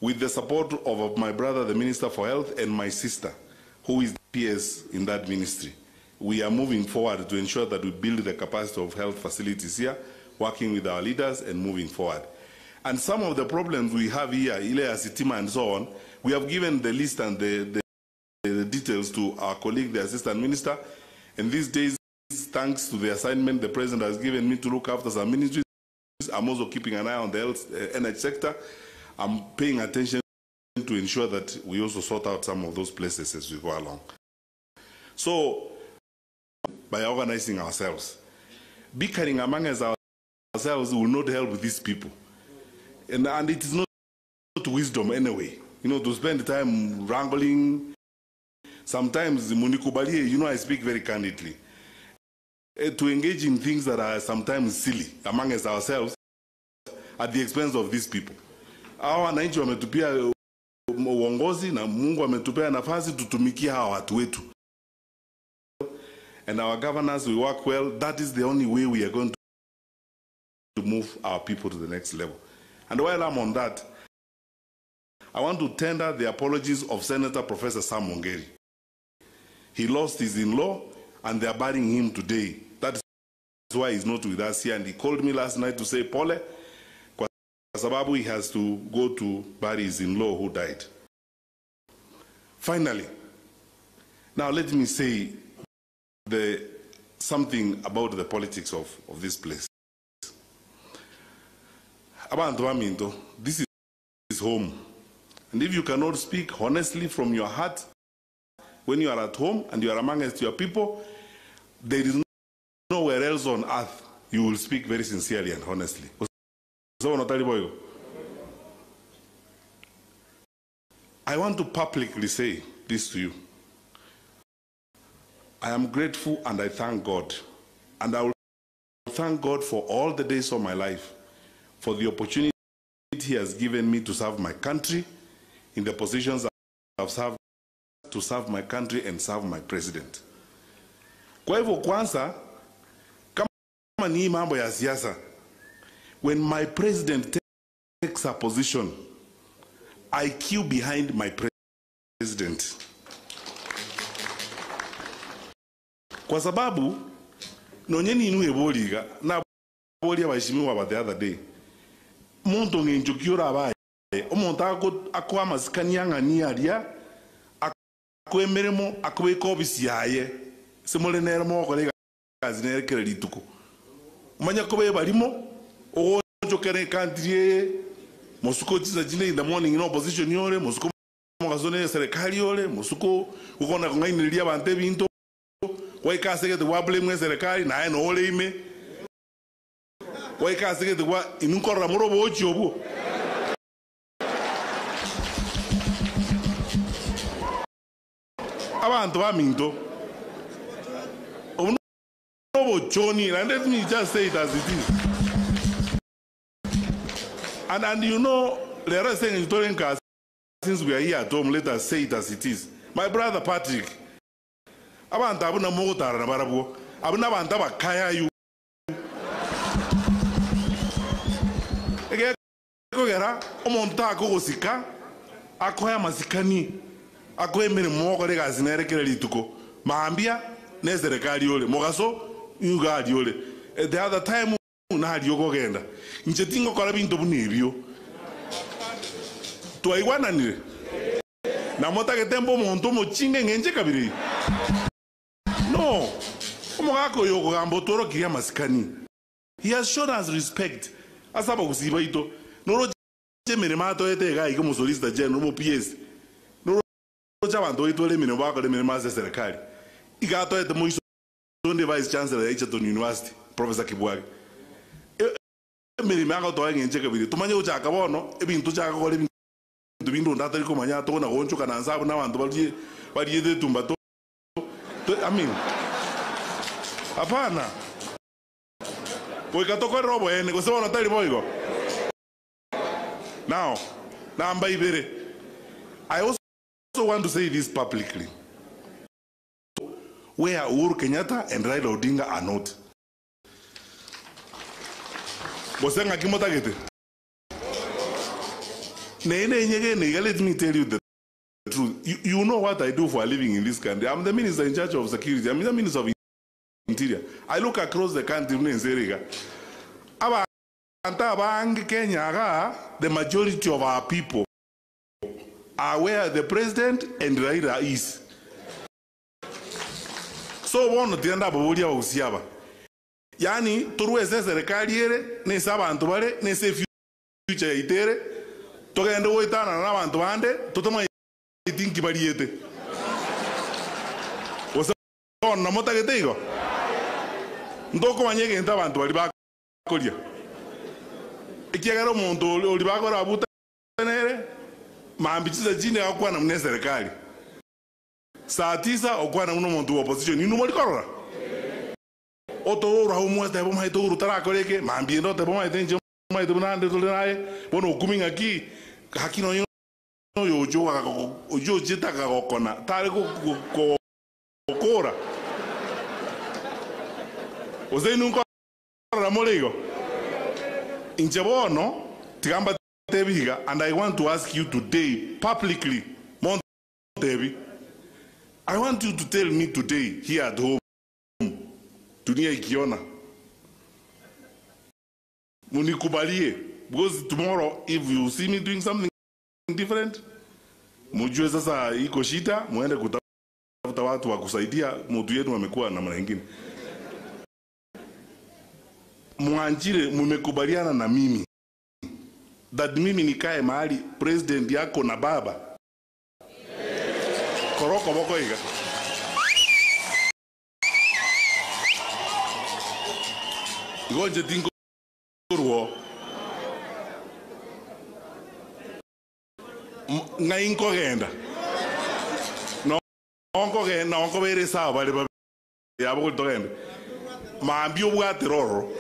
C: with the support of my brother, the Minister for Health, and my sister, who is the PS in that ministry. We are moving forward to ensure that we build the capacity of health facilities here, working with our leaders and moving forward. And some of the problems we have here, ile ya sitima and so on, we have given the list and the details to our colleague, the assistant minister. And these days, thanks to the assignment the president has given me to look after some ministries, I'm also keeping an eye on the health, energy sector. I'm paying attention to ensure that we also sort out some of those places as we go along. So, by organizing ourselves, bickering among us ourselves will not help these people. And it is not wisdom anyway. To spend time wrangling. Sometimes, munikubalie, I speak very candidly. To engage in things that are sometimes silly among us ourselves at the expense of these people. Hawa wananchi wametupia uongozi na Mungu ametupea nafasi tutumikie hawa watu wetu. And our governors, we work well. That is the only way we are going to move our people to the next level. And while I'm on that, I want to tender the apologies of Senator Professor Sam Ongeri. He lost his in-law and they are burying him today. That is why he's not with us here. And he called me last night to say, Pole, kwa sababu he has to go to bury his in-law who died. Finally, now let me say something about the politics of this place. Abantu baminto, this is home. And if you cannot speak honestly from your heart when you are at home and you are amongst your people, there is nowhere else on earth you will speak very sincerely and honestly. I want to publicly say this to you. I am grateful and I thank God. And I will thank God for all the days of my life, for the opportunity he has given me to serve my country in the positions I've served, to serve my country and serve my president. Kwa hivyo kwanza, kama ni mambo ya siasa, when my president takes a position, I queue behind my president. Kwa sababu, nonyeni inue boliga, na boli abaheshimiwa ba the other day. Muntu ngenjukiura abaye, omuntu akwa masikani ang'ani aria, akwemeremo, akubeka obisi yaye. Simole nere mokore kazi nere kere rituko. Umanya kobe barimo, ogonjokere country ye, mosuko chisa chine in the morning in opposition yore, mosuko mokasone serikali yore, mosuko ukona kung'ainiria abantu ebinto, waikasegete wa blame serikali naye no ole ime. Waikasegete wa inunkorora morobo ochi obwo. Abanto baminto, obo nobochoni, and let me just say it as it is. And you know, rero ase eng'encho tore nka since we are here at home, let us say it as it is. My brother Patrick, abanto abwo nabo mogotara nabarabwo, abwo nabanto abakayayu. Egekogera omonto takogosika, akoe amasikani, akoe emeremo ogokora egasi nere kera rituko. Mambia na eserekari ore, mogaso nigo aria ore. At the other time naria okogenda. Inche tingokora binto buna ebio. Twaigwananire? Na motagete mbe omonto omochinga eng'encho ekabira eye? No. Omogaka oyo okogamba otworokirie amasikani. He has shown us respect ase abagusii baito. Noroche emeremo atoete iga iga omosolicitor general, omo PS. Noroche abanto baito bare emeremo bagokora emeremo ase eserekari. Iga atoete moiso onde vice chancellor ya Egerton University, Professor Kibwage. Emeremo agotoa eng'encho ekabira eye. Tomanye gochaka bono ebinto tochake gokora ebinto binde onde atari komanya tokona goonchoka na nse abwo na abanto barie bariete etumbato. I mean, hapana. Goika tokorere oboene, gose bono tari boigo? Now, namba ibere, I also want to say this publicly, where Uhuru Kenyatta and Raila Odinga are not. Gose ng'aki motagete? Nere nenyegene iga, let me tell you the truth. You know what I do for a living in this country. I'm the minister in charge of security. I'm the minister of interior. I look across the country buna ense ere iga. Abanto abange Kenya igaa, the majority of our people are where the president and Raila is. So bono tiga ndababorie abagusii aba, yaani torwe ase eserekari ere, na ase abanto bare, na ase efuture yaito ere, togende goetanana na abanto bande, totamanyeti nki bariete. Gose bono namotagete igo? Ntokomanya egento abanto baria bakoria, ekiagera omonto oria bakora abuta nere, mambia chinsa chinde agokwana buna eserekari. Saa tisa okwana buna omonto bwa opposition, inwe mori korora? Otoorwa omwe otebe omanyete Uhuru tarakora eke, mambia ende otebe omanyete inche omanyete buna ande tore naye, bono okumi ng'aki, gaki nonye oyo ocho oyio ochete akagokona, tare gokora. Gose inwe nkorora more igo? Inche bono tiga mbatebi iga, and I want to ask you today publicly, montebi, I want you to tell me today here at home, dunia ikiona, munikubalie, because tomorrow if you see me doing something different, mujue sasa iko shida, muende kutafuta watu wa kusaidia, mutu yenu amekuwa namna nyingine. Mwanjire mumekubaliana na mimi that mimi nikae mahali president yako na baba koroko boko iga. Igonje tingo ruo. Ng'ai nkogenda. No nkogenda, nkobere sawa bale babe. Yabo kotogenda. Mambia obwate roro.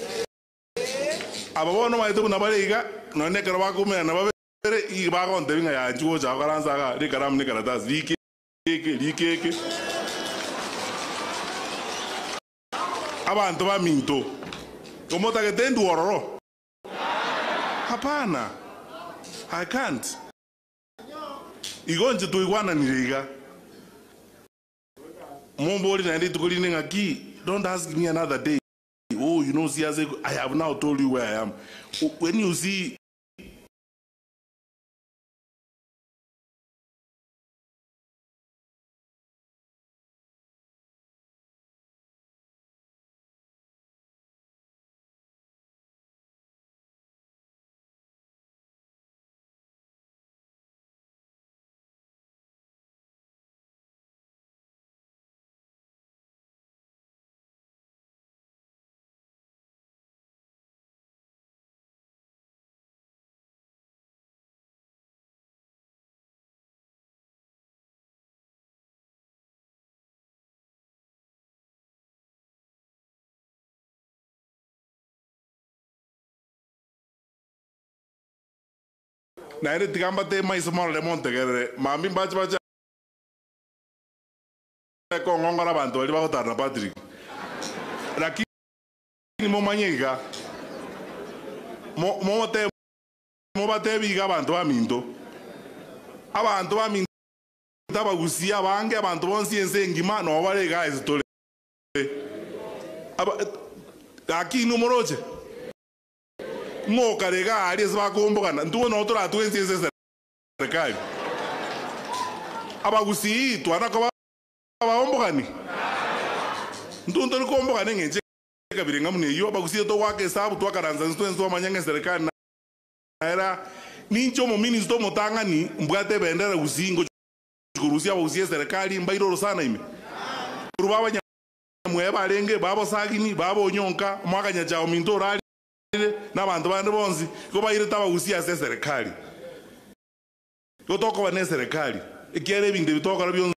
C: Aba bono maete buna bare iga, nonye ekero bakomerana babere, iga bagontebia ng'a yanchi gocha gokaransa iga, rikaramu na ekaratasi, rike eke, rike eke. Abanto baminto, omotagete endwe ororo? Hapana, I can't. Igo inche twaigwananire iga. Mombori naende rituko rinde ng'aki, don't ask me another day. Oh, you know, see, I have now told you where I am. When you see Naende tiga mbate maiso morore montegerere, mambia mbache bachake kong'ong'ora abanto baria bagotara na Patrick. Lakini momanye iga, mo mote mobatebi iga abanto baminto, abanto baminto abagusia abange, abanto bonsi ense engima nabo bare iga ase tore. Aba gaki inwe moroche? Ng'okare iga aria ase bakombogana, intwe nabo toratwe ense ase eserekari. Abagusii twana koba abaombogani? Intwe ntori kombogana eng'encho ekabira ng'a buna eyio, abagusii togoaka esabu twakaransa inse twensi twamanya ng'a eserekari naera ninche omominister omotang'ani mbwate ebendera gusii ngochi korusia abagusii eserekari mbaire orosana ime. Korwa baba Nyamweya barenge, baba Osagini, baba Onyonka, omwaka Nyachao ominto orarire, na abanto bande bonsi, igo bairete abagusii ase eserekari. Igo tokoba na eserekari, ekiagera ebinto ebi togokora bionsi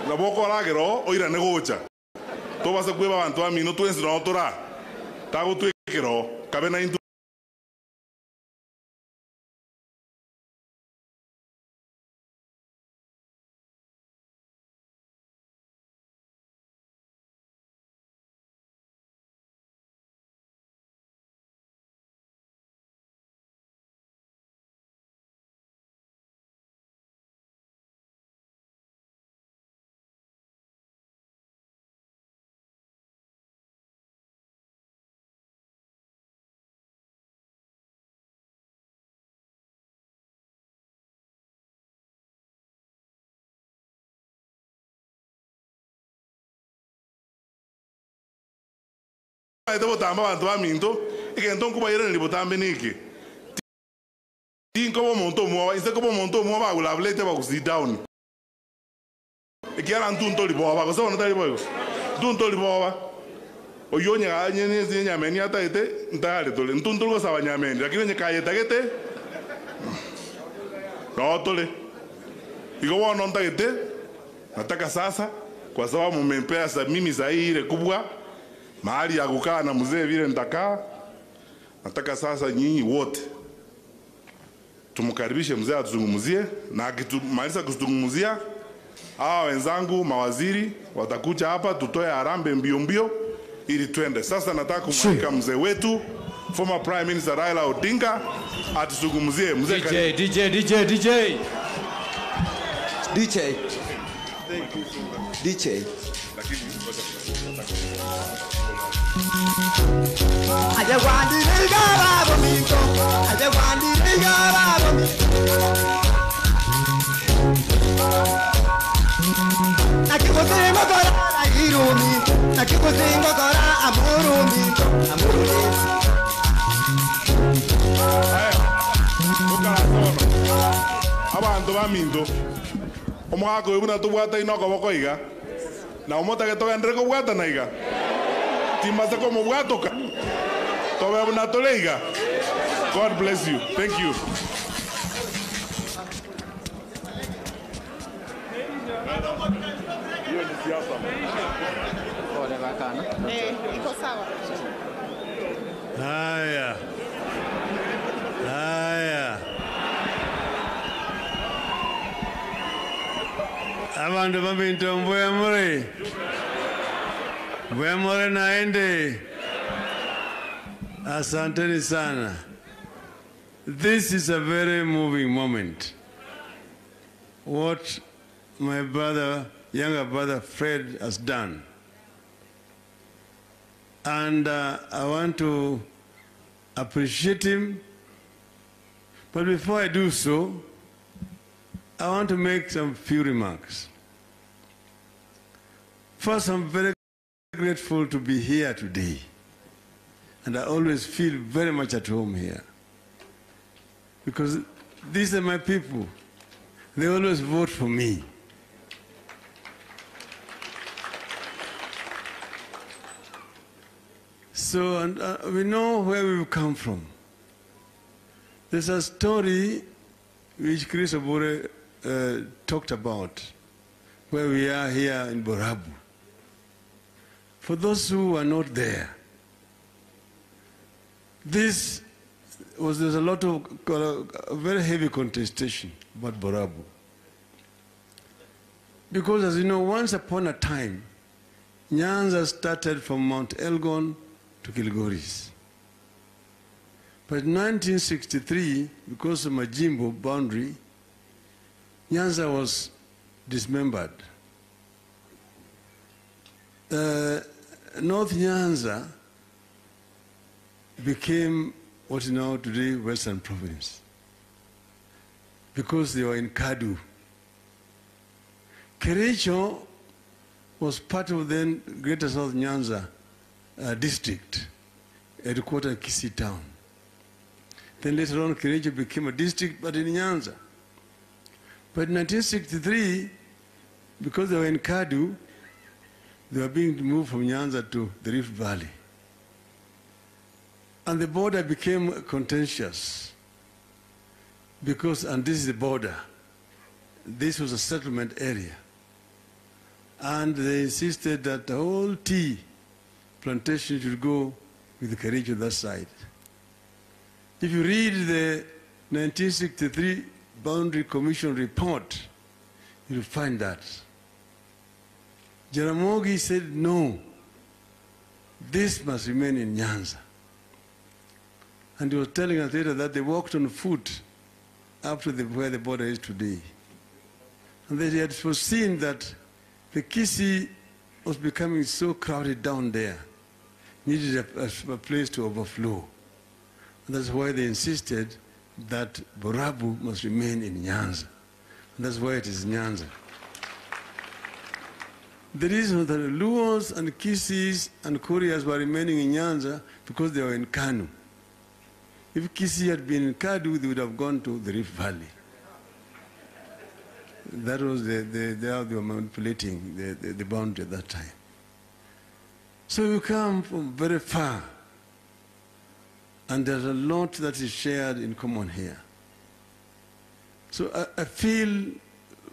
C: nabo okoragera oo oirane gocha tobase kweba abanto bamino twensi noo tora tagotwekera oo kabe naintwe. Baete botambe abanto baminto, egento nkobairaneria botambe neke. Tinkoba omonto omwoba, inse koba omonto omwoba I will have let abagusii down. Ekiagera ntwe ntori boba, gose bono tari boigo? Ntwe ntori boba. Oyio onye onye nyameni atagete, ntayare tore. Ntwe ntori gosaba nyameni, lakini onye kayetagete, noo tore. Igo bono ntagete, nataka sasa, kwa sababu mmempea sa mimi sahii ile kubwa, mahali ya kukaa na mzee vile nitakaa, nataka sasa nyinyi wote tumkaribishe mzee atuzungumzie, na akitumaliza kutuzungumzia, hawa wenzangu mawaziri watakuja hapa, tutoe harambee mbio mbio ili twende. Sasa nataka kumwalika mzee wetu former Prime Minister Raila Odinga atuzungumzie. Mzee,
B: DJ,
C: karibu.
B: DJ, DJ, DJ.
F: DJ. DJ.
C: Abanto baminto omogaka oyo buna tobwataine okoboko iga na omotake togendere kobwatana iga timbase komobwatoka tobe buna tore iga. God bless you. Thank you.
V: Iko sawa.
D: Haya, haya, abandu baminto mbwemure, mbwemure naende. Asanteni sana. This is a very moving moment. What my brother, younger brother Fred has done. And I want to appreciate him. But before I do so, I want to make some few remarks. First, I'm very grateful to be here today. And I always feel very much at home here. Because these are my people. They always vote for me. So and, we know where we've come from. There's a story which Chris Obore talked about, where we are here in Borabu. For those who are not there, this was there's a lot of very heavy contestation about Borabu. Because as you know, once upon a time, Nyanza started from Mount Elgon to Kilgoris. But in 1963, because of Majimbo boundary, Nyanza was dismembered. North Nyanza became what is now today Western Province, because they were in Kadu. Kericho was part of then Greater South Nyanza district, headquartered Kisii town. Then later on, Kericho became a district, but in Nyanza. But in 1963, because they were in Kadu, they were being moved from Nyanza to the Rift Valley. And the border became contentious because, and this is the border, this was a settlement area. And they insisted that the whole tea plantation should go with the Kericho that side. If you read the 1963 Boundary Commission report, you'll find that. Jaramogi said, no, this must remain in Nyanza. And he was telling us later that they walked on foot up to where the border is today. And they had foreseen that the Kisii was becoming so crowded down there, needed a place to overflow. And that's why they insisted that Borabu must remain in Nyanza. And that's why it is Nyanza. The reason that the Luos and Kisiis and Kurias were remaining in Nyanza because they were in Kanu. If Kisii had been in Kadu, they would have gone to the Rift Valley. That was how they were manipulating the boundary at that time. So we come from very far, and there's a lot that is shared in common here. So I feel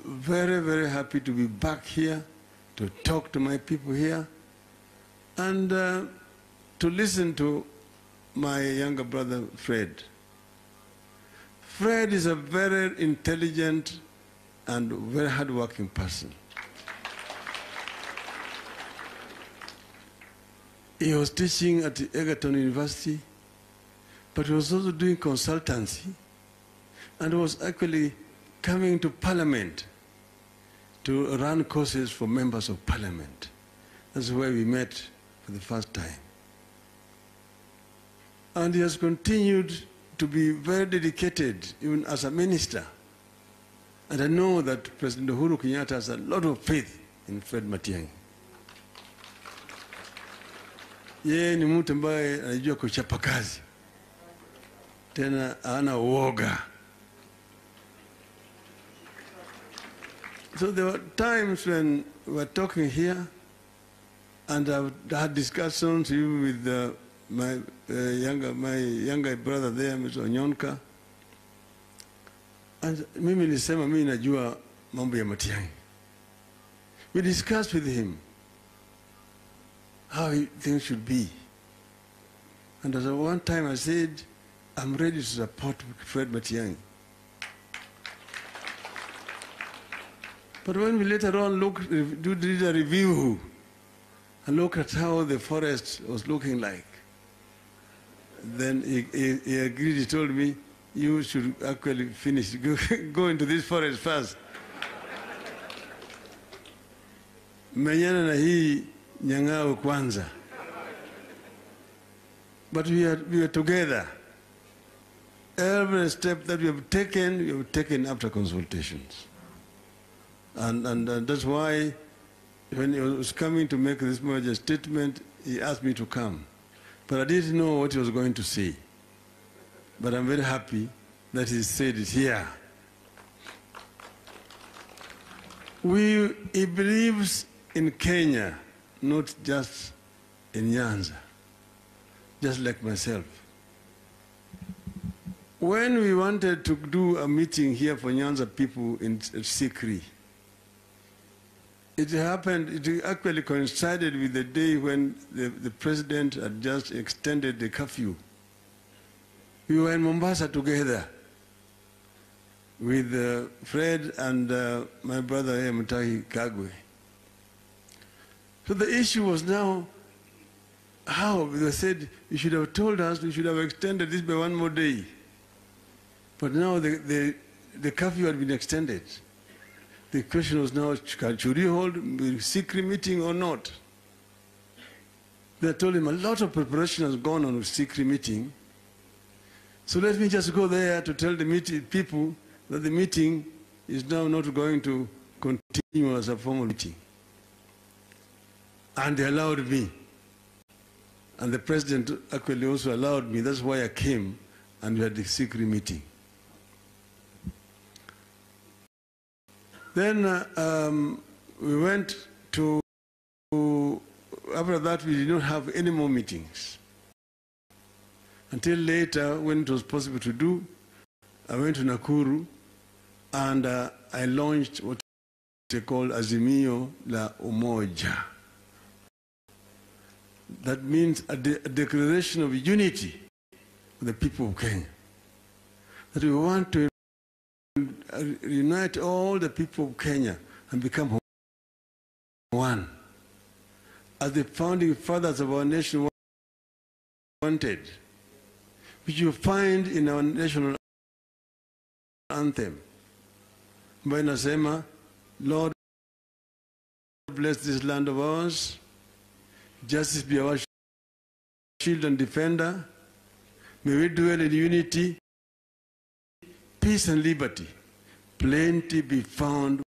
D: very, very happy to be back here, to talk to my people here, and to listen to my younger brother, Fred. Fred is a very intelligent and very hardworking person. He was teaching at Egerton University, but he was also doing consultancy and was actually coming to Parliament to run courses for members of Parliament. That's where we met for the first time. And he has continued to be very dedicated, even as a minister. And I know that President Uhuru Kenyatta has a lot of faith in Fred Matiang'i. Yeye ni mtu ambaye anajua kuchapa kazi, tena hana uoga. So there were times when we were talking here, and I've had discussions even with my younger brother there, Mr. Onyonka. And mimi nilisema mimi najua mambo ya Matiang'i. We discussed with him how things should be. And at one time I said, I'm ready to support Fred Matiang'i. But when we later on did a review and look at how the forest was looking like,
J: Then he agreed. He told me, you should actually finish. Go into this forest first. Menyana na hii nyang'au kwanza. But we are together. Every step that we have taken, we have taken after consultations. And that's why when he was coming to make this merger statement, he asked me to come. But I didn't know what he was going to say. But I'm very happy that he said it here. He believes in Kenya, not just in Nyanza, just like myself. When we wanted to do a meeting here for Nyanza people in Sikri, it happened, it actually coincided with the day when the president had just extended the curfew. We were in Mombasa together with Fred and my brother here, Mutahi Kagwe. So the issue was now, how? They said, you should have told us, we should have extended this by one more day. But now the curfew had been extended. The question was now, should we hold a secret meeting or not? They told him a lot of preparation has gone on with secret meeting. So let me just go there to tell the meeting people that the meeting is now not going to continue as a formal meeting. And they allowed me. And the president actually also allowed me. That's why I came and we had the secret meeting. Then we went to, after that we did not have any more meetings. Until later, when it was possible to do, I went to Nakuru and I launched what they call Azimio la Umoja. That means a declaration of unity for the people of Kenya. That we want to unite all the people of Kenya and become one. As the founding fathers of our nation wanted, which you find in our national anthem. Ambayo inasema, Lord bless this land of ours, justice be our shield and defender, may we dwell in unity, peace and liberty, plenty be found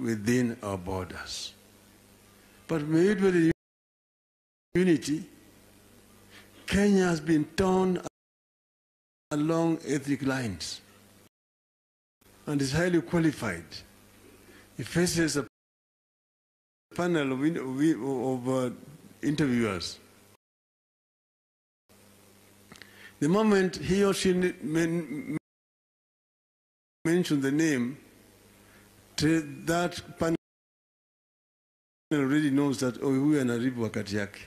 J: within our borders. But may we dwell in unity. Kenya has been torn along ethnic lines and is highly qualified. It faces a panel of interviewers. The moment he or she mentions the name, that panel already knows that, oh, huyu anaharibu wakati yake.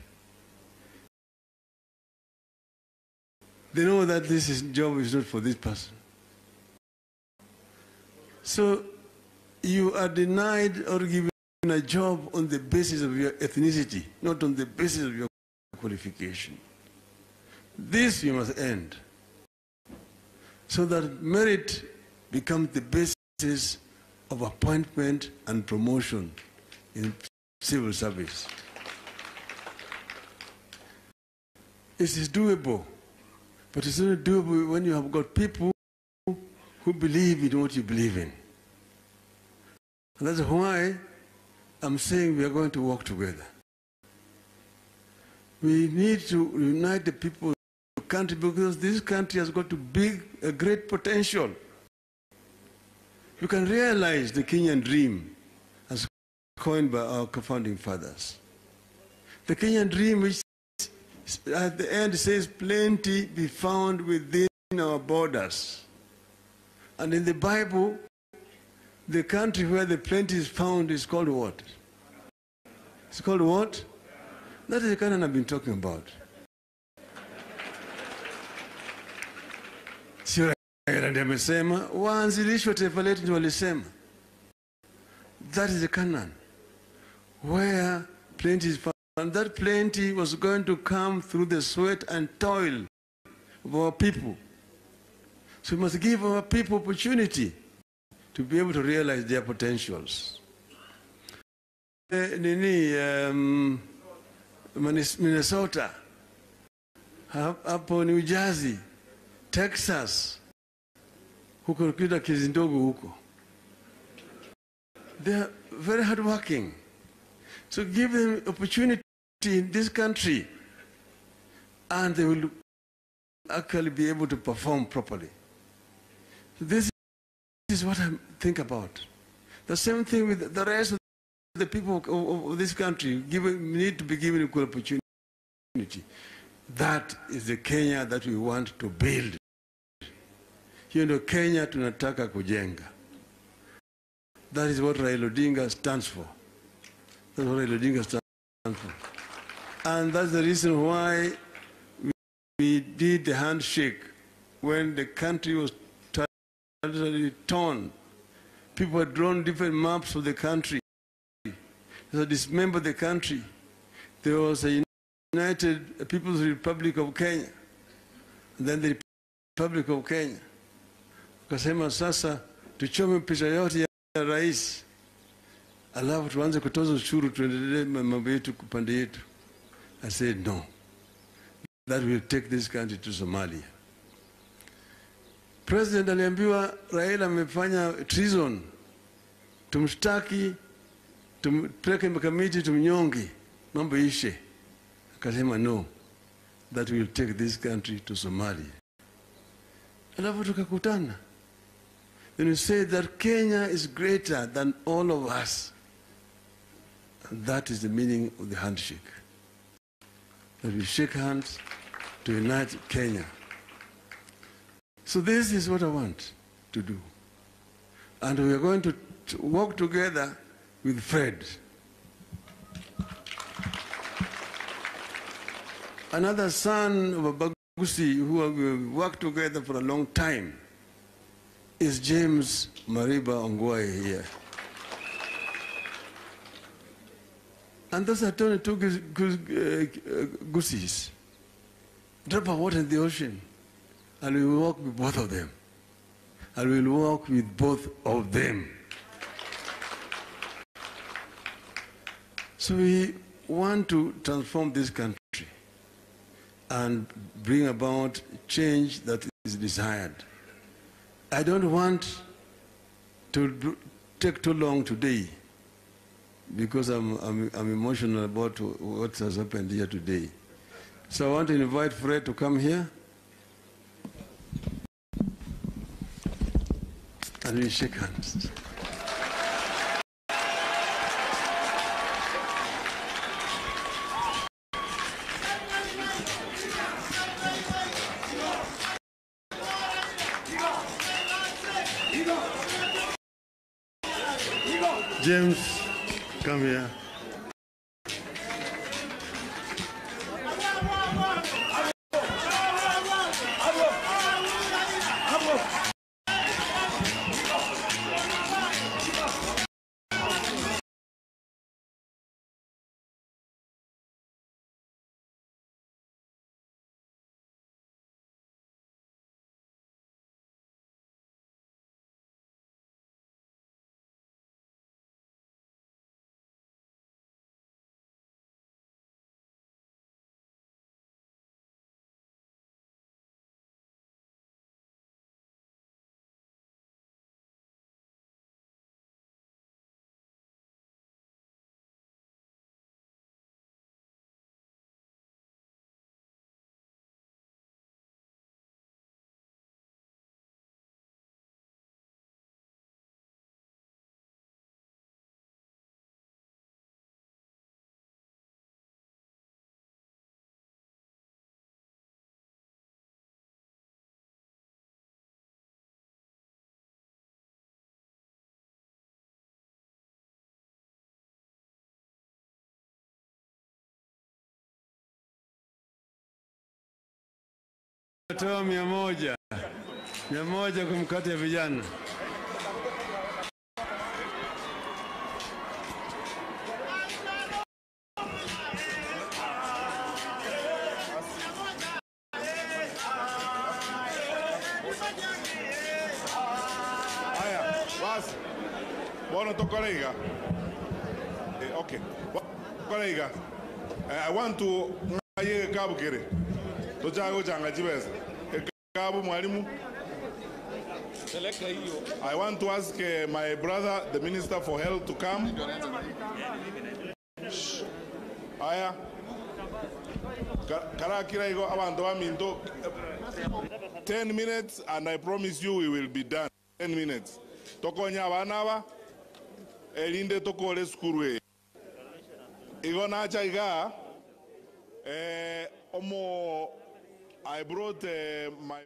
J: They know that this job is not for this person. So you are denied or given a job on the basis of your ethnicity, not on the basis of your qualification. This you must end, so that merit becomes the basis of appointment and promotion in civil service. It is doable, but it's only doable when you have got people who believe in what you believe in. And that's why I'm saying we are going to work together. We need to unite the people of the country, because this country has got a great potential. You can realize the Kenyan dream as coined by our founding fathers. The Kenyan dream, which at the end says, plenty be found within our borders. And in the Bible, the country where the plenty is found is called what? It's called what? That is the Canaan I've been talking about. Sio Raila ndiye amesema, waanzilishi wa taifa letu ndio walisema. That is the Canaan, where plenty is
F: And that plenty was going to come through the sweat and toil of our people. So we must give our people opportunity to be able to realize their potentials. Nini, Minnesota, hapo New Jersey, Texas, huko kita kizindogo huko. They are very hardworking. So give them opportunity in this country and they will actually be able to perform properly. So this is what I think about. The same thing with the rest of the people of this country need to be given equal opportunity. That is the Kenya that we want to build. Hiyo ndio Kenya tunataka kujenga. That is what Raila Odinga stands for. That's what Raila Odinga stands for. And that's the reason why we did the handshake when the country was totally torn. People had drawn different maps of the country. They dismembered the country. There was a United People's Republic of Kenya, and then the Republic of Kenya. Wakasema sasa tuchome picha yote ya rais, alafu tuanze kutoza ushuru, tuendelee mambo yetu upande yetu. I said no, that will take this country to Somalia. President aliambiwa Raila amefanya treason, tumshtaki, tumpeleke kamiti, tumnyonge, mambo ishe. Akasema no, that will take this country to Somalia. Alafu tukakutana. Then we said that Kenya is greater than all of us. And that is the meaning of the handshake. That we shake hands to unite Kenya. So this is what I want to do. And we are going to work together with Fred. Another son of Abagusi who we worked together for a long time is James Mariba Ongwae here. And those are 22 gooses. Drop of water in the ocean. And we will work with both of them. And we will work with both of them. So we want to transform this country and bring about change that is desired. I don't want to take too long today because I'm emotional about what has happened here today. So I want to invite Fred to come here. And we shake hands. James, come here. Toa 100. 100 kwa mkate ya vijana.
S: Aya, basi. Bono tokore iga. Eh, okay. Tokore iga. Eh, I want to ng'aye egekabu kere. Tochake gochanga chibesa. Egekabu mwalimu. I want to ask my brother, the Minister for Health, to come. Shh. Aya. Karakira igo abantu baminto 10 minutes and I promise you we will be done. 10 minutes. Tokonya abana aba erinde tokore sukuru eye. Igo nacha iga omo I brought my